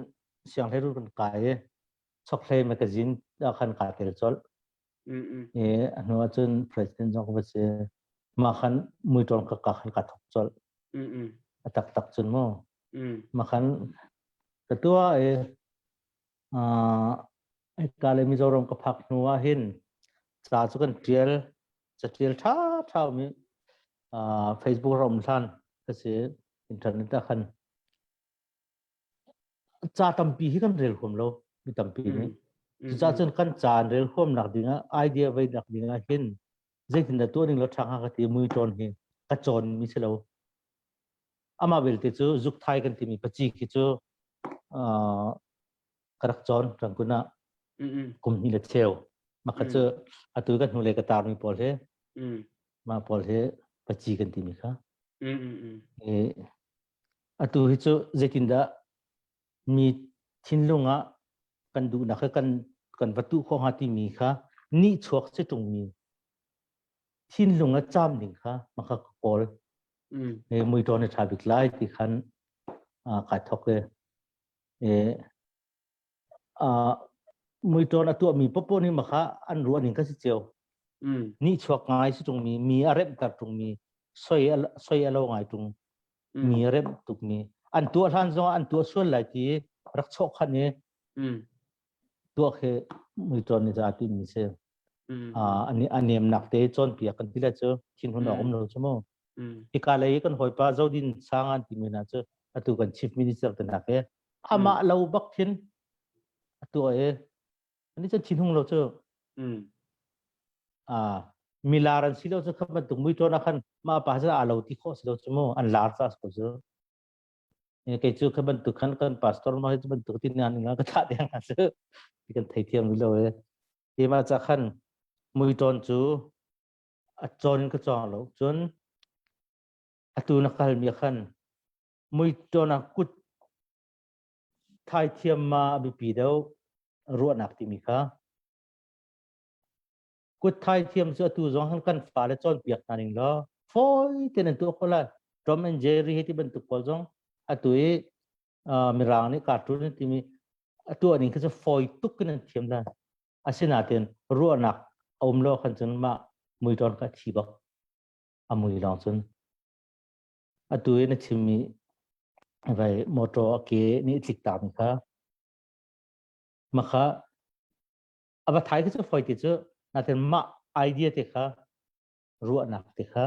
sianghleirun kan kai i Chokhlei magazine ah khan kaa tel colh. I a hnu ahcun president zong ka va si. Mah khan muiṭawn ka ka khan kaa thawk colh. A taktak cun mu. Mah khan ka tuah i uh, hika le Mizoram ka phak hnu ah hin ca cu kan ṭial caṭial ṭha ṭha mi uh, Facebook ram hlan ka si internet ah khan ca tampi hi kan rel huam lo mi tampi nih cucaah cun kan ca an rel huam nak ding ah idea vei nak ding ah hin zeitin dah tuah ning lo ṭha hnga ka ti mui ṭawn hi ka cawn mi si lo amah belte cu zukthai kan timi paci khi cu uh, ka rak cawn rangkun ah kum hnih le cheu mah kha cu atu kan hnulei ka tarmi pawl hi mah pawl hi paci kan timi kha i atu hi cu zeitindah mi thinlung ah kan duhnak kha kan kan va tuh khawh hnga timi kha nih chuak si ṭungmi thinlung a caam ding kha mah kha ka kawl muiṭawn a ṭha bik lai ti khan kai thawk i muiṭawn a tuahmi paohpaoh nih mah kha an ruah ning kha si cio. Nihchuak ngai si ṭungmi, mi a remhter ṭungmi, soi a soi a lo ngai ṭung, mi a remh tukmi. An tuah hlan zongah an tuah sual lai ti rak chawh khan i tuah khi muiṭawn nih cun aa timmi si. A nemnak te cawnpiak kan ti le cu thinhun awk um lo cu mu. Hika lei kan hawipa Zodin Sang an timi hna cu atu kan chief minister te hna khi amah lo bak khin a tuah i ani cun thinhung lo cu milar an si lo cu kha bantuk muiṭawn ah khan mah pa cu aa lo ti khawh si lo cu mu an lar ca ko cu kei cu kha bantuk khan kan pastor ma cu bantuk ti nan nga ka thah deng cu kan theithiam lo e ti ma cha khan muiṭawn cu a cawn in ka cawng lo cun atu na kalmi khan muiṭawn ah kut thaithiam ma a biapi deuh ruahnak timi kha kut thaithiam cu atu zong han kan fale cawnpiak hna ning law fawi tein an tuah kho lai Tom and Jerry hi ti bantuk pawl zong atu i mirang nih cartoon timi atu ning kha cu fawi tuk in an thiam lai asinain ruahnak a um lo khan cun mah muiṭawn kha a thi bak a mui lawng cun atu i na chimmi vai motor a ke nih tlik takmi kha makha a va thai khi cu foi ti cu natin mah idea te kha ruahnak te kha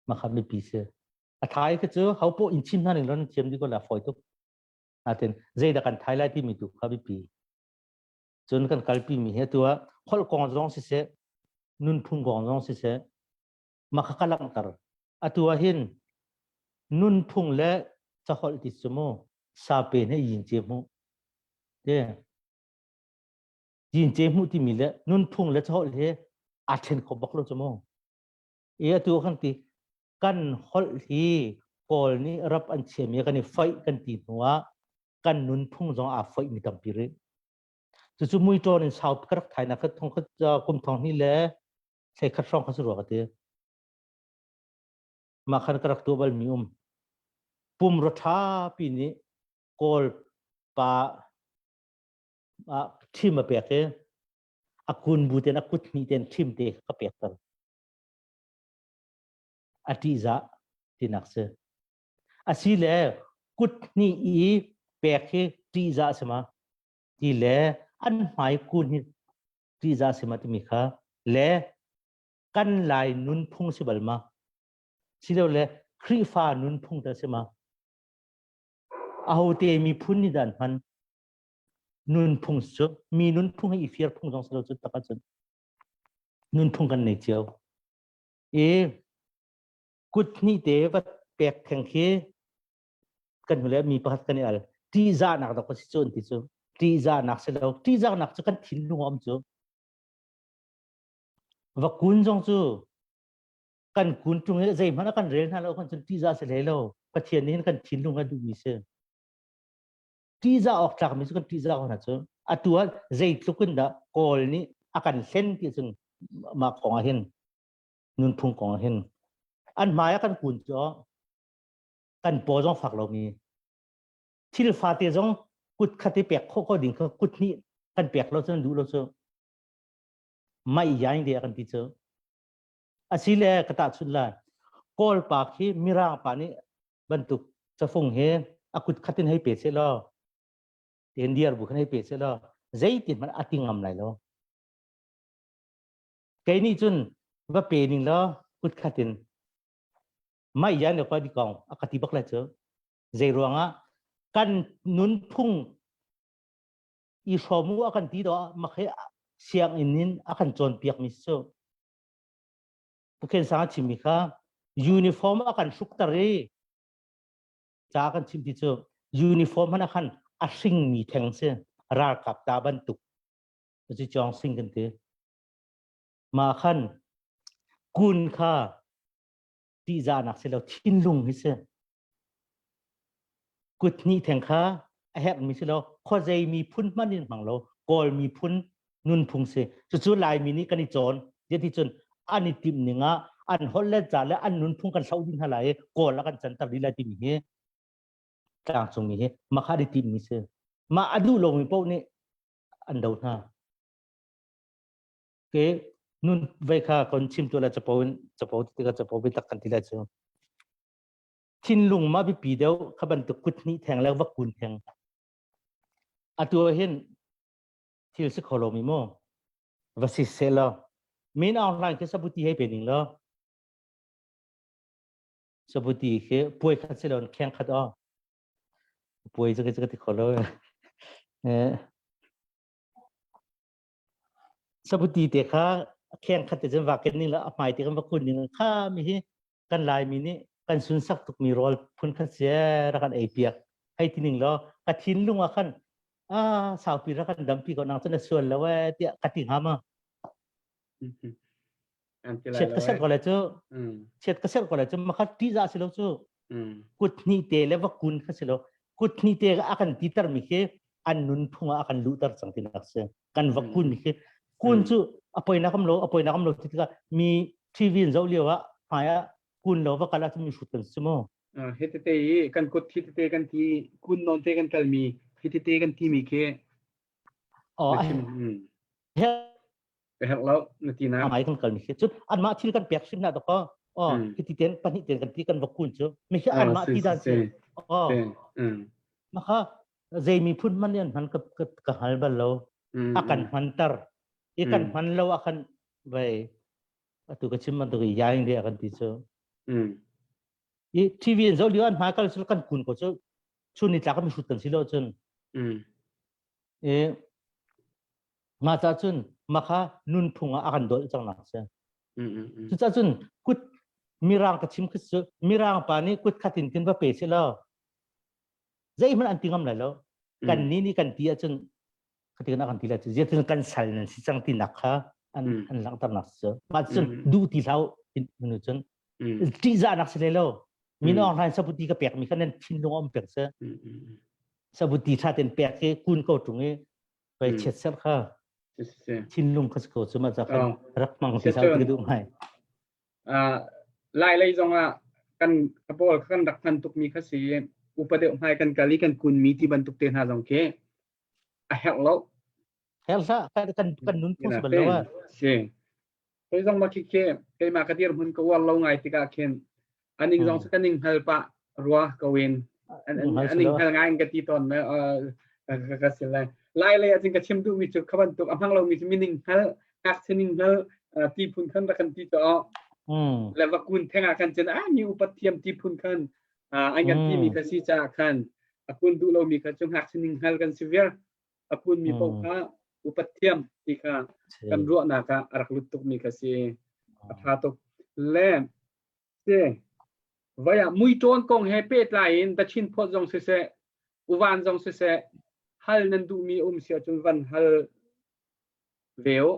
makha mipi si a thai khi cu ho poh in chim hna ning lon thiam di ko la foi tuk natin zeidah kan thai lai timi tu kha bipi cun kan kalpi mi hi atu ah holh kong zong siseh nunphung kong zong siseh mah kha ka langhter atu ah hin nunphung le caholh ti cu mu sape ne yin ce mu te yin ce mu timi le nunphung le caholh hi aa then kho bak lo cu mu e atu kan ti kan holh hi kawl nih rap an chiami kan i foih kan ti hnu ah kan nunphung zong aa foih mi tampi rih cucu muiṭawn in sau ka rak thainak kha thong kum thong hnih le thlei khat hrawng kha si rua ka ti mah khan ka rak tuah bal mi um pumrua ṭha pi nih kawl pa ah ṭhim a pek i a kun bu ten a kut hnih ten ṭhim te ka pek ter. A ṭihzah tinak si. Asi le kut hnih i pek hi ṭihzah si ma? Ti le an hmai kun hi ṭihzah si ma timi kha le kan Lai nunphung si bal ma? Silole Khrihfa nunphung ta si ma? Ahote miphun nih dah an hman? Nunphung cu mi nunphung hi i fir phung zong si lo cu tak ahcun nunphung kan nei cio. I kut hnih te va pek theng khi kan hmu le mi pakhat kan i al. Ṭihzahnak dok a si cu an ti cu. Ṭihzahnak si lo. Ṭihzahnak cu kan thinlung a um cu. Va kun zong cu kan kun ṭung i zeihmanh a kan rel hna lo kan cun ṭihzah si hlei lo. Pathian nih hin kan thinlung a duhmi si. Ṭihzah awk tlakmi cu kan ṭihzah ko hna cu. Atu ah zeitluk in dah Kawl nih a kan hlen ti cun mah kong ah hin nunphung kong ah hin an hmai ah kan kun cu kan paw zong fak lomi thil fate zong kut khat i pek khawh ko ding kha kut hnih kan pek lo cun duh lo cu mai yaing de kan ti cu asile ka tahchun lai kawl pa khi mirang pa nih bantuk cafung he a kut khat in hei pe se law ten diar bu khan hei pe se law zeitin hmanh a ti ngam lai lo kei nih cun va pe ning law kut khat in mai yan le kwa di kong a ka ti bak lai cu zei ruangah kan nunphung i hrawm u a kan ti do makhe sianginn in a kan cawnpiak mi cu Pukhen sang a chimmi kha uniform a kan hrukter i ca kan chim ti cu uniform hmanh ah khan a hringmi theng si ralkap ta bantuk cu chong sing kan ti ma khan kun kha tihzahnak si lo thinlung hi si Kut hnih theng kha a herhmi si lo, khuazei miphun hmanh in hmang lo, Kawl miphun nunphung si. Cucu Laimi nih kan i cawn. Zeticun an i timh ning ah an holh le ca le an nunphung kan hloh dih hna lai i Kawl a kan canter dih lai timi hi tlangcungmi hi mah kha an i timhmi si. Mah a duh lomi paoh nih an do hna. Ke nun vei kha kon chim tu la capo in capo ti ka capo biatak kan ti lai cu. Thinlung ma biapi deuh kha bantuk kut hnih theng le va kun theng. Atu ah hin thil si kho lomi mu. Va si seh law Min Aung Hlaing khi sabuti hei pe ning law sabuti khi puai khat si lo kheng khat aw. Puai cu ka ti kho lo. Eh sabuti te kha kheng khat te cun va ken ning la a hmai te kan va kun ning kha mi hi kan Laimi nih kan sunsak tukmi rawl phun khat si rak kan ei piak hei ti ning law ka thinlung ah khan ah saupi rak kan dampi ko nang cun na sual lo eh tiah ka ti hnga ma chiat ka serh ko le cu chiat ka serh ko le cu makhat ṭihzah si lo cu kut hnih te le va kun kha si lo kut hnih te a kan titer mi khi an nunphung ah a kan luhter cang tinak si kan va kun mi khi kun cu a poinak am lo a poinak am lo ti tikah mi TV in zoh lio ah hmai ah kun lo va kal ah mi hrut kan si mu Hi tete i kan kut hi tete kan ti kun nawn te kan kal mi hi tete kan ti mi khi oh ka herh lo na ti na ai kan kal mi khi cun anmah thil kan pek hrim na to ko oh hi ti ten pahnih ten kan ti kan va kun cu mi khi anmah ti dan si oh maka zei miphun hmanh nih an hman ka, ka, ka hngal bal lo. A kan hmanter. I kan hman lo ah khan vei atu ka chim bantuk i yaing de a kan ti cu. I TV in zoh lio an hmai kal sul kan kun ko cu chun ni tlak mi hrut kan si lo cun. I ma ca cun makha nunphung ah a kan dolh cang nak si. Cucaah cun kut mirang ka chim khi cu mirang pa nih kut khat in tin va pe si lo zeihmanh an ti ngam lai lo kan ni nih kan ti ahcun khatin kan ti lai cu zeitin kan sal nan si cang tinak kha an an langhternak cu mah cun duh ti hlau nu cun ṭihzahnak si hlei lo min Aung Hlaing sabuti ka pek mi kha nan thinlung um pek se sabuti tha ten pek hi kun ko ṭung i pei chiat ser kha thinlung kha si ko cu ma za khan rak mang ti sao ti duh ngai Lai lei zongah kan ka pawl kan rak hman tukmi kha si upa deuh hmai kan kal i kan kunmi ti bantuk te hna zong khi a herh lo. Herh hlah kan kan kan nunphung si bal lo ah. Si. Kei zong ma khi khi keimah ka dirhmun ka uar lo ngai tikah khin. Aning zong ka ning hngal pah rua ko in an ning hngal ngai in ka ti tawn me ka si lai. Lai lei ahcun ka chim duhmi cu kha bantuk a hmang lomi cu mining hngal ngakchia ning hngal ti phun khan rak kan ti to le va kun theng ah khan cun a mi upat thiam ti phun khan an kan ti mi kha si caah khan a kun duh lomi kha cu ngakchia ning hngal kan si viar. A kunmi paoh kha upat thiam ti kha kan ruahnak ah a rak lut tukmi kha si. A ṭha tuk. Le si vai ah muiṭawn kong he pehtlai in The Chin Post zong siseh, Uvan zong siseh, hal nan duhmi um si ahcun van hal ve u.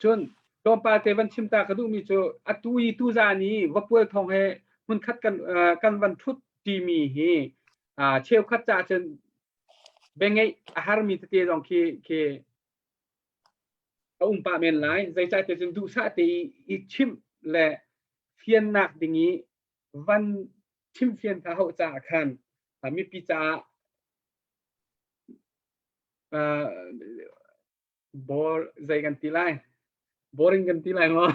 Cun tlawmpal te van chim ta ka duhmi cu atu i tuzaan i Vapual thawng he hmunkhat kan kan van ṭhut ṭimi hi cheukhat caah cun biangeih a harmi tete zong khi khi a um pah men lai. Zeicahtiah cun duhsah te i chimh le fiannak ding i van chimfian kha hauh caah khan mipi caah bor zei kan ti lai boring kan ti lai maw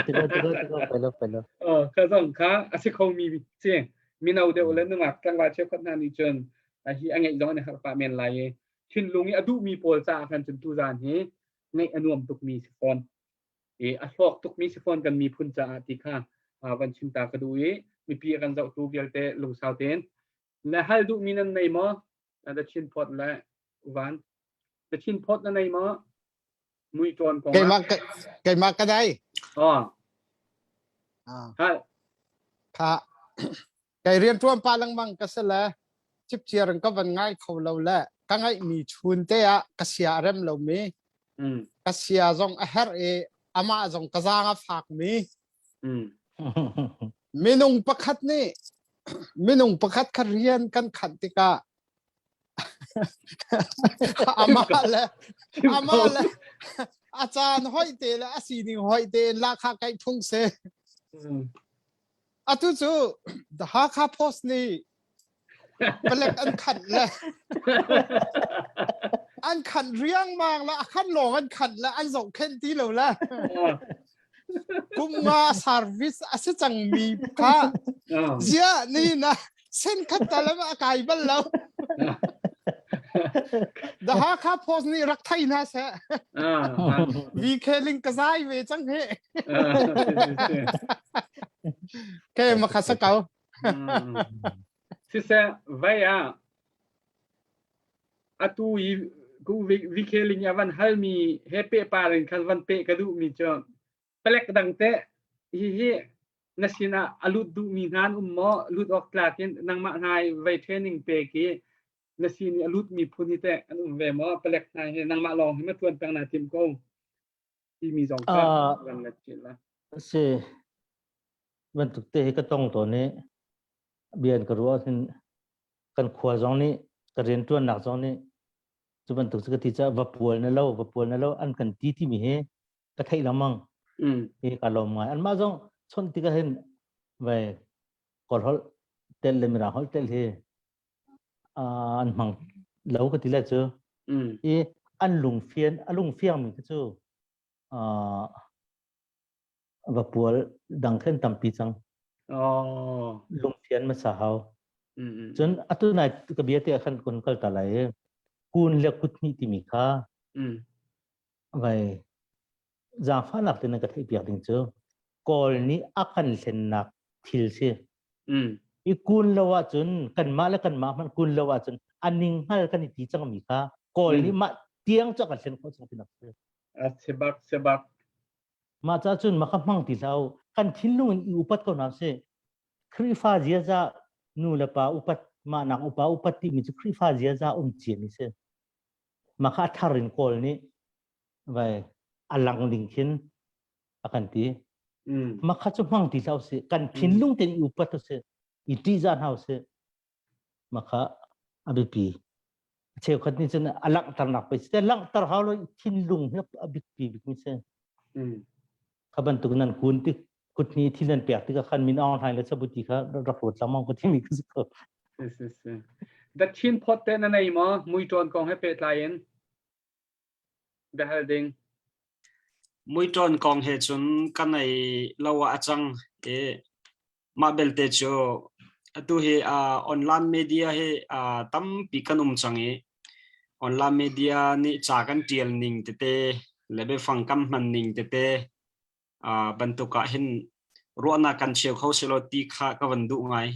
tiko tiko tiko pelo pelo oh kha zong kha a si kho mi si mino deuh le nungak tlangval cheukhat hna nih cun hi a ngeih zong an i harh pah men lai i thinlung i a duhmi pawl caah khan cun tuzaan hi ngeih a nuam tukmi si fawn i a hlawk tukmi si fawn kan miphun caah ti kha van chim ta ka duh i mipi a kan zohtu vialte lungsau tein le hal duhmi nan nei maw The Chin Pot le Uvan The Chin Pot na nei maw mui ṭawn kong keimah keimah ka dai oh hal kha kei rian ṭuan pa lengmang ka si le cipciar in ka van ngai kho lo le ka ngaih mi chun te ah ka sia a rem lo mi ka sia zong a herh i amah zong ka zaang a fak mi minung pakhat nih minung pakhat kha rian kan khanh tikah amah le amah le a caan hoih te le a sining hoih te in lahkhah kaih phung si. Atu cu The Hakha Post nih palek an khanh le an khanh riangmang le a khanh lawng an khanh le an zohkhenh ti lo le kum nga service a si cangmi kha zia ni na sen khat talam a kai bal lo The Hakha Post nih rak thai hna seh VK ling ka zai ve cang he Ke makha sa kau. Siseh vai ah atu i ku VK ling a van halmi he pe par in khan van pe ka duhmi cu palek dang te hihi na sinah a lut duhmi hna an um maw lut awk tlak in nangmah hna vei training pe ki na sin i a lutmi phun hi teh an um ve maw palek hna hi nangmah lawng hi ma tuan peng na tim ko timi zong kha van let chin la si bantuk te hi ka tong tawn i bian ka ruah hin kan khua zong nih ka riantuannak zong nih cu bantuk cu ka ti caah va pual na lo va pual na lo an kan ti timi hi ka theih lengmang hi ka lawm ngai anmah zong chawnh tikah hin vai kawl holh tel le mirang holh tel hi an hmang lo ka ti le cu i an lungfian a lungfiang mi cu va pual dang khen tampi cang oh lungfian hmasa hau cun atu nai ka bia te khan kun kal ta lai kun le kut hnih timi kha vai zaangfahnak te nan ka theih piak ding cu kawl nih a kan hlennak thil si i kun lo ahcun kanmah le kanmah hmanh kun lo ahcun a ning hngal kan i ti cangmi kha kawl nih mah tiang cu a kan hlen khawh cang tinak si a sebak sebak mah ca cun mah kha hmang ti hlah u kan thinlung in i upat ko hna sih Khrihfa ziaza nu le pa upat mah nak upa upat timi cu Khrihfa ziaza um ciami si mah kha a thar in kawl nih vai a lang ding khin a kan ti mah kha cu hmang ti hlah usih kan thinlung tein i upat usih i ṭihzah hna usih mah kha a biapi cheukhat nih cun a langhternak pei si langhter hau lo thinlung hi a biapi bikmi si kha bantuk nan kun tik kut hni thil nan pek tikah khan Min Aung Hlaing le Sabuti kha rak ruat lengmang ko timi ka si ko. Si si. The Chin Pot te na nei maw muiṭawn kong he pehtlai in biahal ding. Muiṭawn kong he cun ka nei lo ah a cang i mah belte cu atu hi uh, online media hi uh, tampi kan um cang i online media nih ca kan ṭial ning tete le biafang kan hman ning tete uh, bantuk ah hin ruahnak kan cheu kho selaw ti kha ka van duh ngai.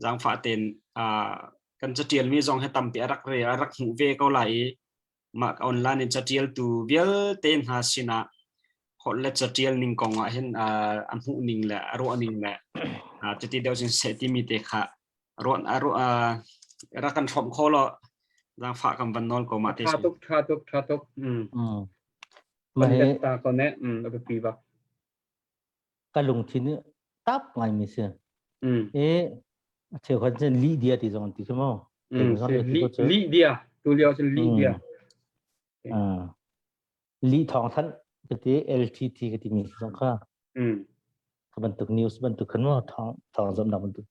Zaangfah tein uh, kan caṭialmi zong hi tampi a rak re a rak hmuh ve ko lai i mah online in caṭialtu vialte hna sinah holh le caṭial ning kong ah hin a hmuh ning le a ruah ning le cuti deuh cun seh timi te kha ruah rak kan hrawmh kho law zaangfah kan van nawl ko mah te tha tuk tha tuk tha tuk Mah hi ta ko ne a biapi bak ka lungthin tap ngai mi si. I cheukhat cun lih dia ti zong an ti khi mu. Lih dia tu lio cun lih dia. Lih thawng thanh ka ti LTT ka ti mi zong kha. Ka bantuk news bantuk khan mu thawng thawng zamnak bantuk.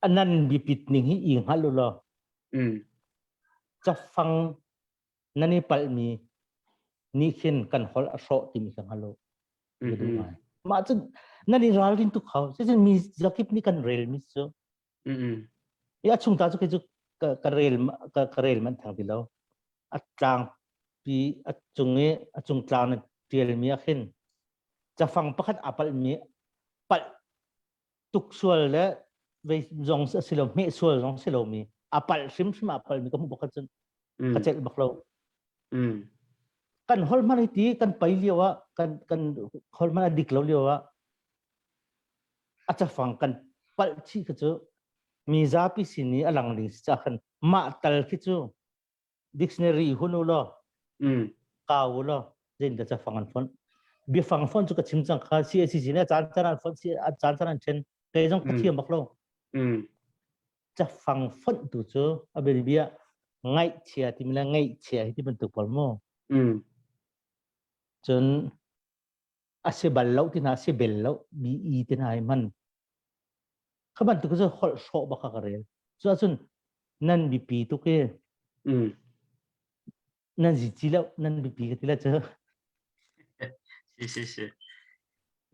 Anan bipit ning hi i hngal u law. Cafang nan i palhmi nih khin kan holh a hrawh timi kha hngal u. Mah cu nan i ralrin tuk hau. Cucun mi zakip nih kan rel mi cu. I a chung ta cu cu ka rel ka rel man thang ti lo. A tlang pi a cung i a cung tlang na tial mi ah khin cafang pakhat a palh mi palh tuk sual le vei zong a si lo hmeh sual zong si lo mi a palh hrimhrim a palh mi ka hmuh bak cun ka celh bak lo kan hol hman ti kan pai lio ah kan kan hol hman a dik lo lio ah a cafang kan palh chi kha cu mi zapi sin i a lang ding si ca khan mah tal khi cu dictionary hun u law kau u law zein dah cafang an fonh biafang fonh cu ka chim cang kha CACC nih a caan caan an fonh a caan caan an ṭhen kei zong ka thiam bak lo cafang fonh tu cu a bianabia ngaihchia timi le ngaihchia hi ti bantuk pawl mu cun a si bal lo ti hna si bel lo BE ti hna hi hman kha bantuk cu holh hrawh bak ka rel cu ahcun nan bipi tuk i nan zi ci lo nan bipi ka ti la cu si si si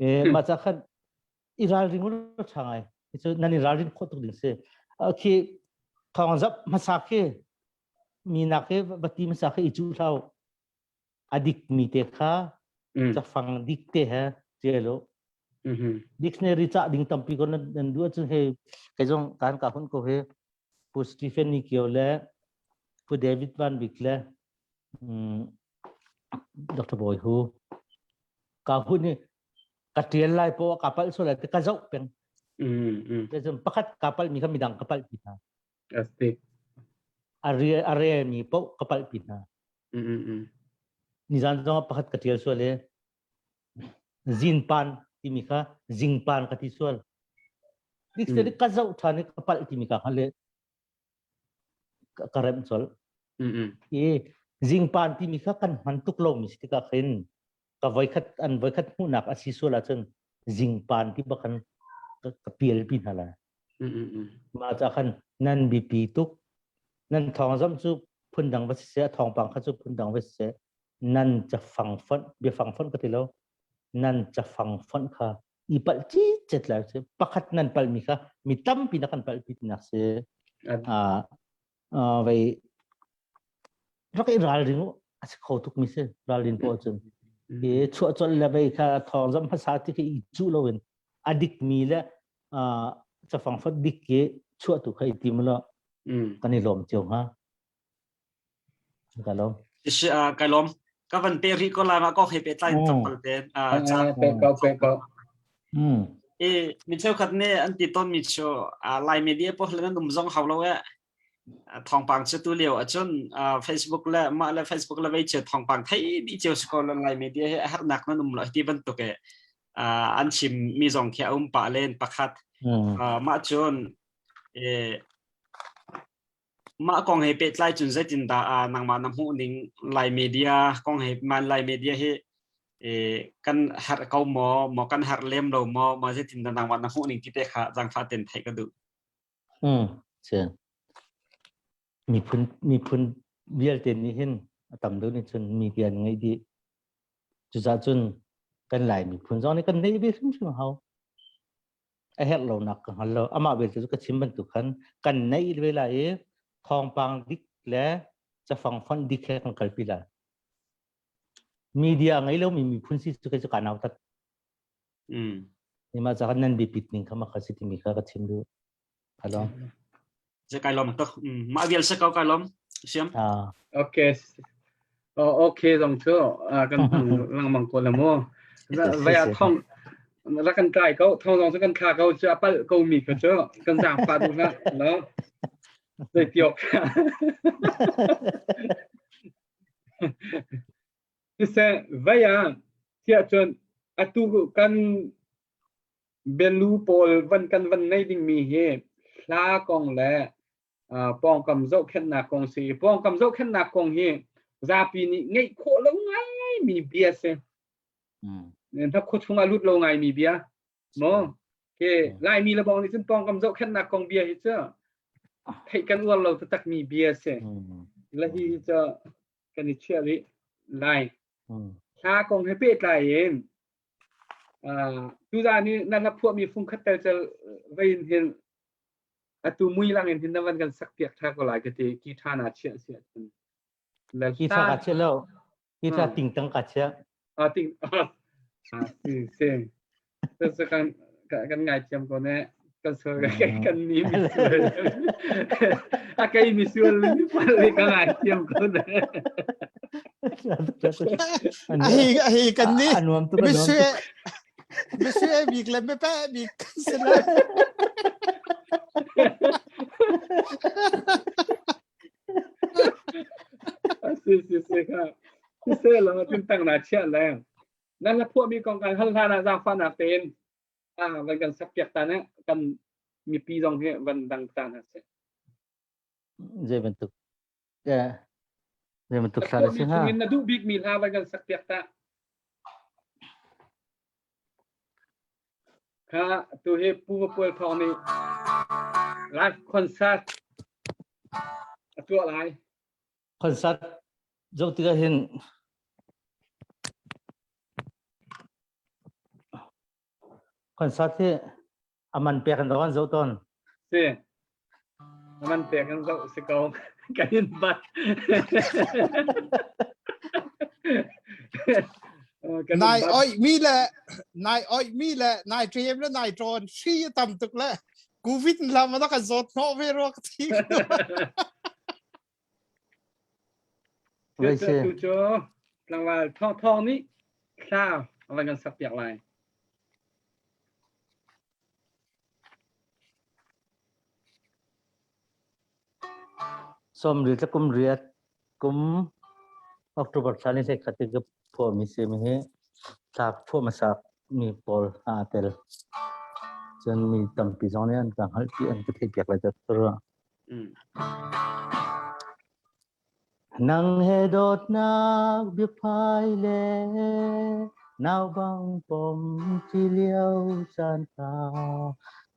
eh ma cha khan i ralring u tha ngai cu nan i ralrin khawh tuk ding si khi thawng zap hmasa khi mi nak khi bati hmasa khi i cu hlau a dik mi te kha cafang dik te he tial u dictionary ca ding tampi ko nan duh ahcun he kei zong kan ka hun ko he Pu Stephen Ni Kio le Pu David Van Bik le Dr. Bawi Hu ka hun i ka tial lai po ka palh sual lai ka zoh peng pakhat ka palh mi kha midang ka palh pi hna a rel a rel mi paoh ka palh pi hna nizan zong pakhat ka tial sual i zinpan timi kha zingpan ka ti sual dictionary ka zoh ṭhan i ka palh timi ka hngal i ka remh colh i zingpan timi kha kan hman tuk lomi si tikah khin ka voikhat an voikhat hmuhnak a si sual ahcun zingpan ti bak khan ka pial pi hna lai Mah ca khan nan biapi tuk. Nan thawngzamh cu phundang va siseh, a thawngpang kha cu phundang va siseh, nan cafang fonh, biafang fonh ka ti lo, nan cafang fonh kha i palh cicet lai si. Pakhat nan palhmi kha mi tampi na kan palhpi tinak si. Uh, uh, vei rak i ralring u a si kho tuk mi si ralrin pawl cun. I chuah colh le vei kha thawngzamh hmasa ti khi i cuh loin a dikmi le cafang fat dik ki chuah tu kha i tim lo kan i lawm cio hnga ka lawm si ka lawm ka van pe ri ko lai ma ko he pe tlai tlawmpal te cha pe ko pe ko e mi cheukhat ne an ti ton mi chu lai media po hlen an um zong hau lo e thawngpang cu tu lio ahcun Facebook le mah le Facebook le vei cio thawngpang thei dih cio si ko lai media he a herhnak nan um lo ti bantuk e an chim mi zong khi a um pah len pakhat mah cun mah kong he pehtlai cun zeitindah nangmah na hmuh ning lai media kong he man lai media hi kan herh ko maw maw kan herh lem lo maw ma zeitindah nangmah na hmuh ning ti te kha zangfah ten theih ka duh Miphun miphun vialte nih hin a tam deuh nih cun media an ngeih dih. Cucaah cun kan Lai miphun zong nih kan neih ve hrimhrim hau. A herh lonak ka hngal lo. Amah belte cu ka chim bantuk khan kan neih ve lai i thawngpang dik le cafang fonh dik he kan kalpi lai. Media ngei lomi miphun si cu kei cu ka nautat. Mah ca nan biapit ning kha mah kha si timi kha ka chim duh. Hello. Se kai lom tuk. Mah vial se ko kai lom. Siam. Ah. Okay. Oh, okay zong cu kan lengmang ko la mu. Vai a thong ra kan kai ko thong zong cu kan thla ko cu a pal ko mi kha cu kan zaangfah duh hlah no. Zei tiok. Siseh vai ah tiah cun atu kan bialu pawl van kan van nei dingmi hi hla kong le pawngkam zohkhenhnak kong si. Pawngkam zohkhenhnak kong hi zapi nih ngeih khawh lo ngaimi bia si. Na khua chungah lut lo ngaimi bia. Maw? Ke Laimi le bong nih cun pawngkam zohkhenhnak kong bia hi cu theih kan uar lo taktakmi bia si. La hi hi cu kan i chiah rih lai. Hla kong he pehtlai in tuzaan i na hla phuahmi fungkhat tel cal vei in hin atu mui lang in hin na van kan sak piak tha ko lai ka ti ki tha na chiah si ahcun. Ki tha ka chiah lo. Ki tha tingtang ka chiah. Ah ting ah si si. Cu kan kan ngaithiam ko ne. Kan sual kan ni mi sual. A kei mi sual mi pal le ka ngaithiam ko ne. Ahi ahi kan ni anuam tu mi sue mi sue bik le mi pe bik kan si le. Si si si kha. Si se lo tin tang na chia le. Nan la phuahmi kong kan hal hlan ah zaangfahnak tein van kan sak piak ta ne kan mipi zong hi van dang ta hna seh. Zei bantuk zei bantuk thla si ha? Na duh bikmi hla van kan sak piak ta. Kha tu hi Pu Vapual Thawng nih live concert a tuah lai. Concert zoh tikah hin concert hi a man pek in kan zoh tawn. Si. A man pek in zoh si ko. Kan in bat. Nai oi mi le nai oi mi le nai ṭem le nai ṭawn hri a tam tuk le covid lam a kan zawt hnawh ve rua ka thi. Tu cu tlangval Thawng Thawng nih thla a van kan sak piak lai. Sawm riat le kum riat kum October thla ni hlei khat i ka phuahmi si mi hi thla phuah hmasa mi pawl aa tel. Cun mi tampi zong nih an ka hngalh pi an ka theih piak lai ta ruah. Nang he dawtnak biaphai le nau bang pom ti lio caan kha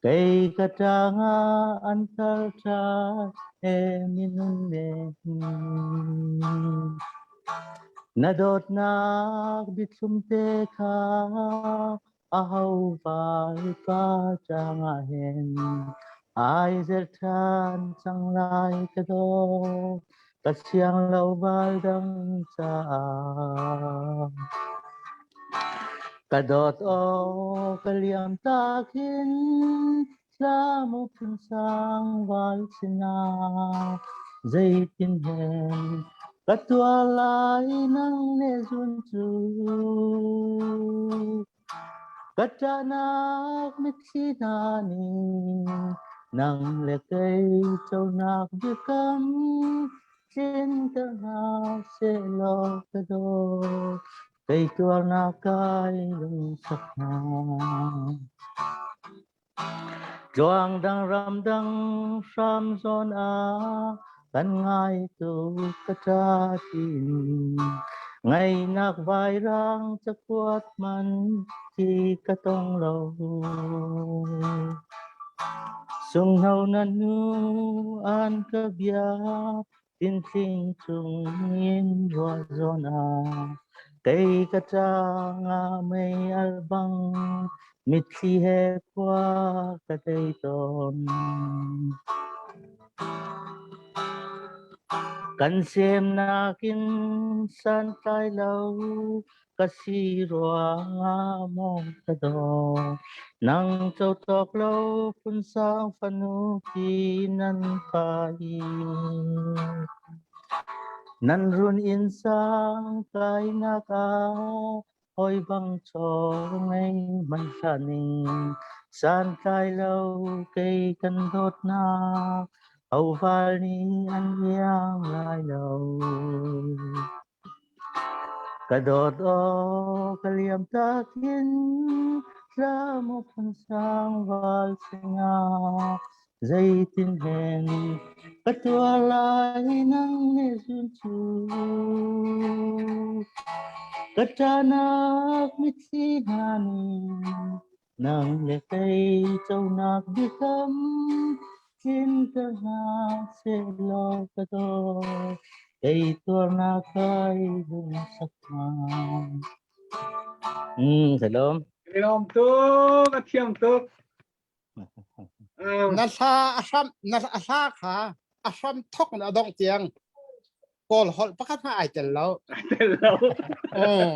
kei ka ṭang ah an kal ṭha he minun ne. Na dawtnak biathlum te kha Aho valpa cangah hin ai zer ṭhan cang lai ka dawt ka siang lo bal dang caah ka dawt aw ka liam tak hin tlamu phun sang val sinah zeitin hen ka tuar lai nang le zun cu ka ṭahnak mitthli hna nih nang le kei conak biakam tlinter hna sehlaw ka dawt kei tuarnak kai lungsak hna. Tluang dang ram dang hram zawn ah kan ngai tuk ka ṭa tiin ngaihnak vairang cakuat man ti ka tong lo. Sunghno na nu an ka bia tintling cung in ruah zawn ah. Kei ka ṭang ah mei alh bang mitthli he khua ka dei tawn. Kan semnak in santlai lo ka si ruangah maw ka daw. Nang co tawk lo phunsang fanu khi nan pai. Nan run inn sang kainak ah hawi bang chaw ngei hmanh hlah ning santlai lo kei kan dawtnak hoval nih an iang lai lo. Ka dawt aw ka liam takin tla maw phunsang val singa zeitin hen ka tuar lai nang ne zun cu ka ṭahnak mitthli hna nih nang le kei conak biakam tlinter hna sehlaw ka dawt kei tuarnak kai lungsak hnga. Hello. Lawm tuk, a thiam tuk. Na hla a hram na a hla kha a hram thok in a dongh tiang Kawl holh pakhat hmanh ai tel lo. Ai tel lo. Oh.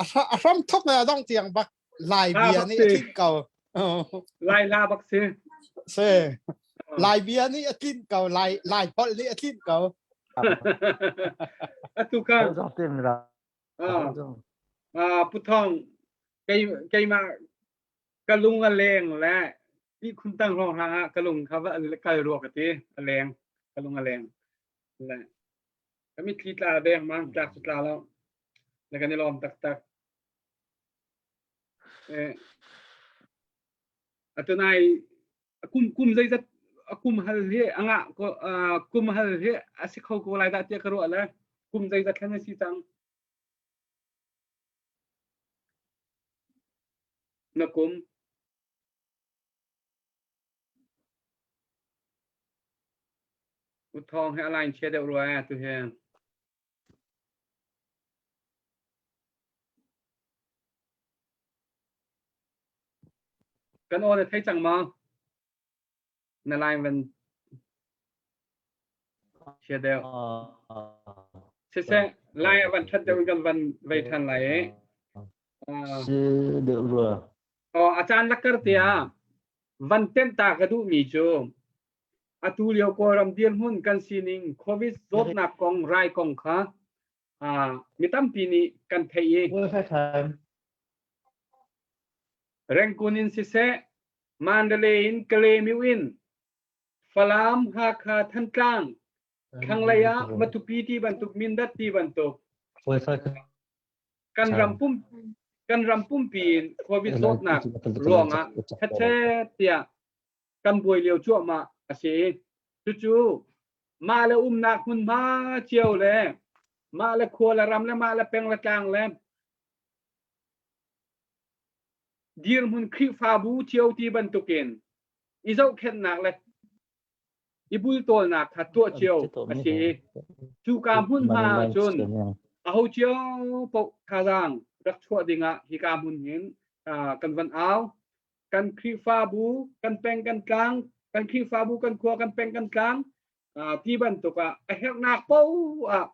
A hram thok in a dongh tiang bak Lai bia nih a tlinh ko. Lai la bak si. Si. Lai bia nih a tlinh ko. Lai Lai holh nih a tlinh ko. Atu ka. Ah, Pu Thong, kei keimah ka lung a leng le ihkhun tang hrawng hrang ah ka lung kha va kal rua ka ti a leng ka lung a leng le ka mitthli tla deng mang tlak cu tla lo le kan i lawm taktak eh atunai kum kum zeizat kum hal hi anga ko kum hal hi a si kho ko lai dah tiah ka ruah le kum zeizat thlan a si cang Na kum? U Thawng hi a line chia deuh rua eh tu hi. Kan aw na thei cang maw? Na line van chia deuh. Siseh, lai a van ṭhat deuh in kan van vei ṭhan lai i. Si deuh rua. Oh, a caan lakar te ah van tenh ta ka duhmi cu atu lio Kawlram dirhmun kan sining COVID zawtnak kong rai kong kha mi tampi nih kan theih i Rengkun in siseh Mandalay in Kalaymyo in Falam, Hakha, Thantlang, thlanglei ah Matupi ti bantuk Mindat ti bantuk kan ram pum kan ram pumpi in COVID zawtnak ruangah hetchet tiah kan buai lio cuahmah a si. Cucu mah le umnak hmunhma cio le mah le khua le ram le mah le peng le tlang le dirhmun Khrihfabu cio ti bantukin i zohkhenhnak le i bultawlnak kha tuah cio a si i cuka hmunhma ahcun aho cio paoh thazaang rak chuah dingah hika hmun hin kan van au. Kan Khrihfabu, kan peng kan tlang, kan Khrihfabu kan khua kan peng kan tlang ti bantuk ah a herhnak paoh ah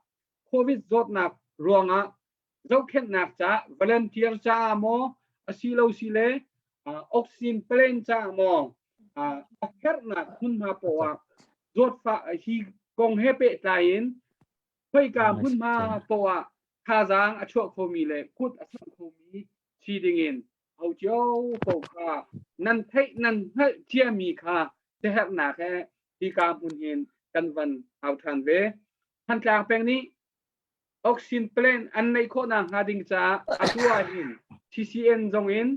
COVID zawtnak ruangah zohkhenhnak ca volunteer caah maw asilo sile oxygen plane caah maw a herhnak hmunhma poah ah zawtfah hi kong he pehtlai in khoika hmunhma poah thazaang a chuah khomi le kut a samh khomi si dingin ho cio ko kha nan theih nan hngalh ciami kha siaherhnak he hika hmun hin kan van au ṭhan ve. Thantlang peng nih oxygen plant an neih khawh nakhnga ding caah atu ah hin TCN zong in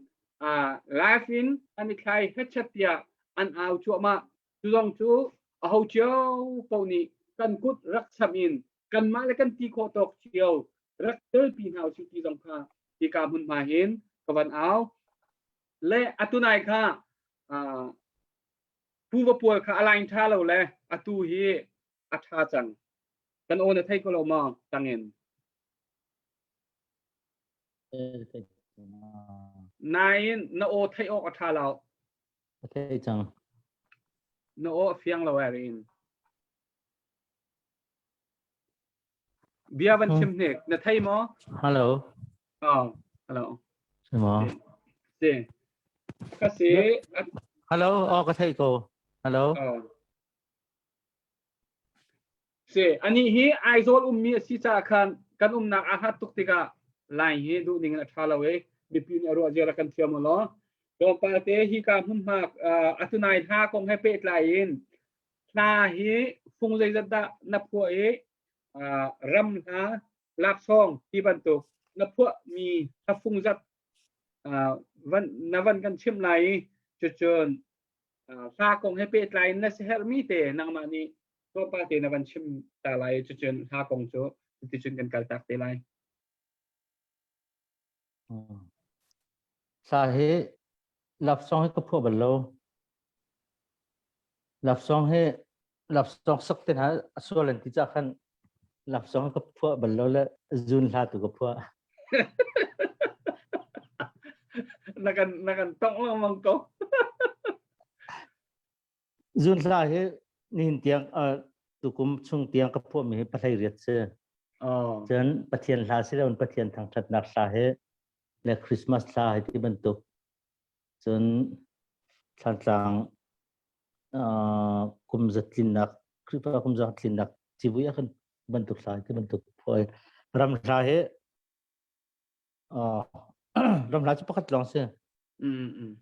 live in an i thlai hetchet tiah an au cuahmah. Cu zong cu aho cio paoh nih kan kut rak cham in kanmah le kan ti khawh tawk cio rak telpi hna usih ti zong kha hika hmunhma hin ka van au. Le atunai kha Pu Va Pual kha a line ṭha lo le atu hi a ṭha cang. Kan aw na thei ko lo maw tangin? Nain na aw theih awk a ṭha lo. Ka thei cang. Na aw a fiang lo eh riin. Bia van chim hnik. Na thei maw? Hello. Oh, hello. Si maw? Si. Ka si. Hello, oh ka thei ko. Hello. Oh. Si, anih hi Aizawl ummi a si caah khan kan umnak aa hlat tuk tikah line hi duh ning in a ṭha lo i mipi nih a ruah zia rak kan thiam u law. Tlawmpal te hika hmunhma atunai hla kong he pehtlai in hla hi fung zeizat dah na phuah i ram hla laksawng ti bantuk na phuahmi hla fung zat van na van kan chimh lai i cucun hla kong he pehtlai in na siaherhmi te nangmah nih tlawmpal te na van chim ta lai i cucun hla kong cu cuticun kan kaltak te lai. Hla hi love song hi ka phuah bal lo. Love song hi love song sak te hna a sual an ti cah khan love song ka phuah bal lo le zun hla tu ka phuah. Na kan na kan tong lengmang ko. Zun hla hi nihin tiang uh, tukum chung tiang ka phuah mi hi pahlei riat si. Oh. Cun Pathian hla si loin Pathian thangṭhatnak hla hi le Christmas hla hi ti bantuk cun Thlantlang uh, kum zatlinnak Khrihfa kum zatlinnak civui ah khan bantuk hla ti bantuk phuai ram hla hi uh, ram hla cu pakhat lawng si Mm mm.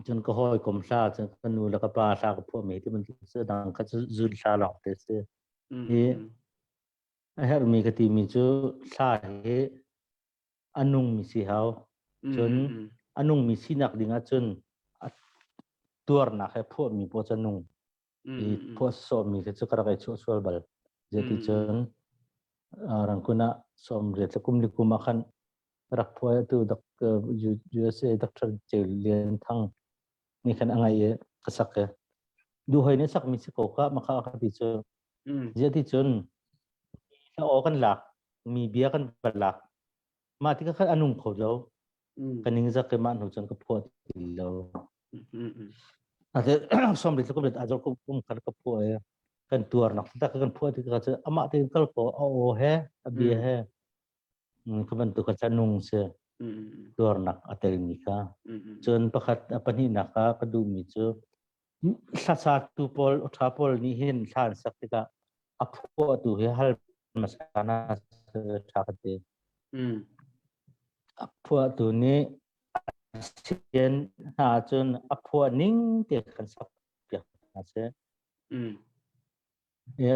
cun ka hawi kom hla cun ka nu le ka pa hla ka phuah mi ti bantuk si dang kha cu zun hla lawng te si Mm hi mm. a herhmi ka timi cu hla hi a nungmi si hau. Cun a nungmi sinak ding ahcun a tuarnak he phuahmi paoh cu a nung. I phuah sawhmi khi cu ka rak i chuah sual bal. Zeticun Rangkun ah sawm riat le kum li kum ah khan rak phuah tu USA Dr. Ceu Lian Thang nih khan a ngaih i ka sak i duhoi nih sakmi si ko ka makha ka ti cu. Zeticun hla aw kan lak mi bia kan va lak mah tikah khan a nung kho lo ka ning zak i mah hnu cun ka phuah ti lo ate som ri kum azor kum kum khan ka phuah i kan tuar nak tak kan phuah tikah cu amah tein kal ko a aw he a bia he ka bantuk ka nung si tuarnak a telmi kha cun pakhat a pahnihnak ah ka duhmi cu Hlasatu pawl ṭha pawl nih hin hla an sak tikah a phuahtu hi hal hmasa hna ṭha ka ti. A phuahtu nih a sian hna ahcun a phuah ning te khan sak piak hna seh.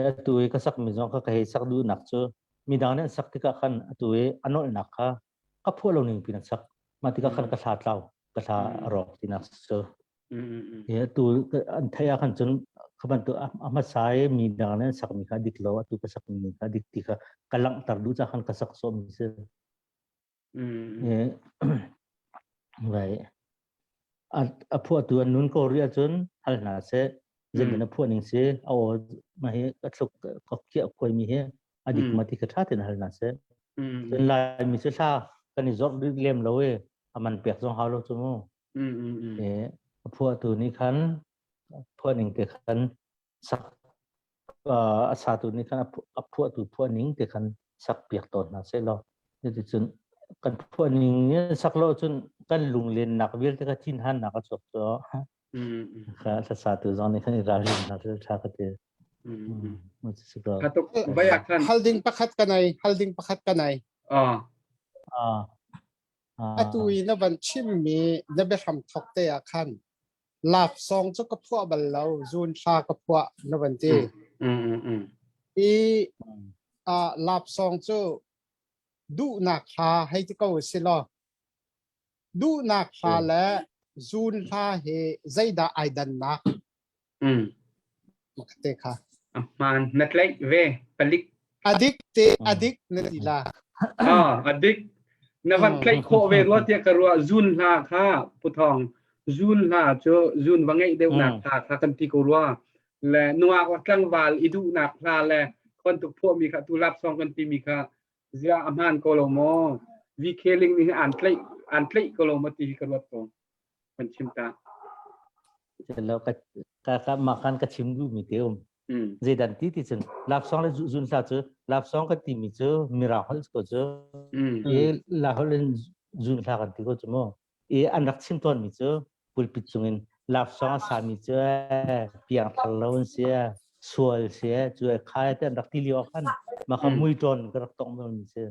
Atu i ka sakmi zong kha ka hei sak duhnak cu midang nih an sak tikah khan atu i a nolhnak kha ka phuah lo ning pin an sak. Mah tikah khan ka hla tlau, ka hla a rawk tinak cu. Atu an theih ah khan cun kha bantuk a hmasa i mi dang nih an sakmi kha dik lo, atu ka sakmi kha dik ti kha ka langhter duh caah khan ka sak sawhmi si. Vai. A phuahtu an nun ko rih ahcun hal hna seh. Zeitin a phuah ning si, a aw mah hi ka thluk ka khiah khuaimi hi a dik ma ti kha ṭha tein hal hna seh. Cun Laimi cu hla kan i zorh rih lem lo i a man pek zong hau lo cu mu. A phuahtu nih khan phuah ning te khan sak a satu nih khan a phuahtu phuah ning te khan sak piak tawn hna seh law cuticun kan phuah ning in sak lo cun kan lunglennak vialte kha thinhannak a chuak cu kha satu zong nih khan i ralrin hna seh ṭha ka ti. Hal ding pakhat ka nei, hal ding pakhat ka nei. Ah. Atu i na van chimmi na biahram thawk te ah khan love song cu ka phuah bal lo zun hla ka phuah na van ti. I uh, love song cu duhnak hla hei ti ko si law duhnak hla le zun hla hi zeidah ai dannak te kha. Ahmaan na tlaih ve palik. Adik te adik na ti la. Ah adik na van tlaih khawh ve rua tiah ka ruah zun hla kha puthong zun hla cu zun va ngeih deuhnak hla kha kan ti ko rua le nungak wa tlangval i duhnak hla le bantuk phuahmi kha tu lap song kan timi kha zia a hmaan ko lo maw? VK Ling nih an tlaih an tlaih ko lo ma ti hi ka ruat ko kan chim ta. Lo ka ka ka ma kan ka chim duh mi te um. Zeidan ti ti cun love song le zun hla cu love song ka ti mi cu mirang holh ko cu i la holh in zun hla kan ti ko cu mu. I an rak chim tawn mi cu pulpit cungin love song a sa mi cu piang thar lo an si sual si cu khai te an rak ti lio khan ma kha mui tawn ka rak tong mi si.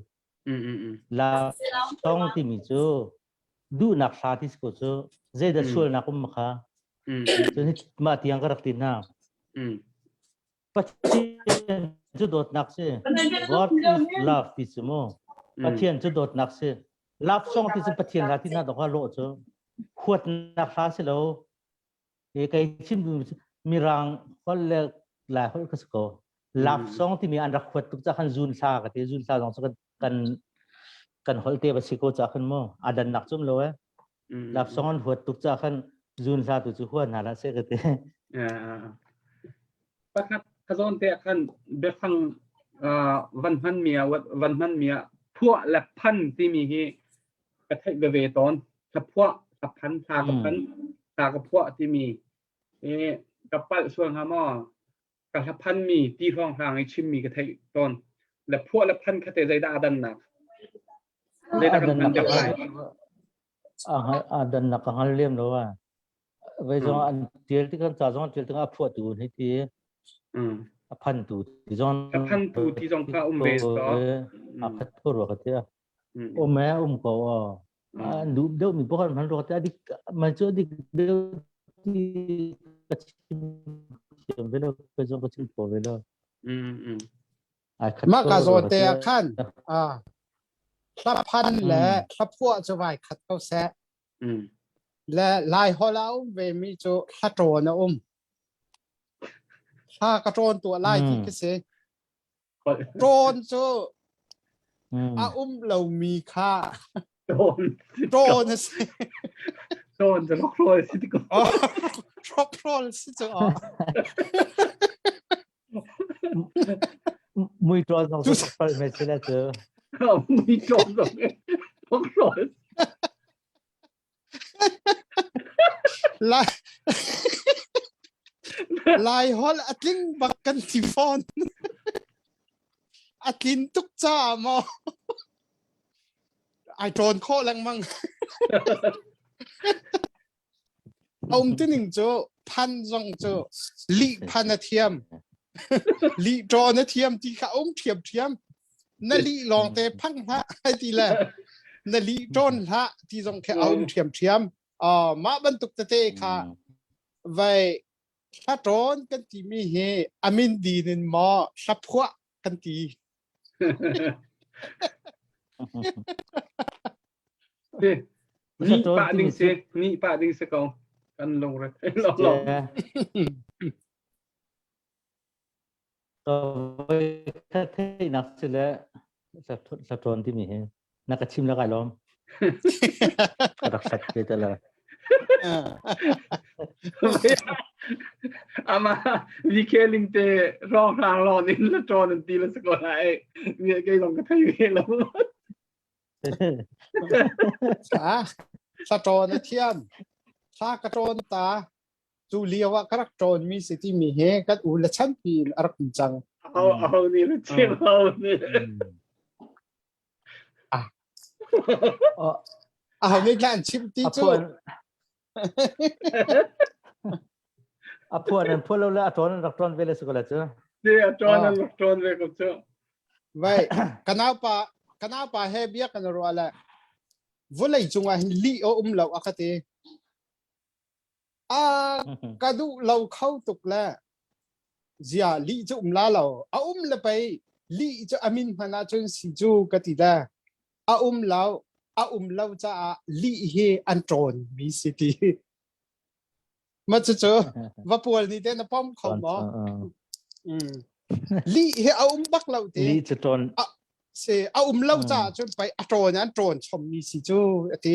Love song timi cu duhnak hla ti ko cu zeidah sualnak um kha cun mah tiang ka rak ti hna. Pathian cu dawtnak si. God is love ti cu mu. Pathian cu dawtnak si. Love song ti cu Pathian hla ti na dok lawh cu huatnak hla si lo. E kai chim mirang holh le lai holh ka si ko. Love song timi an rak huat tuk ca khan zun hla ka ti zun hla zong cu kan kan holh te va si ko ca khan mu adan nak cum lo eh love song an huat tuk ca khan zun hla tu cu hua hna la se ka ti Pakhat khazawn te khan biafang van hman mi van hman mi phuah le phan timi hi ka theih veve tawn hla phuah hla phan hla ka phan hla ka phuah timi ka palh sual hnga maw ka hlaphanmi ti hrawnghrang i chimmi ka theih tawn. Le phuah le phan kha te zeidah a dannak? Zeidah kan phan deuh lai? A dannak ka hngal lem lo a. Vei zong an tial tik kan ca zong an tial tik a phuah tu hi ti a phan tu ti zong a phan tu ti zong kha um ve to a khat ko ro ka ti um e um ko an duh deuh mi pakhat hman ruak te adik man cu adik deuh ti ka chim thiam ve lo ka zong ka chim kho ve lo Mah ka zawn te ah khan hlaphan le hlaphuah cu vai khat ko seh. Le Lai holh a um ve mi cu hlaṭawn a um. Hla ka ṭawn tuah lai ti khi si. Ṭawn cu a um lomi kha ṭawn a si. Ṭawn cu rockroll si ti ko. Rockroll si cu. Mui ṭawn zong cu rockroll me si le cu. Mui ṭawn zong rockroll. Lai Lai holh a tling bak kan ti fawn. A tlin tuk caah maw ai ṭawn khawh lengmang. A um tining cu phan zong cu lih phan a thiam. Lih ṭawn a thiam ti kha a um ṭhiamṭhiam. Na lih lawngte phang hlah ai ti le na lih ṭawn hlah ti zong khi a um ṭhiamṭhiam. Uh, mah bantuk tete kha vai hla ṭawn kan timi hi amin din in maw hla phuah kan ti. Ni pah ding si, ni pah ding si ko. Kan lungre lo lo. Ka theihnak si le hla timi hi na ka chim la kai lawm. Ka rak sat ve te la. Ama VK ling te rong rang lon in la ṭawn an ti la si ko lai. Mi kei zong ka thei ve lo. Sa sa ṭawn a thiam. Sa ka ṭawn ta. Cu lio ah ka rak ṭawn mi si timi hi kan u le chan pi in a rak um cang. Aho aho nih la chim ho nih. Ah. Aho nih dah an chim ti cu. A phuan an phuan lo le a ṭawn an rak ṭawn ve le si ko la cu. Si a ṭawn an rak ṭawn ve ko cu. Vai kanau pa kanau pa he bia kan ruah le vulei cungah hin lih a um lo a ka ti. A ka duh lo kho tuk le zia lih cu um la lo a um le pei lih cu a min hman ahcun si cu ka ti le a um lo a um lo caah lih hi an ṭawn mi si ti ma cucu va pual ni te na pom kho maw lih hi a um bak lo ti lih cu ṭawn si a um lo caah cun pei a ṭawn an ṭawn chom mi si cu a ti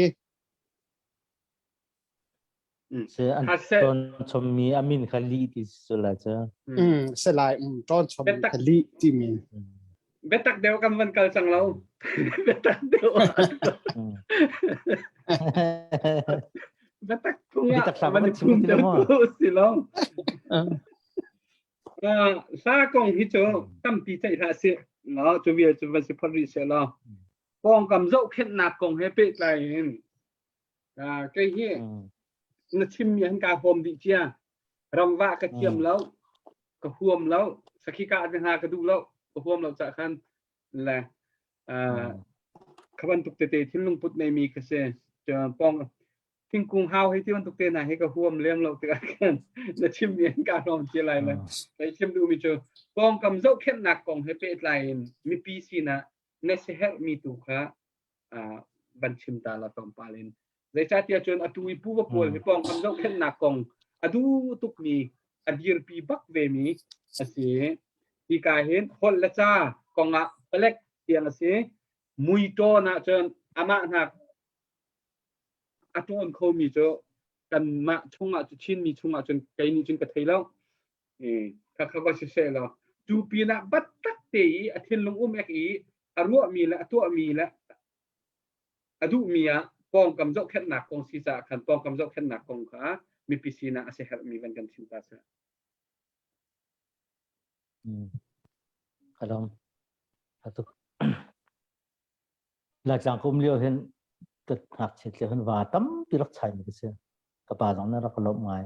Se an ṭawn chommi a min kha lih ti si lai cu. Se lai um ṭawn chommi kha lih timi. Biatak deuh kan van kal cang lo. Biatak deuh. Biatak phung ah van i phum deuh tu si lo. Hla kong hi cu tampi ceih hlah sih. No, cu vial cu van si phot rih seh law. Pawngkam zohkhenhnak kong he pehtlai in kei hi na chimmi han ka hawm dih cia. Ramvah ka thiam lo. Ka huam lo. Sakhi kah te hna ka duh lo. Ka huam lo cah khan le kha bantuk tete thinlung put neimi ka si. Pawng thingkung hau hei ti bantuk te hna hi ka huam lem lo tikah khan na chimmi an ka hlawm ti lai le kei chim duhmi cu pawngkam zohkhenhnak kong he pehtlai in mipi sinah na siaherhmi tu kha van chim ta la tlawmpal in zeicahtiah cun atu i pu va pawl hi pawngkam zohkhenhnak kong a duh tukmi a dirpi bak vemi a si hika hin holh le ca kongah palek tiang a si muitawn ah cun amah hnak a ṭawn khomi cu kanmah chungah cu Chinmi chungah cun kei nih cun ka thei lo. Khakha va siseh law cu pinah battak te i a thinlung um ek i a ruahmi le a tuahmi le a duhmi ah pawngkam zohkhenhnak kong si caah khan pawngkam zohkhenhnak kong kha mipi sinah a siaherhmi van kan chim ta seh. Ka lawm. Laitlang ka um lio hin ka ngakchiat lio hin va tampi rak chaimi ka si. Ka pa zong nih rak ka lawmh ngai.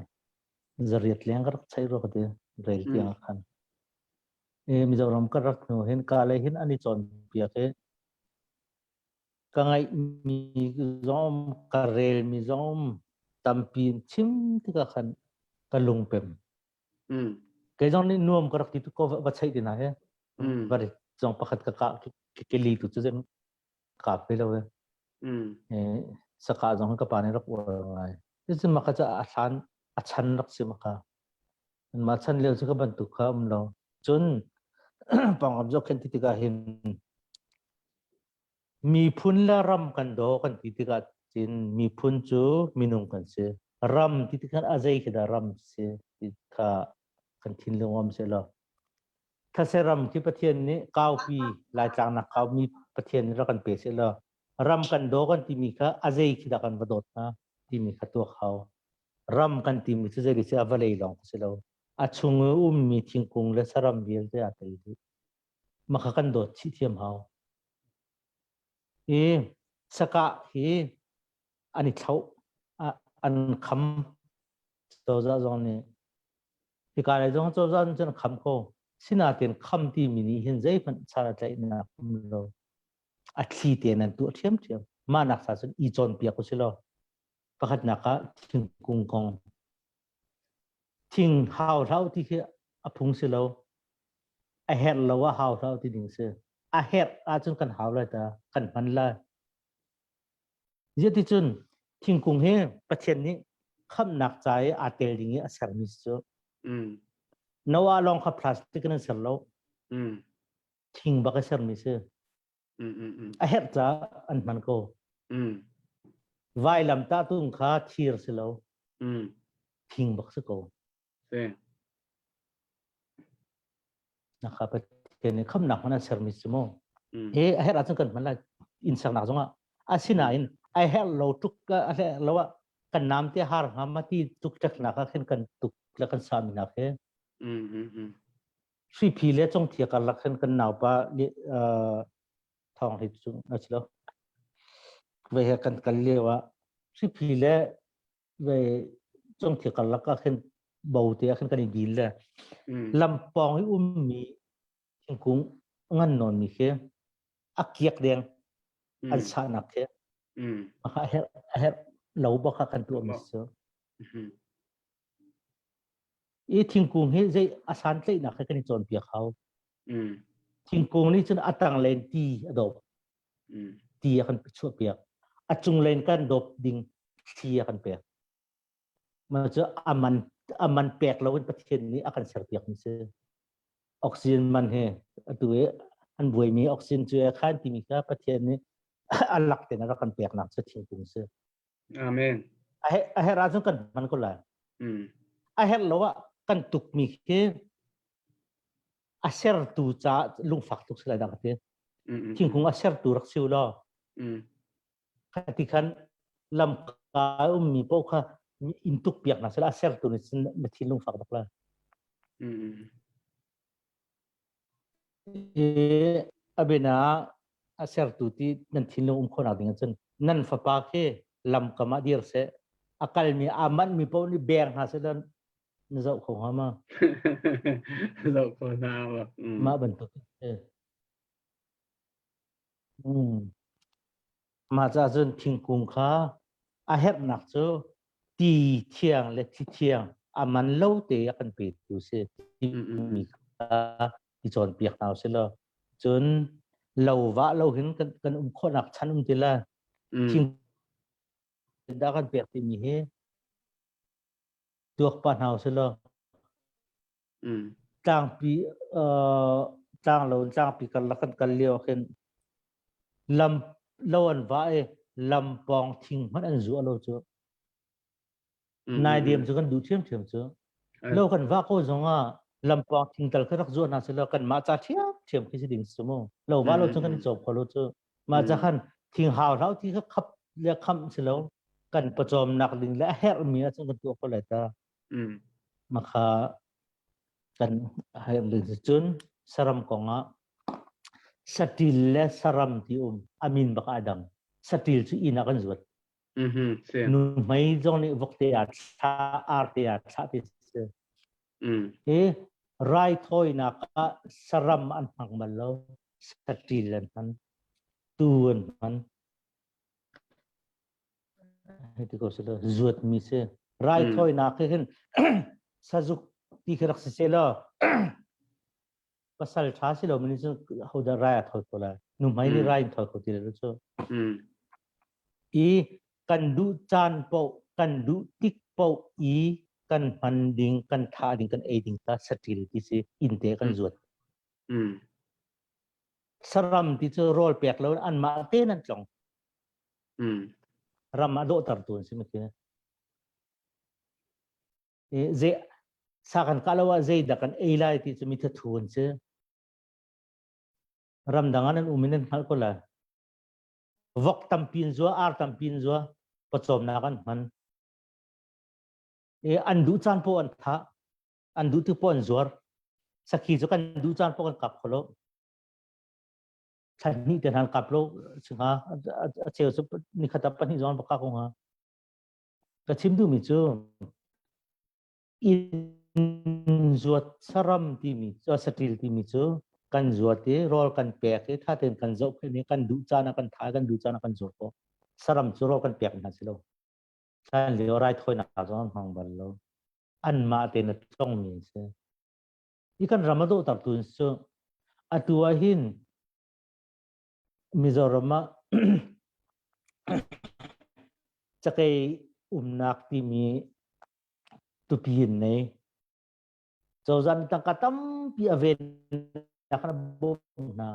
Zariat leng ka rak chai rua ka ti rel tiang ah khan. E, Mizoram ka rak hnu hin ka lei hin an i cawnpiak i ka ngaihmi zong ka relmi zong tampi in chim tikah khan ka lungpem. Kei zong nih nuam ka rak ti ko va chaih ti na he. Va zong pakhat ka kah keli tu cu zeng kap ve lo e. Saka zong ka pa nih rak uar ngai. Cun maka ca a hlan a chan rak si maka. Ma chan lio cu ka bantuk kha um lo. Cun pawngkam zohkhenh ti tikah hin miphun le ram kan daw kan ti tikah cun miphun cu minung kan si. Ram ti tikah a zei khi dah ram si ti kha kan thinlung um seh law Thase ram khi Pathian nih kaupi Laitlang nak kaumi Pathian nih rak kan pe seh law ram kan daw kan timi kha a zei khi dah kan va dawt hna timi kha tuak hau. Ram kan timi cu zei si a vawlei lawng si lo. A chung i ummi thingkung le saram vialte aa tel dih. Mah kha kan dawt chih thiam hau. I sakah hi an i thloh, an kham cozah zong nih Hika lei zong cozah nih cun a kham ko. Sinain kham timi nih hin zeihmanh san a tlaihnak um lo. A thli te nan tuah ṭhiamṭhiam. Mah nak sa cun i cawnpiak u si law. Pakhatnak ah thingkung kong. Thing hau hlah ti khi a phung si lo. A herh lo ah hau hlah ti ding si. A herh ahcun kan hau lai ta, kan hman lai. Zeticun thingkung hi Pathian nih khamhnak ca i aa tel ding i a sermi si cu. Noah lawng kha plastic in an ser lo. Thing bak a sermi si. A herh caah an hman ko. Vailam tahtung kha thir si lo. Thing bak si ko. Naka Pathian nih khamnak hman a sermi si mu. He a herh ahcun kan hman lai inn saknak zongah asinain a herh lo tuk a herh lo ah kan nam te har hnga ma ti tuk tleknak ah khin kan tuk le kan sami nak he Hriphi le congthia karlak khin kan naupa thawng hi cu a si lo ve he kan kal lio ah hriphi le ve congthia karlak ah khin bo te ah khin kan i dil le lampawng i ummi thingkung ngan nawn mi khi a kiak deng an sahnak khi a herh a herh lo bak kha kan tuah mi cu i thingkung hi zei a santlaihnak he kan i cawnpiak hau thingkung nih cun a tang len ti a dawp ti a kan chuahpiak a cung len kan dawp ding thli a kan pek mah cu a man a man pek loin Pathian nih a kan serpiak mi si oxygen man he atu i an buaimi oxygen cu a khan timi kha Pathian nih a lak ten a rak kan peknak cu thingkung si Amen. A herh ahcun kan hman ko lai. A herh lo ah kan tukmi khi A sertu ca lungfak tuk si lai dah ka ti. Thingkung a sertu rak si u law. Khati khan lamka ummi paoh kha in tuk piak hna seh a sertu nih cun na thinlung fak bak lai. A bina a sertu ti nan thinlung um khawhnak ding ahcun nan fapa khi lamkam ah dir seh a kalmi aa manhmi paoh nih beng hna seh na zoh kho hnga ma? Zoh kho hna ma. Mah bantuk. Mah caah cun thingkung kha a herhnak cu ti thiang le thi thiang a man lo te a kan petu si timi kha i cawnpiak hna usih law cun lo vah lo hin kan, kan um khawhnak chan um ti la thing dah kan pek timi hi tuak pa hna usih law Tlangpi tlanglo in tlangpi karlak kan kal lio khin lam lo an va i lam pawng thing hmanh an zuah lo cu. Nai diam cu kan duh ṭhiamṭhiam cu. Lo kan va ko zong ah lam pawng thing tal kha rak zuah hna seh law kanmah ca ṭhiamṭhiam khi si ding si mu. Lo va lo cu kan i cawm kho lo cu. Mah ca khan thing hau hlau ti kha khap le khamh si lo kan pawcawmnak ding le a herhmi ahcun kan tuah ko lai ta. Makha kan herh ding si cun saram kongah saṭil le saram ti um a min bak aa dang. Saṭil cu inn ah kan zuat. Nuhmei zong nih vokte aa thlah, arte aa thlah ti si. Hi raithawinak ah saram an hmang bal lo. Saṭil an hman. Tuu an hman. Hei ti ko seh law zuatmi si. Raithawinak hi hin sazuk ti khi rak si seh law pasal ṭha si lo mi nih cun hodah rai a thawi kho lai. Nuhmei nih rai in thawi kho ti lo cu. I kan duh caan paoh, kan duh tik paoh i kan hman ding, kan thah ding, kan ei ding kha saṭil ti si inn te kan zuat. Saram ti cu rawl pek lo anmah tein an tlong. Ram ah dawhtertu an si ma khi. Zei sa kan kah lo ah zeidah kan ei lai ti cu mi thathu an si. Ramdang ah nan um in nan hngalh ko lai. Vok tampi in zua, ar tampi in zua, pawcawmnak an hman. I an duh caan poh an thah, an duh tik poh an zuar. Sakhi cu kan duh caan poh kan kap kho lo. Thla hnih te hna kap lo hnga a cheu cu nikhat ah pahnih zong an ka ko hnga. Ka chim duhmi cu inn zuat saram timi cu saṭil timi cu kan zuat i rawl kan pek i ṭha tein kan zohkhenh i kan duh caan ah kan thah kan duh caan ah kan zuat ko. Saram cu rawl kan pek hna si lo. Hlan lio raithawinak zong an hmang bal lo. Anmah tein a tlongmi an si. Hi kan ram a dawhtertu cu atu ah hin Mizoram ah cakei umnak timi tupi in nei. Cozah nih tangka tampi a vennak khan a bawmh hna.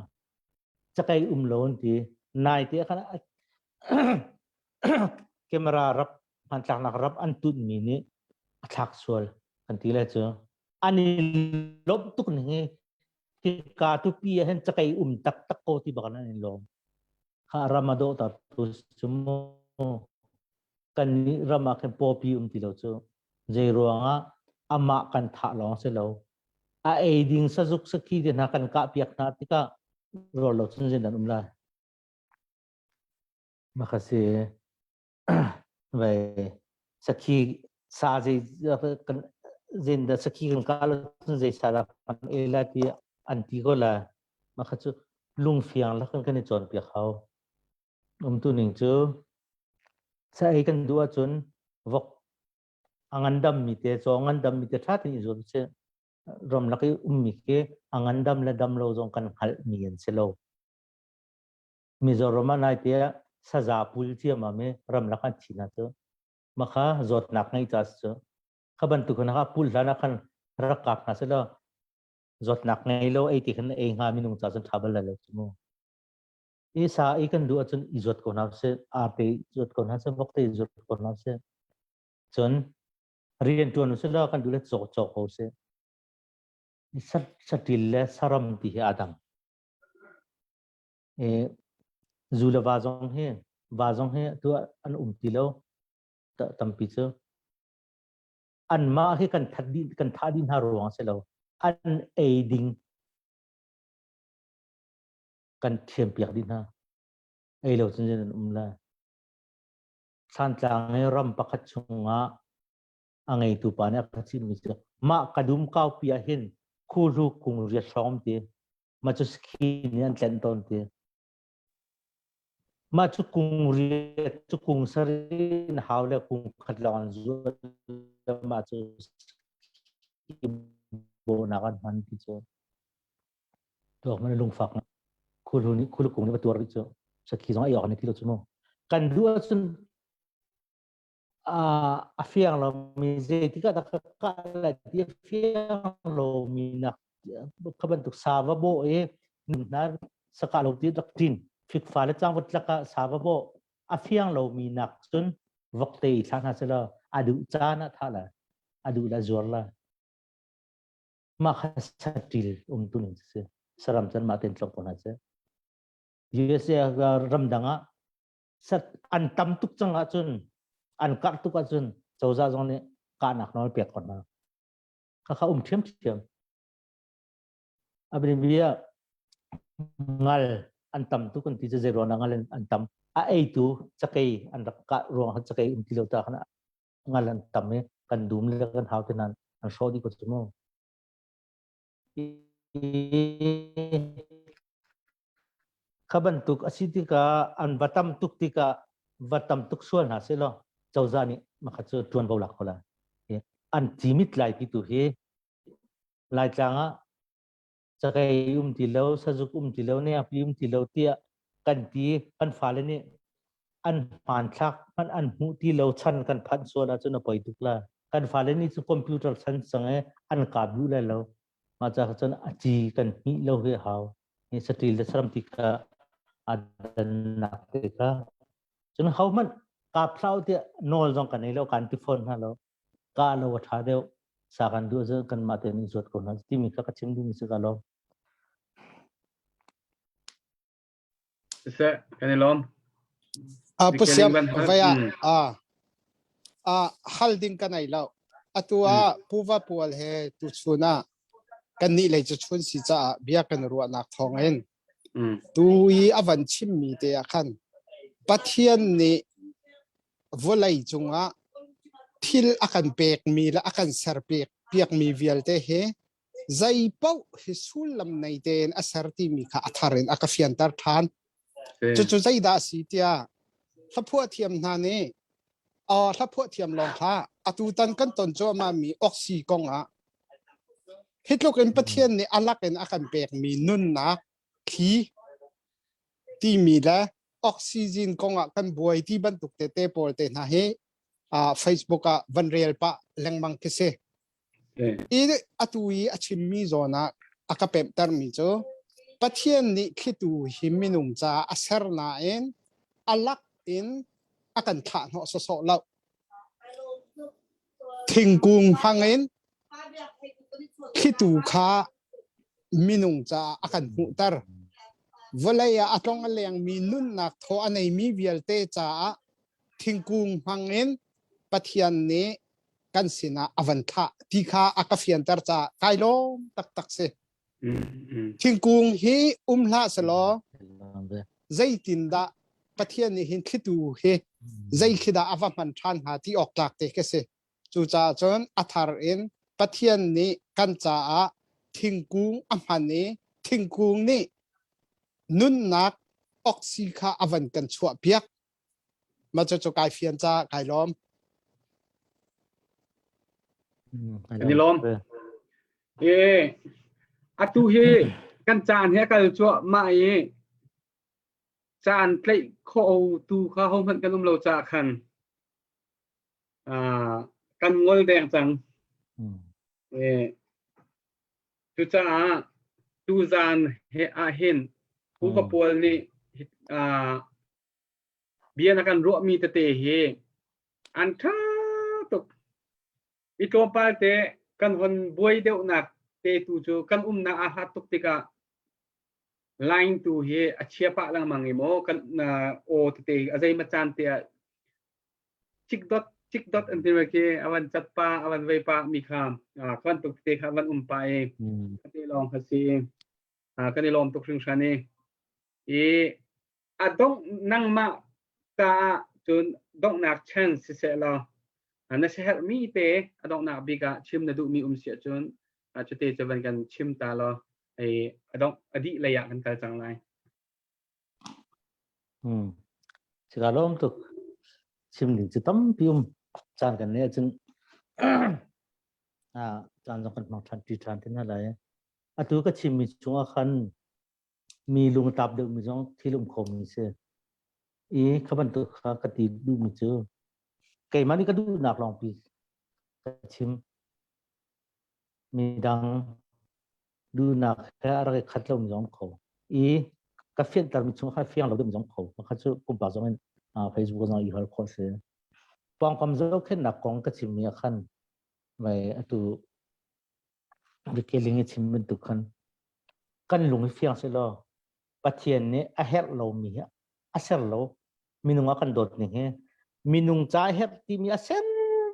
Cakei um lo an ti. Naite ah khan camera rap hmantlaknak rap an tunhmi nih a thlak sual kan ti lai cu. An i lawmh tuk ning hi hika tupi ah hin cakei um taktak ko ti bak an i lawm. Kha ram a dawhter tu cu mu kan nih ram ah khin pawpi um ti lo cu. Zei ruangah amah kan thah lawng si lo. A ei ding sazuk sakhi te hna kan kah piak hna tikah rawl lo cun zein an um lai. Maka si Vai sakhi sa zei kan zein dah sakhi kan kah lo cun zei sa dah kan ei lai ti an ti ko la. Mah kha cu lungfiang lak in kan i cawnpiak hau. Umtu ning cu sa ei kan duh ahcun vok a ngandam mi te caw ngandam mi te ṭha tein i zuam sih. Ramlak i ummi khi a ngandam le dam lo zong kan hngalh mi an si lo. Mizoram ah naite ah saza pul ciammam i ramlak an thi hna cu makha zawtnak ngeih ca si cu. Kha bantuk khan kha pul hlan ah khan rak kap hna selaw zawtnak ngei lo ei ti khan ei hnga minung ca cun ṭha bal lai lo cu mu. I sa i kan duh ahcun i zuat ko hna sih, arte i zuat ko hna sih, vokte i zuat ko hna sih. Cun rian ṭuan usih law kan duh le cawk cawk ko sih. Saṭil le saram ti hi aa dang. Zu le va zong hi va zong hi tu an um ti lo tampi cu. Anmah hi kan that dih kan thah dih hna ruang a si lo. An ei ding kan thiam piak dih hna. Ei lo cun an um lai. Thlantlang i ram pakhat chungah a ngeitu pa nih a ka chimmi cu mah ka dum kaupi ah hin khuhlu kung riat hrawng um ti mah cu sakhi nih an tlenh tawn ti mah cu kung riat cu kung sarih in hau le kung khat lawng an zuat mah cu sakhi bawhnak an hman ti cu tuak man lungfak khulu nih khulu kung nih va tuar rih cu sakhi zong ai awk ni ti lo cu mu kan duh ahcun a fiang lomi zeitikah dah ka kah lai ti a fiang lomi nak kha bantuk sa va bawh i hna sakah lo ti rak tin fikfa le cangvut lak ah sa va bawh a fiang lomi nak cun vokte i thlah hna selaw a duh caan ah thah la a duh la zuar la mah kha saṭil um tu ning si saram cun mah ten tlok ko hna si USA ramdang ah sat an tam tuk cang ahcun an karh tuk ahcun cozah zong nih kahnak nawl pek ko hna khakha um ṭhiamṭhiam abin bia ngal an tam tuk an ti cu zei ruang ngal an tam a eitu cakei an rak kah ruang cakei um ti lo ta khan ngal an tam i kan dum le kan hau te nan an hrawh dih ko cu mu Kha bantuk a si tikah an va tam tuk tikah va tam tuk sual hna seh law cozah nih makhat cu ṭuanvo lak ko lai. An cimit lai ti tu hi Laitlang ah cakei um ti lo, sazuk um ti lo, nengpi um ti lo tiah kan ti kan fale nih an hmanthlak hmanh an hmuh ti lo chan kan phanh sual ahcun a poi tuk lai. Kan fale nih cu computer chan cang i an kap duh lai lo. Mah ca cun a ci kan hmih lo hi a hau. Hi saṭil le saram ti kha aa dannak te kha. Cun hohmanh kap hlah u tiah nawl zong kan ei lo, kan ti fawn hna lo. Kah lo a ṭha deuh. Sa kan duh ahcun kanmah tein in zuat ko hna timi kha ka chim duhmi si ka lawm. Siseh, kan i lawm. A pusiam vaya a a hal ding ka nei lo. Atu ah puva pual he tu chun ah kan nih lei cu chun si caah bia kan ruahnak thawng in tu i a van chimmi te ah khan Pathian nih vawlei cungah thil a kan pekmi le a kan ser piakmi vialte hi zei paoh hi sullam nei tein a ser timi kha a thar in a ka fianter ṭhan. Cucu zeidah a si tiah hlaphuah thiam hna nih hlaphuah thiam lawng hlah atutan kan ton cuahmah mi oxy kong ah hi tluk in Pathian nih a lak in a kan pekmi nunnak thli timi le oxygen kong ah kan buai ti bantuk tete pawl te hna hi Facebook ah van rel pah lengmang khi si. I atu i a chimmi zawn ah a ka pemhtermi cu Pathian nih thlitu hi minung caah a ser nain a lak in a kan thlah hnawh sawsawh lo. Thingkung hmang in thlitu kha minung caah a kan hmuhter. Vawlei ah a tlong a lengmi nunnak thaw a neimi vialte caah thingkung hmang in Pathian nih kan sinah a van thlah ti kha a ka fianter caah kai lawm taktak si. Thingkung hi um hlah selaw zeitindah Pathian nih hin thlitu hi zei khi dah a va hman ṭhan hnga ti awk tlak te khi si. Cucaah cun a thar in Pathian nih kan caah thingkung a hman i thingkung nih nunnak oxy kha a van kan chuah piak. Mah cucu kai fian caah kai lawm. Kan i lawm. E, atu hi kan caan he kal cuahmah i caan tlaih khawh tu kha hohmanh kan um lo caah khan kan ngol deng cang. E, cucaah tuzaan he ah hin Pu Papual nih bia na kan ruahmi tete hi an ṭha tuk. I tlawmpal te kan hon buai deuhnak Te tu cu kan umnak aa hlat tuk tikah line tu hi a chia pah lengmang i maw kan aw tete a zeimaw caan te ah cik dot cik dot an ti khi a van cat pa a van vei pa mi kha kha bantuk te kha van um pa i te lawng kha si kan i lawm tuk hringhran i i a dongh nangmah ta ah cun donghnak chance siseh law na siaherhmi te a donghnak bik ah chim na duhmi um si ahcun cute cu van kan chim ta law ei a dongh a dih lei ah kan kal cang lai. Hmm. Sika lawm tuk chim ding cu tampi um caan kan nei ahcun ah caan zong kan hmang ṭhan ṭi ṭhan te hna lai. Atu ka chimmi chungah khan mi lungtap deuhmi zong thil um khomi si. I kha bantuk kha ka ti duhmi cu keimah nih ka duhnak lawngpi ka chim. Midang duhnak he a rak i khat lomi zong kho. I ka fiantermi chung kha fiang lo deuhmi zong kho. Pakhat cu pumpak zong in Facebook zong i hal khawh si. Pawngkam zohkhenhnak kong ka chimmi ah khan mai atu Rikeling i chim bantuk khan kan lung hi fiang selaw Pathian nih a herh lomi hi a ser lo minung a kan dawt ning hi minung ca a herh timi a ser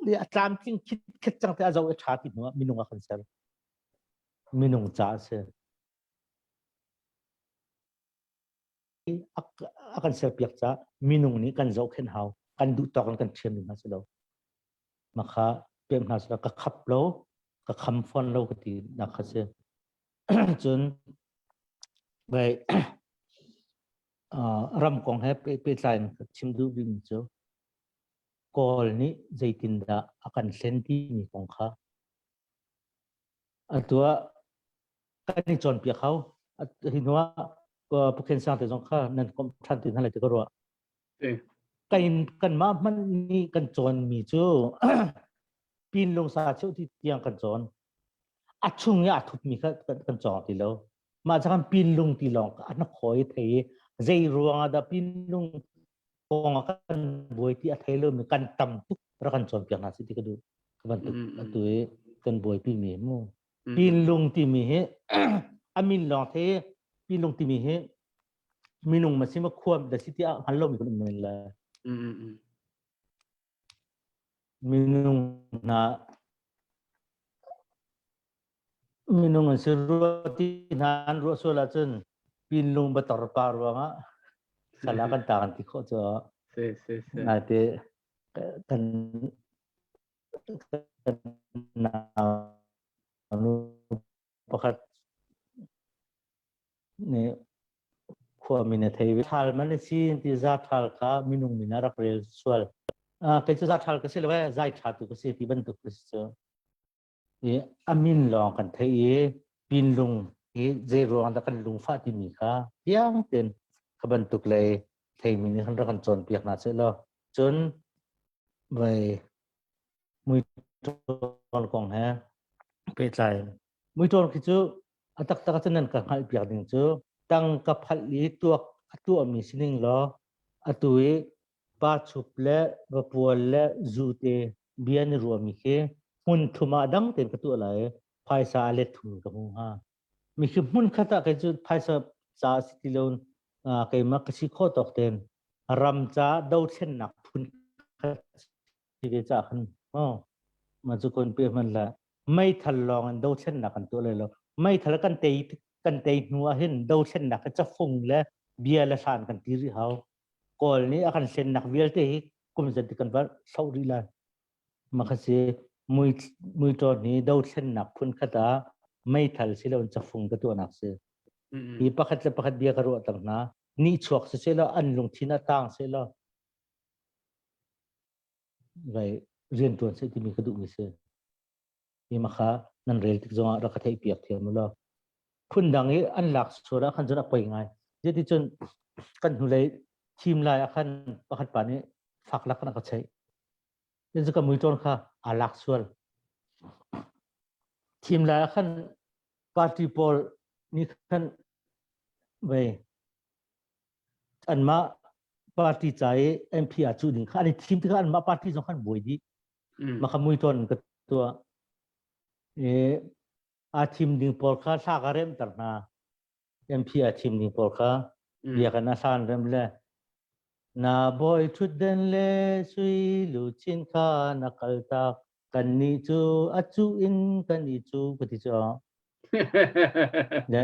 li a tlamtling khit khet cang te a zo i ṭha ti hnu ah minung a kan ser minung ca a si a kan serpiak ca minung nih kan zohkhenh hau kan duh tawk in kan ṭhiam ding hna si lo Makha pem hna sila ka khap lo, ka kham fawn lo ka ti nak kha si. Cun vai ram kong he pehtlai in ka chim duh bikmi cu Kawl nih zeitindah a kan hlen timi kong kha atu ah kan i cawnpiak hau. Hi hnu ah Pu Khen Sang te zong kha nan komh ṭhan ti hna lai ti ka ruah. Kan kanmah hmanh nih kan cawnmi cu pinlungsa cheu ti tiang kan cawn. A chung i aa thupmi kha kan cawng ti lo. Mah cang pinlung ti lawng kha an khawi thei i zei ruang ah dah pinlung kong ah kan buai ti a thei lomi kan tam tuk rak kan cawnpiak hna si ti ka duh. Ka bantuk atu i kan buaipi mi mu. Pinlung timi hi a min lawng thei pinlung timi hi minung ma si ma khuam da si tiah hngal lomi kan um men lai. Minung hna minung an si rua ti hna an ruah sual ahcun pinlung bator pa ruangah sala kan ta kan ti khawh cu Si si si. naite kan kan nau pakhat nih khuami na thei ve. Thal man si ti za thal kha minung min a rak rel sual. Kei cu za thal ka si lo e, zai tha tu ka si ti bantuk ka si cu. I a min lawng kan thei i pinlung i zei ruang dah kan lungfah timi kha fiang tein kha bantuk lei theimi nih khan rak kan cawnpiak hna seh law cun vai muiṭawl kong he pehtlai muiṭawl khi cu A taktak ah cun nan ka hngalhpiak ding cu tangka phalh i tuak a tuahmi si ning law atu i pa chup le vapual le zu te bia ni ruahmi khi hmun thum ah dang tein ka tuah lai i phaisa a let thum ka hmu hnga. Mi khi hmun khat ah kei cu phaisa ca si ti lo keimah ka si khawh tawk tein ram ca dothlennak phun khat si ve caah khan oh ma cu kon pe hman la meithal lawng in dothlennak kan tuah lai lo meithal kan tei kan tei hnu ah hin dothlennak hi cafung le bia le hlan kan ti rih hau kawl nih a kan hlennak vialte hi kum zat kan va hloh rih lai ma kha si mui muiṭawn hi dothlennak phun khat ah meithal si lo cafung ka tuahnak si hi pakhat le pakhat bia ka ruah ter hna ni chuak si seh law an lungthin a tang seh law vai riantuan seh timi ka duhmi si. Hi ma kha nan rel tik zongah rak ka theih piak thiam u law. Phundang i an lak sual ah khan cun a poi ngai. Zeiti cun kan hnulei thim lai ah khan pakhat pa nih fak lak in a ka cheih. Cu ka muitawn kha aa lak sual. Thim lai ah khan party pawl nih khan vei anmah party ca i MP ah cuh ding kha an i thim tikah anmah party zong khan buai dih. Mah kha muitawn in ka tuah. I. Aa thim ding pawl kha hla ka remter hna. MP aa thim ding pawl kha biakinn a hlan rem le na bawi ṭhutden le sui luchin kha na kaltak kannih cu a cuh in kan i cu ka ti cu. Le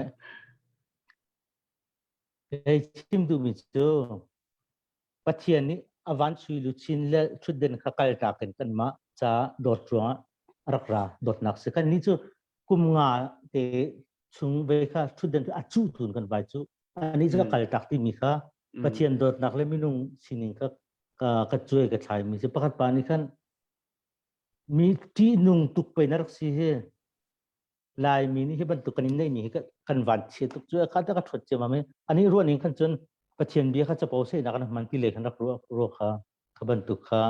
kei chim duhmi cu Pathian nih a van sui luchin le ṭhutden kha kaltak in kanmah ca dawt ruangah a rak ra dawtnak si. Kannih cu kum nga te chung ve kha ṭhutden a cuh tun kan vai cu. Anih cu a kaltak timi kha Pathian dawtnak le minung sining kha ka ka cuai ka thlaimi si. Pakhat pa nih khan mi ṭihnung tuk pei na rak si hi. Laimi nih hi bantuk kan in neihmi hi kan van chia tuk cu kha ka ṭhuat ciammam i ani ruah ning khan cun Pathian bia kha capo sehnak kan hman ti le khan rak ruah ruah kha kha bantuk kha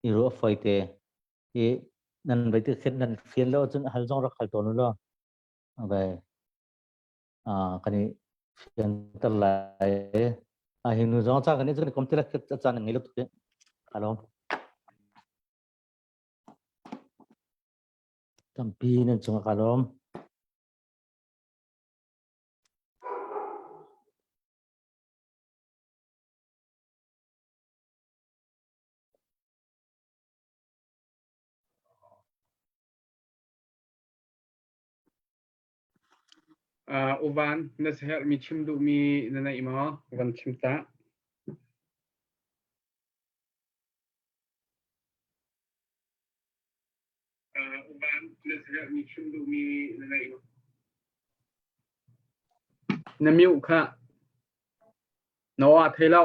i ruah foi te i nan vai te khin nan fian lo cun hal zong rak hal tawn u law vai kan i fian ter lai a hi nu zong cha kan i cun kom ti la caan ngei lo tuk alom Tampi nan cungah kaa lawm. Uh, Uvan, na herhmi chim duhmi na neih maw? Van chim ta. Na mute kha. Na aw thei lo.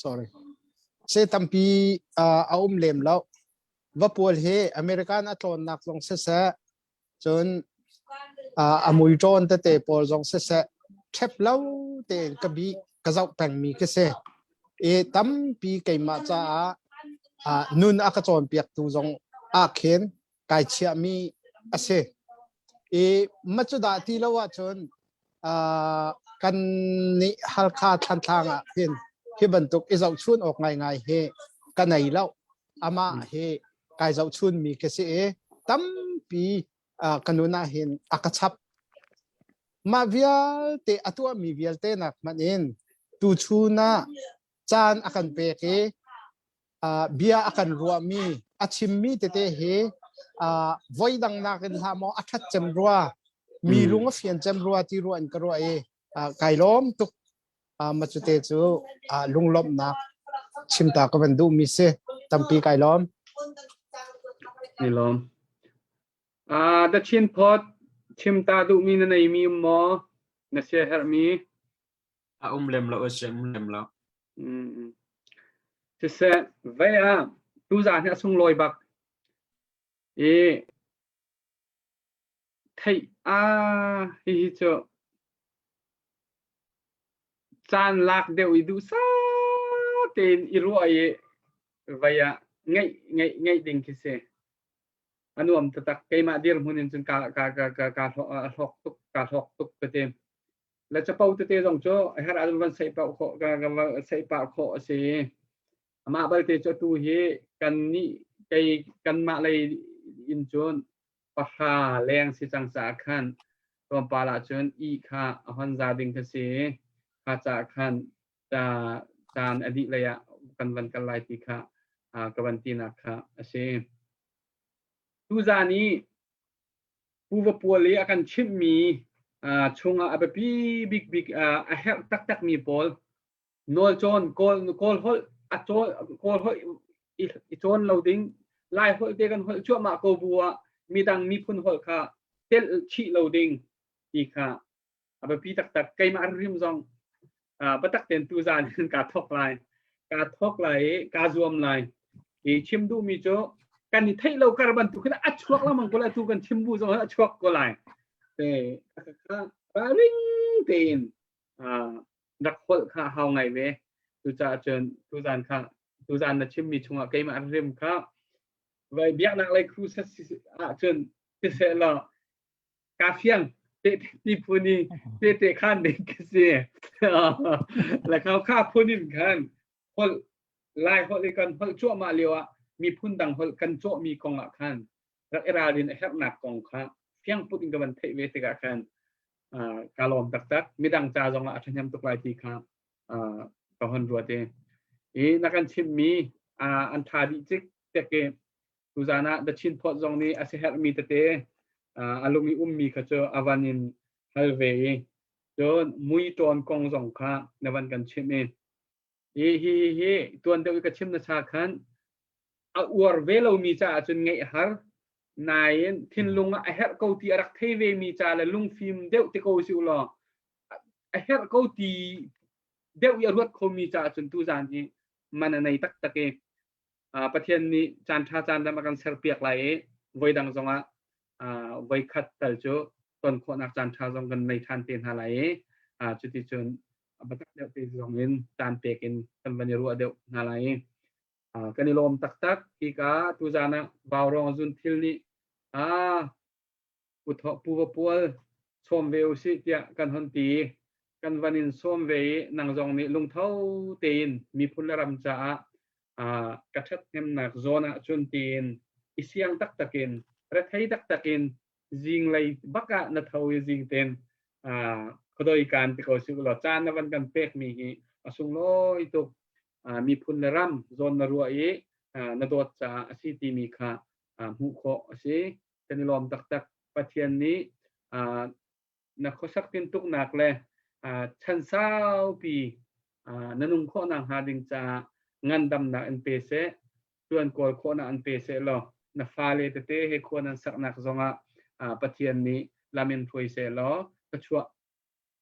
Sorry. Se tampi a um lem lo. Vapual hi American a tlawnnak zong siseh, cun a muiṭawn tete pawl zong siseh ṭhep lo tein ka bih ka zoh pengmi ka si. I tampi keimah caah nun a ka cawnpiaktu zong ah khin kai chiahmi a si. I macudah ti lo ahcun kan nih Halkha Thantlang ah hin hi bantuk i zohchun awk ngaingai hi ka nei lo. Amah hi kai zohchunmi ka si i tampi ka nun ah hin a ka chap. Mah vialte a tuahmi vialte nak hmanh in tuchun ah caan a kan pek i bia a kan ruahmi a chimmi tete hi voi dang nakin hlah maw a ṭhat cem rua mi lung a fian cem rua ti rua in ka ruah i kai lawm tuk. Macute cu lunglawmhnak chimta ka van duhmi si. Tampi kai lawm. Ni lawm. The Chin Pot chimta duhmi na neimi um maw? Na sia herhmi? A um lem lo, a si um lem lo. Siseh, vei ah tuzaan hi a sunglawi bak. I theih a hihi cu caan lak deuh i duhsah tein i ruah i vei ah ngeih ngeih ngeih ding khi si. A nuam taktak. Keimah dirhmun in cun ka ka ka ka ka hlawk tuk ka hlawk tuk ka ti. Le capo tete zong cu a herh ahcun van seih pah khawh ka ka seih pah khawh a si. Amah balte cu atu hi kan nih kei kanmah lei in cun pahra leng si cang caah khan tlawmpal ahcun ih kha a hon za ding kha si. Kha caah khan caan a dih lei ah kan van kal lai ti kha ka van tinak kha a si. Tuzaan i Pu Va Pual i a kan chimhmi chungah a biapi bikbik a herh taktakmi pawl nawlcawn kawl kawl holh a cawl kawl holh i cawn lo ding lai holh te kan holh cuahmah ko bu ah midang miphun holh kha telh chih lo ding ti kha a biapi taktak keimah rim zong biatak tein tuzaan in kaa thawk lai kaa thawk lai i kaa zuam lai i chim duhmi cu kan i theih lo kar bantuk hin a chuak lengmang ko lai tu kan chim bu zong a chuak ko lai te ring tein rak holh kha hau ngai ve cucaah cun tuzaan kha tuzaan na chimmi chungah keimah rim kha vai biaknak lei crusade ah cun siseh law ka fiang te ti phun i te te khan ding ka si le khau kha phun in khan holh lai holh i kan holh cuahmah lio ah miphun dang holh kan cawhmi kong ah khan. rak i ralrin a herhnak kong kha fiang put in ka van theih ve tikah khan ka lawm taktak. Midang ca zongah a ṭhahnem tuk lai ti kha ka hon ruat i i na kan chimmi an ṭha dih cik tek i tuzan ah The Chin Post zong nih a siaherhmi tete a lung i ummi kha cu a van in hal ve i cun mui ṭawn kong zong kha na van kan chimh i hi hi hi tuan deuh i ka chim na cha khan a uar ve lomi caah cun ngeih har nain thinlung ah a herh ko ti a rak thei ve mi ca le lungfim deuh te ko si law a herh ko ti deuh i a ruat khomi caah cun tuzan hi man a nei taktak i Pathian nih caan ṭha caan ram a kan serpiak lai i voidang zongah voikhat tal cu ton khawhnak caan ṭha zong kan nei ṭhan te hna lai i cuticun biatak deuh te zong in caan pek in kan van i ruah deuh hna lai i kan i lawm taktak. Hika tuzan ah Vaurawng zunthil nih Pu Va Pual sawm ve usih tiah kan hon ti i kan van in sawm ve i nang zong nih lungtho tein miphun le ram caah ka ṭhathnemnak zawn ah cun tiin i siang taktak in rethei taktak in zinglei bak ah na tho i zing ten khuadoi kaan ti ko si law caan na van kan pekmi hi a sunglawi tuk. Miphun le ram zawn na ruah i na dawt caah a si timi kha hmuh khawh a si. Kan i lawm taktak. Pathian nih na khuasak tintuknak le chan saupi na nung khawhnak hnga ding caah ngandamnak in pe seh, tuan kawl khawhnak in pe seh law na fale tete he khua nan saknak zongah Pathian nih lam in hruai seh law thluachuah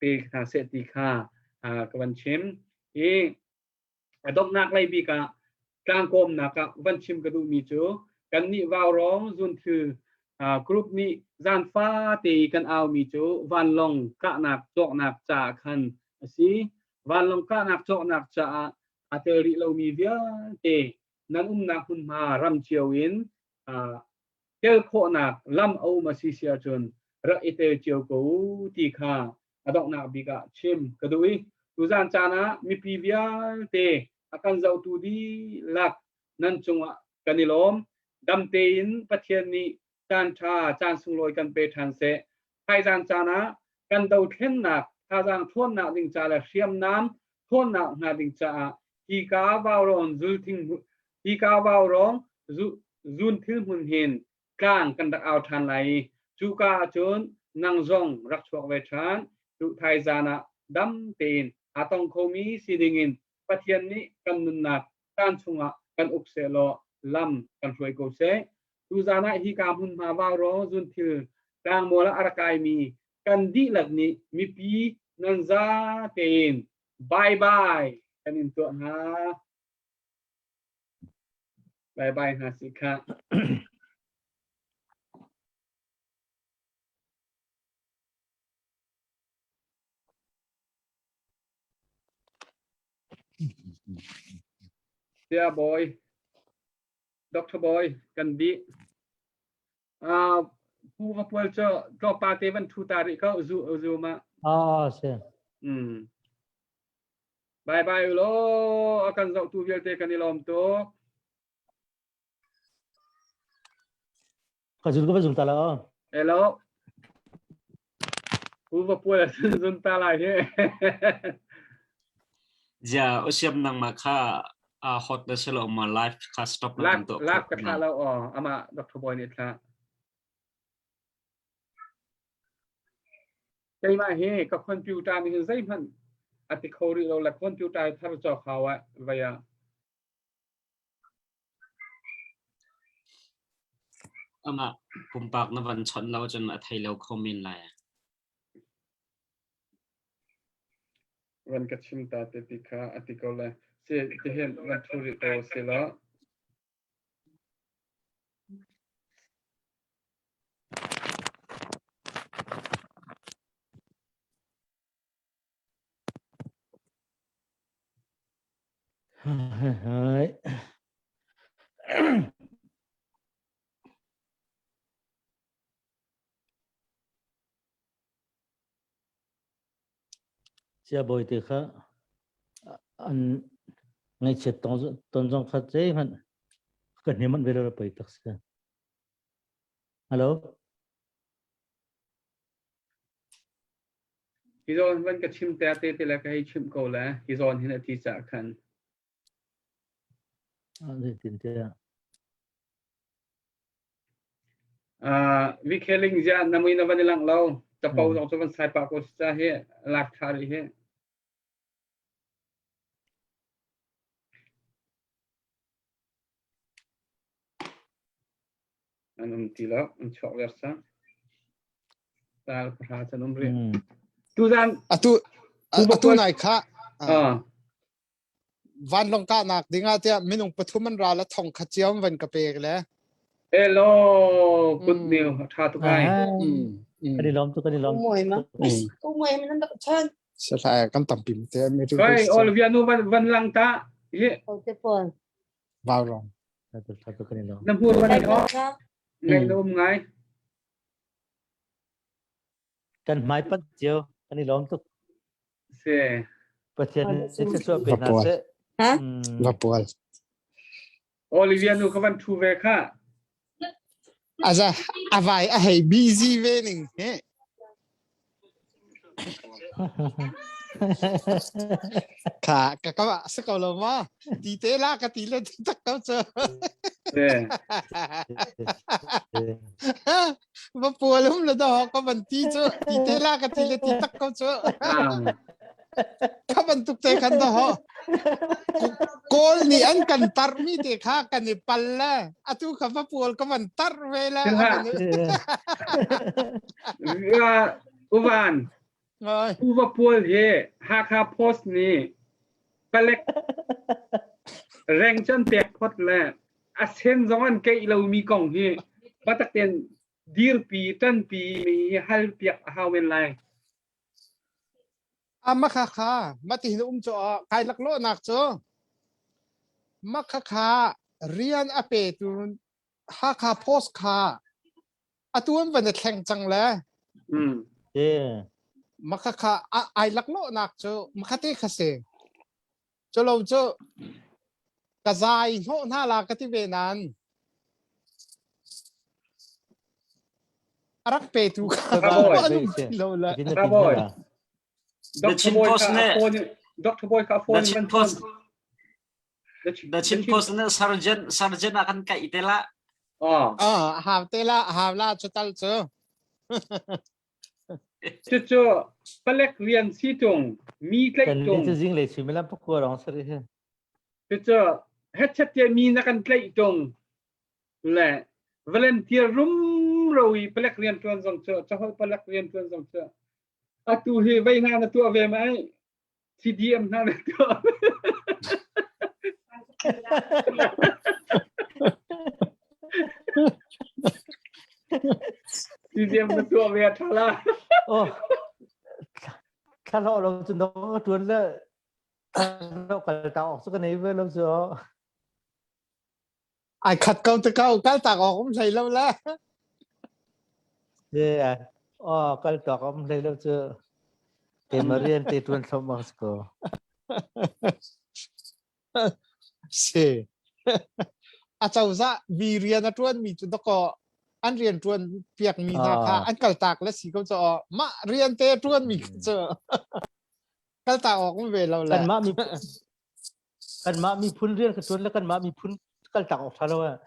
pe hna seh ti kha ka van chim. I A donghnak lei bik ah tlangkawmnak ah van chim ka duhmi cu kannih Vaurawng zunthil group nih zan fate i kan aumi cu vanlawng kahnak cawknak caah khan a si. Vanlawng kahnak cawknak caah aa tel rih lomi vialte nan umnak hmunhma ram cio in tel khawhnak lam a um a si si ahcun rak i tel cio ko u ti kha a donghnak bik ah chim ka duh i tuzan caan ah mipi vialte a kan zohtu dihlak nan cungah kan i lawm. Dam tein Pathian nih caan ṭha caan sunglawi kan pe ṭhan seh. Thaizan caan ah kan dothlennak thazaang ṭhawnnak ding ca le hriamnam ṭhawnnak hnga ding caah hika vaurawng zulthing hika vaurawng zunthil hmun hin tlang kan rak au ṭhan lai i cuka ahcun nang zong rak chuak ve ṭhan. Cu thaizan ah dam tein aa tong khomi si dingin Pathian nih kan nunnak caan chungah kan uk sehlaw lam kan hruai ko seh. Tuzan ah hika hmunhma vaurawng zunthil tlangmual ah a rak kaimi kan dihlak nih mipi nan za tein bye bye kan in tuah hna. Bye bye hna si khah. Sia Bawi, Dr. Bawi, kan dih. Uh, Pu va pual cu tlawpa te van thu ta rih ko zu zu ma. Ah, si. Mm. Bye bye ulaw a kan zohtu vialte kan i lawm tuk. Ka zul ka va zul ta la. Hello. Pu va pual zun ta lai hi. Zia usiam nang ma kha a hot na selo ma live kha stop na kan to. Live ka thla lo o ama Dr. Boy nih thla. Keimah hi ka computer nih hin zeihmanh a ti kho rih lo le computer thar cawk hau ah vai ah. Amah pumpak na van chawnh lo cun a thei lo kho men lai. Van ka chim ta te ti kha a ti ko lai. Si ti hin van thu rih ko si lo. Hai. Siabawi te kha an ngaihchiat ton zong kha zeihmanh ka hnem manh ve lo pei tak si. Hello. Hi zawn van ka chim te te te le ka hei chim ko le hi zawn hin a ti cah khan. Zeitin tiah. Uh, vi kheling zia na mui na van i lang lo. Capo zong cu van sai pah ko si ca hi lak tha rih hi. An um ti lo, an chuak ver sang. Tal pahra chan um rih. Tuzan atu atu nai kha vanlawng kahnak dingah tiah minung pathum an ra la thong khat cio van ka pek le. Hello, good news tha tuk ai. Kan i lawm tuk kan i lawm. Umoi ma. Umoi ma nan dak chan. Salai kan tampi te mi ri. Kai Olivia nu van van lang ta. Hi. Te pon. Vau rong. Tha tuk kan i lawm. Na hmur van i Ngai na um ngai. Kan hmai pat cio kan i lawm tuk. Si. Pathian nih thluachuah pe hna seh. Ha? Va pual. Olivia nu kha van thu ve kha. Aza avai a hei busy ve ning he. Kha ka ka se ko lo ma ti te la ka ti le tak ko chu. Va pual um le do ka van ti chu ti te la ka ti le ti tak ko chu. Ka bantuk te khan do ho. Kawl nih an kan tar mi te kha kan i pal le atu kha va pual ka van tar ve le. Uvan Uva pual hi Hakha Post nih palek reng chan pek phot le a sen zong an keih lomi kong hi batak ten dirpi ṭanpi mi hi hal piak a hau men lai. A ma kha kha mati hin um cu kai laklawh nak cu ma kha kha rian a pe tu Hakha Post kha atu an van i thleng cang le Mm. Yeah. ma kha kha ai laklawh nak cu ma kha te kha si cu lo cu ka zai hnawh hna la ka ti ve nan a rak petu kha an um ti lo le Raboy. The Dr. Chin Boy Post kha nih phone Dr. Boy kha The phone Chin van Post The The Chin Post nih sergeant sergeant ah kan kaih te la. Oh. Ah, hau te la hau la cu tal cu. Cucu palek rian si tung mi tlaih Kan tung ni cu zinglei suimilam pakua rong sari hi. Cucu hetchet te mi na kan tlaih tung le volunteer rumro i palek rian tuan zong cu caholh palek rian tuan zong cu atu hi vei hna na tuah ve mai CDM hna na tuah CDM na tuah ve a tha la Oh thla lo lo cun dong ka tuan le lo kal ta ok cu ka nei ve lo cu Ai khat ko te ko kal tak awk um hlei lo le. Yeah. Oh, kal tak um hlei lo cu. Te marian te tuan thlom bang ko. Si. A cozah mi rian a tuan mi cu dako an rian tuan piak mi hna kha an kal tak le si ko cho mah rian te tuan mi cu kal tak awk um ve lo le. Kan mah mi Kanmah miphun rian ka ṭuan le kanmah miphun kaltak awk ṭha lo ah.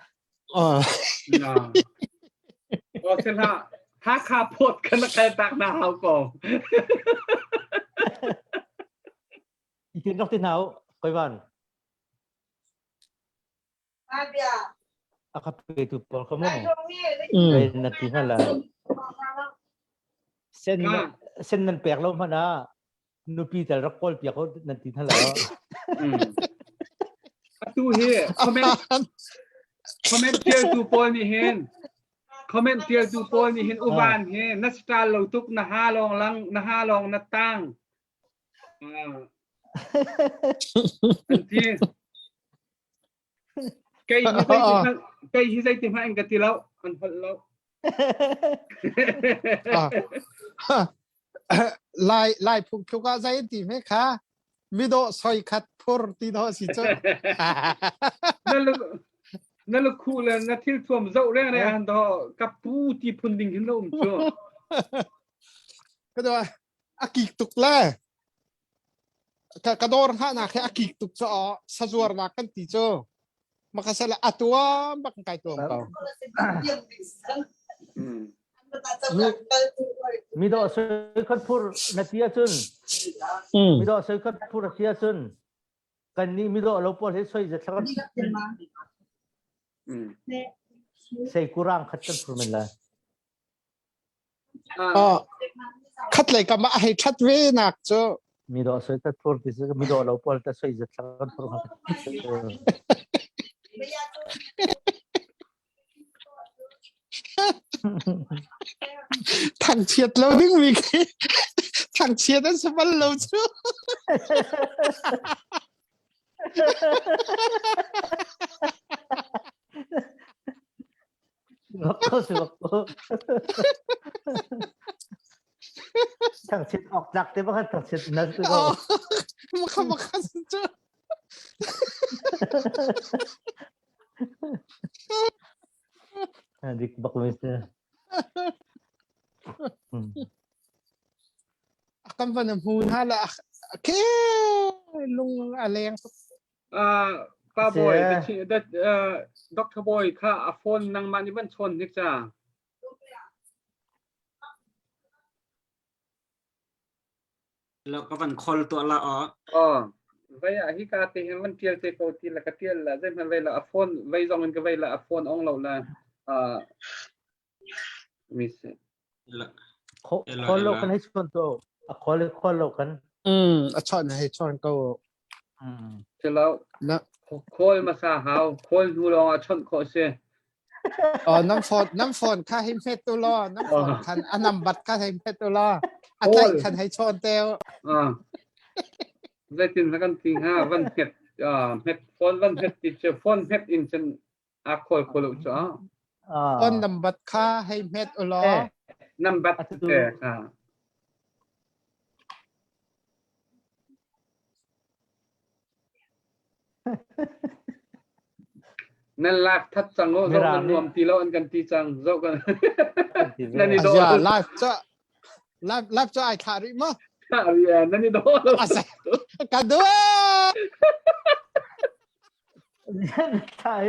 Oh, sila Hakha phawt kan kal tak na hau ko. Itin rak ti hna u, koi van. A ka petu pawl kha mu. Na ti hna la. Sen sen nan pek lo hmanh ah nupi tal rak kawl piak nan ti hna lo. Atu hi comment comment tialtu pawl nih hin comment tialtu pawl nih hin uvan hi na style lo tuk na ha lawng lang na ha lawng na tang an ti Kei hi zeiti hmanh kei hi zeiti hmanh in ka ti lo an holh lo. Lai lai phung thluk ah zei ti me kha mido soi khat phur ti do si cu. Na lung. Na lukhu le na thil thuam zoh reng reng han do ka pu ti phun ding hin na um cu. Ka dua a kik tuk le ka ka dawr hngahnak he a kik tuk cu aw sazuarnak kan ti cu makasala a tuam bak kai tuam ko. Mi dawh soi khat phur na ti ahcun mi dawh soi khat phur a ti ahcun kan nih mi dawh lo pawl hi soi zathlak sei kurang khat kan phur men lai. Oh, khat lei kam ah hei that ve nak cu. Mi dawh soi khat phur ti mi dawh lo pawl ta soi zathlak kan phur. Thangchiat lo ding mi khi thangchiat an si bal lo cu. Bak ko si bak ko. Thangchiat awk tlak te bakhan thangchiat na si ko. Makha makha cu. Dik bak mi si. Kan van hmu hna la ke lung a leng tuk. Pa Boy, Dr. Boy kha a phone nangmah nih van chawn hnik ca. Lo ka van call tuah la aw. Aw. Vei ah hi ka te hin van tial te ko ti la ka tial la zei hman vei la a phone vei zong in ka vei la a phone ong lo la uh mi se. Call lo kan hei chon to a call call lo kan. Mm a chon hei chon ko. Mm. Chelo na call masa hau call hnu lawng ah chon khawh si. Oh, nam phone nam phone kha hei hmet tu law nam phone khan a number kha hei hmet tu law a tlaih khan hei chawn teu. Ah. Zeitin kan ti hnga van hmet hmet phone van hmet ti cu phone hmet in cun a call ko lo cu. Phone number kha hei hmet u law. Number te kha. Nan live that cang o zoh nan nuam ti lo an kan ti cang zoh kan nan i dawh Ya live ca live live ca ai thlah rih ma nan i dawh lo ka dua Thai.